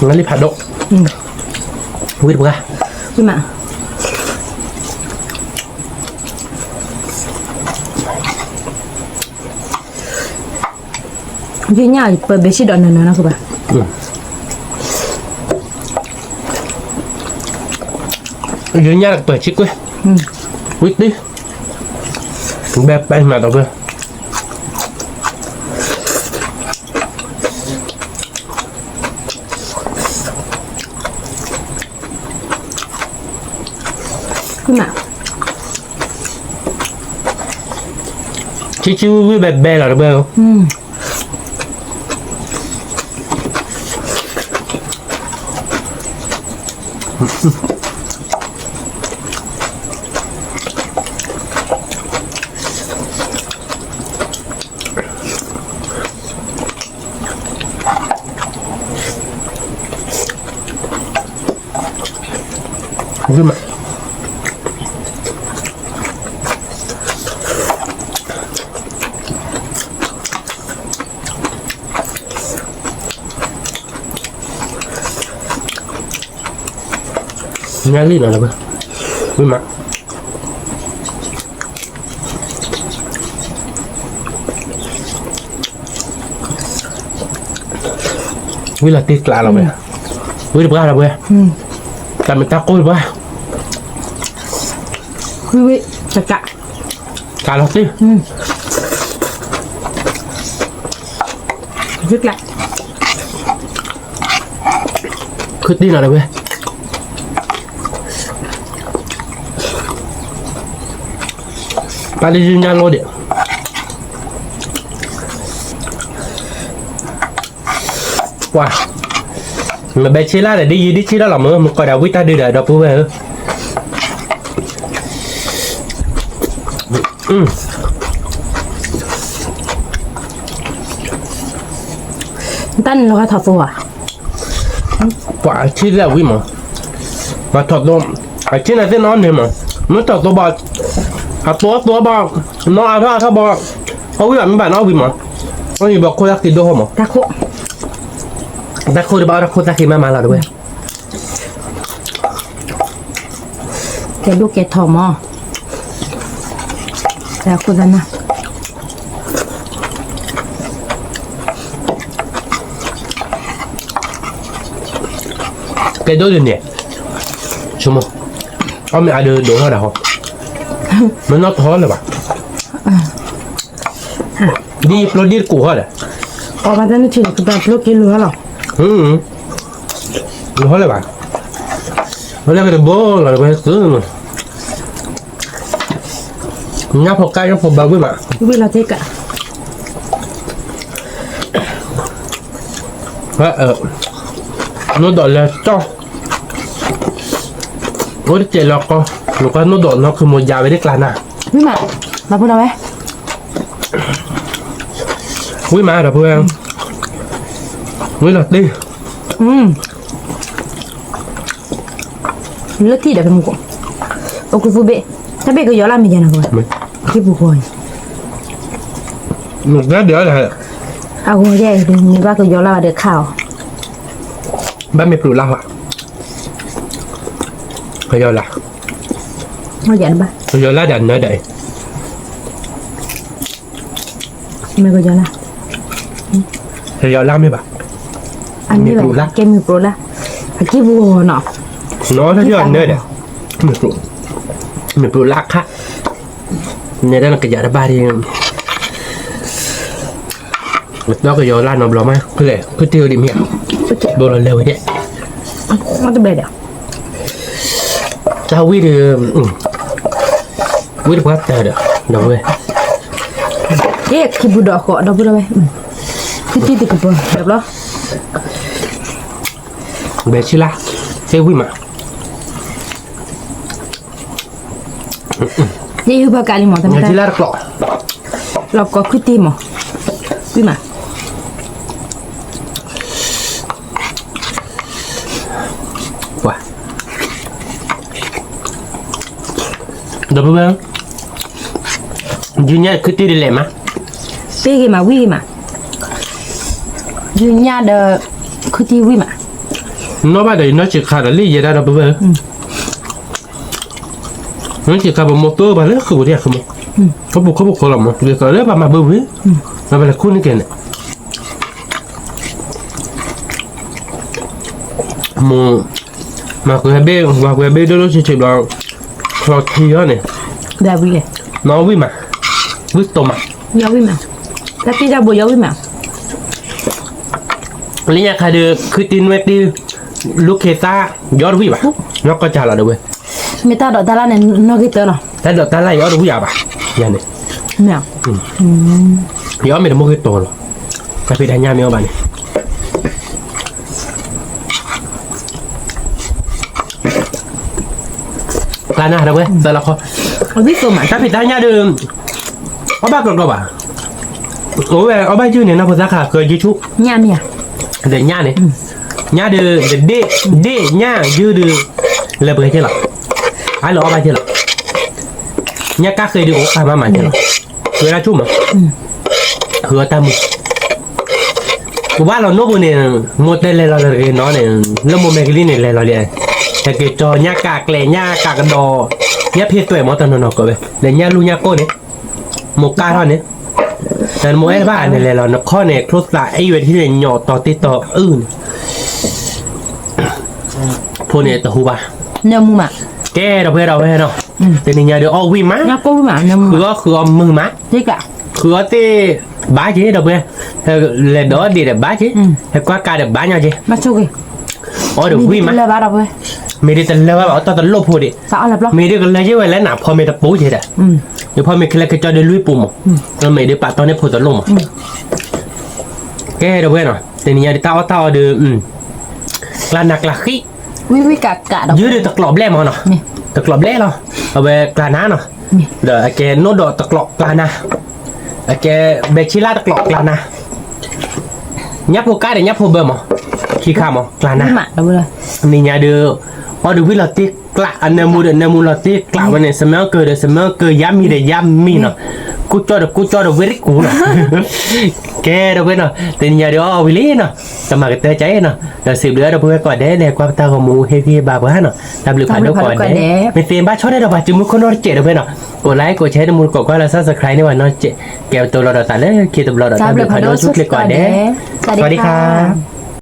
ၤ နလံဖးဒိၣ်, ဝံၣ်တပှၢ်, ဝံၣ်မး ယညၣ်ပဘဲဆံဒီးနၤနၤ နၢ်ကဘၣ်, ယညၣ်ပၢၤဆံကွ့ၢ်, ဝံၣ်တံၢ်, ဘဲပဲမးဒီးပှဲၤ ဆံဆံဝံၣ်ဝံၣ်ဘဲဘဲလီၤတဘၢၣ်ဧၢ, ညၣ်လံနီၤလၢၤဘၣ်, ဝံၣ်မး ဝံၣ်လီၤတံၢ်ကျးလီၤဝဲ, ဝံၣ်တပှၢ်လီၤဝဲ, တၢ်မ့ၢ်တၢ်ကိၢ်တပှၢ်, ဝံၣ်ဝံၣ်တကး, ကးလီၤတံၢ်, ခုတံၢ်နီၤလၢၤဝဲ ပၢ်လၢယညၣ်လိၣ်ဒံး, ပှၤ, မ့ၢ်ဘဲဆ့လၢ်ဒီး ဒ်ယံၤဒ်ဆ့လၢ်လီၤမ့ၢ် မ့ၢ်ကီးဒၣ်ဝံၣ်တၢ်ဒုးဒီး ဒီပုၢ်ဝဲၢ်ဧၢ, တၢ်န့ၣ်လီၤဂာ်ထီၣ်သိဧါ, ပှၤအဆ့လၢ်ဝံၣ်မး, ပှၤထီၣ်သိ, အဆ့န့ၣ်သ့ၣ်နီၣ်န့ၣ်မး, မ့ၢ်ထီၣ်သိဘၣ်, အသိအသိဘၣ်, နီၣ်အါထီၣ်အါထီၣ်ဘၣ်, အဝံၣ်ဘၣ်မ့ၢ်ဘၣ်နီၣ်ဝံၣ်မး, အဝံၣ်ဘၣ်ခိၣ်တၢ်ခံဒိၣ်ဟီမး, တၢ်ခိၣ်, တၢ်ခိၣ်တဘၣ်အီၣ်တၢ်ခိၣ်တၢ်ခံမးမးလီၤတဝဲ ကဲဒိၣ်ကဲထီၣ်မး, ကဲခိၣ်သနၢ်, ကဲဒိၣ်ဒ်န့ၣ်, ဆိကမိၣ်, အီၣ်မ့ၢ်အါဒုးဒိၣ်ထီၣ်ဒၣ်ဟီ, မ့ၢ်နီၢ်ထီၣ်လၢၤဘၣ်, ဒ်ယပျိဒ်တကိးဟီဒီး, အီၣ်ဘၣ်တၢ်န့ၣ်ထံၣ်န့ၣ် ကဘၣ်ပျိက့ၤလိၤဟီလီၤ, လိၤဟီလၢၤဘၣ်, လၢကတဘိလီၤဝဲသု, ညၣ်ဖိကၢ်ညၣ်ဖိဘၣ်ဝံၣ်မး, ဝံၣ်လီၤတ့ၢ်ကး, နိၣ်ဒီးလၢကၠီ, အိၣ်တစဲးလီၤကီ, နကွၢ်နိၣ်ဒီးနီၢ်ခုမိၢ်ယါဝဲဒ်ကျါနၤ, ဝံၣ်မး, မၤဖိနီၤဝဲ ဝံၣ်မးဒီးဖိဝဲ, ဝံၣ်လီၤတ့ၢ်, လၢထံၣ်ဒီးဖဲမူကီး, အိၣ်ကူသူဘ့ၣ်, တၢ်ဘ့ၣ်ကယီၤလၢမ့ၢ်ယဲနီၤကဝဲ, ထံပူၤဃီ, မ့ၢ်ကဲဒ်လဲၣ်, အဂီၢ်ယဲအံၤ မ့ၢ်ဘၣ်ကယီၤလၢဘၣ်ဒီးခါအီၤ, ဘၣ်မ့ၢ်ပျိးလၢ်ဟီ, ကယီၤလၢ်, ကယီၤလၢ်ဒီးနၢၤဒီးအံၤ မ့ၢ်ကယီၤလၢ်, ကယီၤလၢ်မ့ၢ်ဘၣ်, အမ့ၢ်ဘၣ် ကဲမ့ၢ်ပျိးလၢ်, အကံၢ်ပူၤနီၤ, နီၤတယီၤနၢၤဒီး, မ့ၢ်ပျိးလၢ်ခါ, နဲဒၣ်နကယၤတဘၣ်ဒ်, ဒီးကယီၤလၢ်နီတဘျီမး ဖဲလဲၣ် ဖုတ့ၢ်ဝဲဒ်မ့ၢ်ဧါ, ဘိလီၤလဲၤဝဲဒၣ်, တၢ်ဝံၣ်ဒီး, ဝံၣ်တပှၢ်တၢ်ဒီး, ဒီပုၢ်ဝဲၢ်, ယဲခံပူၤဒီးဃီ ဒီပုၢ်ဝဲၢ်, ဖုတ့ၢ်တကပၤ တဘျီ, ဘဲဆံလၢ်, သ့ဝံၣ်မး ယဟူဘၣ်ကးလံမး တမ့ၢ်လၢတကျိး, လီၤကီခုတ့ၢ်မး, ဝံၣ်မး, ဒီပုၢ်ဝဲၢ်, ယုၢ်ညၣ်ဒီးခုတံၢ်ဒ်လဲၣ်မး, သ့ဂ့ၤမး ဝံၣ်ဂ့ၤမး, ယုၢ်ညၣ်ဒီးခုတံၢ်ဝံၣ်မး, နီၢ်ဘၣ်ဒီးယနီၢ်ဆံးခါဒီးလံယဲဒၣ်ဒီပုၢ်ဝဲၢ်, နီၢ်ဆံးခါပမိၢ်သိၣ်ပှၤလၢဃုာ်ပူၤဒံးအဃုာ်မး, ခီပူၤခီပူၤဃီလီၤမး ဂ့ၤကီးလၢပှၤမၤဘၢဝံၤ, ပှၤလဲၤခူၣ်န့ၢ်က့ၤန့ၣ် မိၢ်, မၤကွံာ်ဟဲဘ့ၣ် ဝၤကွံာ်ဟဲဘ့ၣ်ဒိၣ်ဒိၣ်ဆံးဆံးဘျီ, ချီထံယီၤန့ၣ်, ဒီးဝံၣ်လဲၣ်, နီၢ်ဝံၣ်မး, ဝံၣ်တိၤမး, ယီၤဝံၣ်မး, တၢ်တံၢ်တၢ်ဘိယီၤဝံၣ်မး, လၢညါခါဒီး ခုတံၢ်နွဲၣ်တံၢ်, လူၤခ့သၣ်, ယီၤတဝံၣ်ဘၣ်, နီၢ်ကီၢ်ကၢ်လီၤဒီးဝဲ, မ့ၢ်တၢ်ဒိးတၢ်လၢ်န့ၣ် နီၢ်ဂ့ၤတၢလီၤ, တၢ်ဒိးတၢ်လၢ်ယီၤတဝံၣ်အါဘၣ်, ယၤန့ၣ်, မ့ၢ်, ယီၤမ့ၢ်တမိၢ်ဂ့ၤတိၤလီၤ, တၢ်ဖံးတၢ်ညၣ်မ့ၢ်အီၣ်ဘၣ်န့ၣ် ကျါနၤဒီပုၢ်ဝဲၢ် သၢလီၤခီ, တၢ်ဖံးတၢ်ညၣ်ဒီး, အီၣ်ဘၣ်ကီးကီးဘၣ်, အိၣ်ဝဲအီၣ်ဘၣ်ယုၢ်န့ၣ် နီၢ်ဖိသၣ်ခါဃၢယုၢ်ဆူၣ်, ညၣ်မ့ၢ်ဧါ, ဒီးညၣ်န့ၣ်, ညၣ်ဒီး ဒ့ၣ်, ဒ့ၣ်ညၣ်ယုၢ်ဒီး, လၢပှဲၤက့လီၤ, အါလၢအီၣ်ဘၣ်က့လီၤ, ညၣ်ကၣ်ဃ့ဒီးအိၣ်ကါမးမးက့လီၤ, ဃုဝဲဒၣ်ဆူၣ်မး, ဃုအီၣ်တၢ်မုာ် ကဝၢ်လီၤနိၣ်ပူၤန့ၣ်, မိၢ်တဲလဲၤလီၤလၢတဂ့ၤနီၤန့ၣ်, လၢမိၢ်မဲာ်ကလံန့ၣ်လဲၤလီၤလံ, ဟဲက့ၤကၠီညၣ်ကးကျဲညၣ်ကးကဒီး, ညၣ်ဖ့သွဲးမ့ၢ်တနီၤနီၤကီးဝဲ, ဒီးညၣ်လူၢ်ညၣ်ကိၢ်န့ၣ်, မိၢ်ကါထီၣ်န့ၣ်, တၢ်မိၢ်အဲၣ်ဘၣ်န့ၣ်လဲၤလီၤ နခီၣ်န့ၣ် ချိၣ်သးအ့ၣ်ဝဲတဟံၣ်န့ၣ် ညီၣ်တီၤတ့တီၤအုၣ်န့ၣ် ဖိန့ၣ်တဟူဘၣ်, ကဲဒီပုၢ်ဝဲၢ်ဒီပုၢ်ဝဲၢ်နီၤ, တနံၤညါဒီးအီၣ်ဝံၣ်မး, ဃုအီၣ်ဃုအီမုာ်မး, ဃုအီၣ်သ့ၣ်ဘၣ်က့ၤဒီပုၢ်ဝဲၢ်, လဲၤဒီးဒ့ၣ်ဒီးဘၣ်က့ၤ, ဟဲကွၢ်ကးဒီးဘၣ်ညီက့ၤ, အီၣ်ဒီးဝံၣ်မး, မ့ၢ်ဒ်တလၢဘၣ်ဘၣ် အီၣ်တၢ်တလိၣ်ဖိဒံး, မ့ၢ်ဒ်ကလၢယ့ၢ်ဝဲလၢနဖီမ့ၢ်တပူၤက့ၤဒီး, နဖီမ့ၢ်ခဲလၢာ်က့ၤကၠီဒီးလွံၢ်ပူၤမး, မ့ၢ်ဒ်ပာ်တီန့ၢ်ဖိတလိၣ်မး, ကဲဒီပုၢ်ဝဲၢ်နီၤ, တနံၤညါဒ်တၢ်အီၣ်တၢ်အီဒီး ကျါနၤကျါဃံ, ယုၢ်ဒီးတကျိးဘျဲၣ်မးနီၤ, တကျိးဘျဲၣ်လီၤ, အဝဲကျါနၤနီၤ, ဒီးအကဲနိၣ်ဒီးတကျိးကျါနၤ, အကဲဘဲဆံလၢ်တကျိးကျါနၤ, ညၣ်ဖိကၢ်ဒီးညၣ်ဖိဘၢမး, ခံခါမး ကျါနၤ, နံၤညါဒီး, အီၣ်ဒီးဝံၣ်လီၤတံၢ်ကျး အနၢမူဒီးနၢမူလီၤတံၢ်ကျးဝဲန့ၣ် စမၢကၢၤဒီးစမၢကၢၤ ယါမံၤဒီးယါမံၤနီၤ, ကူၣ်ကၠီဒီးကူၣ်ကၠီဒီးဝဲရံကူနီၤ ကဲဒီပုၢ်ဝဲၢ်နီၤ, တနံၤညါဒီးအီၣ်ဝံၤလံနီၤ, ကမၤကတၢၢ်ကါအံၤနီၤ, ဒီးစံးဘျုးဝဲဒီပုၢ်ဝဲၢ်ကိးဂၤဒဲး လဲၤကွၢ်ပတၢ်ဂီၤမူဟ့ၣ်ဂံၢ်ဘါပှၤနီၤ, တၢ်ဘျုးဖးဒိၣ်ကိးဂၤဒဲး, မ့ၢ်သ့ဘၣ်ဆီၣ်ထွဲဒီးပှၤစုမုၢ်ခိၣ်နီတစဲးဒီပုၢ်ဝဲၢ်နီၤ, ကိးlikeကိးshare တမူတကိးကွၢ်လၢ subscribe န့ၢ်ပှၤနီတစဲး, ကဲပတိၤလီၤဒီးသးလၢခံတဘျီဒီး တၢ်ဘျုးဖးဒိၣ်ဆူၣ်ချ့ကိးဂၤဒဲး, စဝၤဒီခါ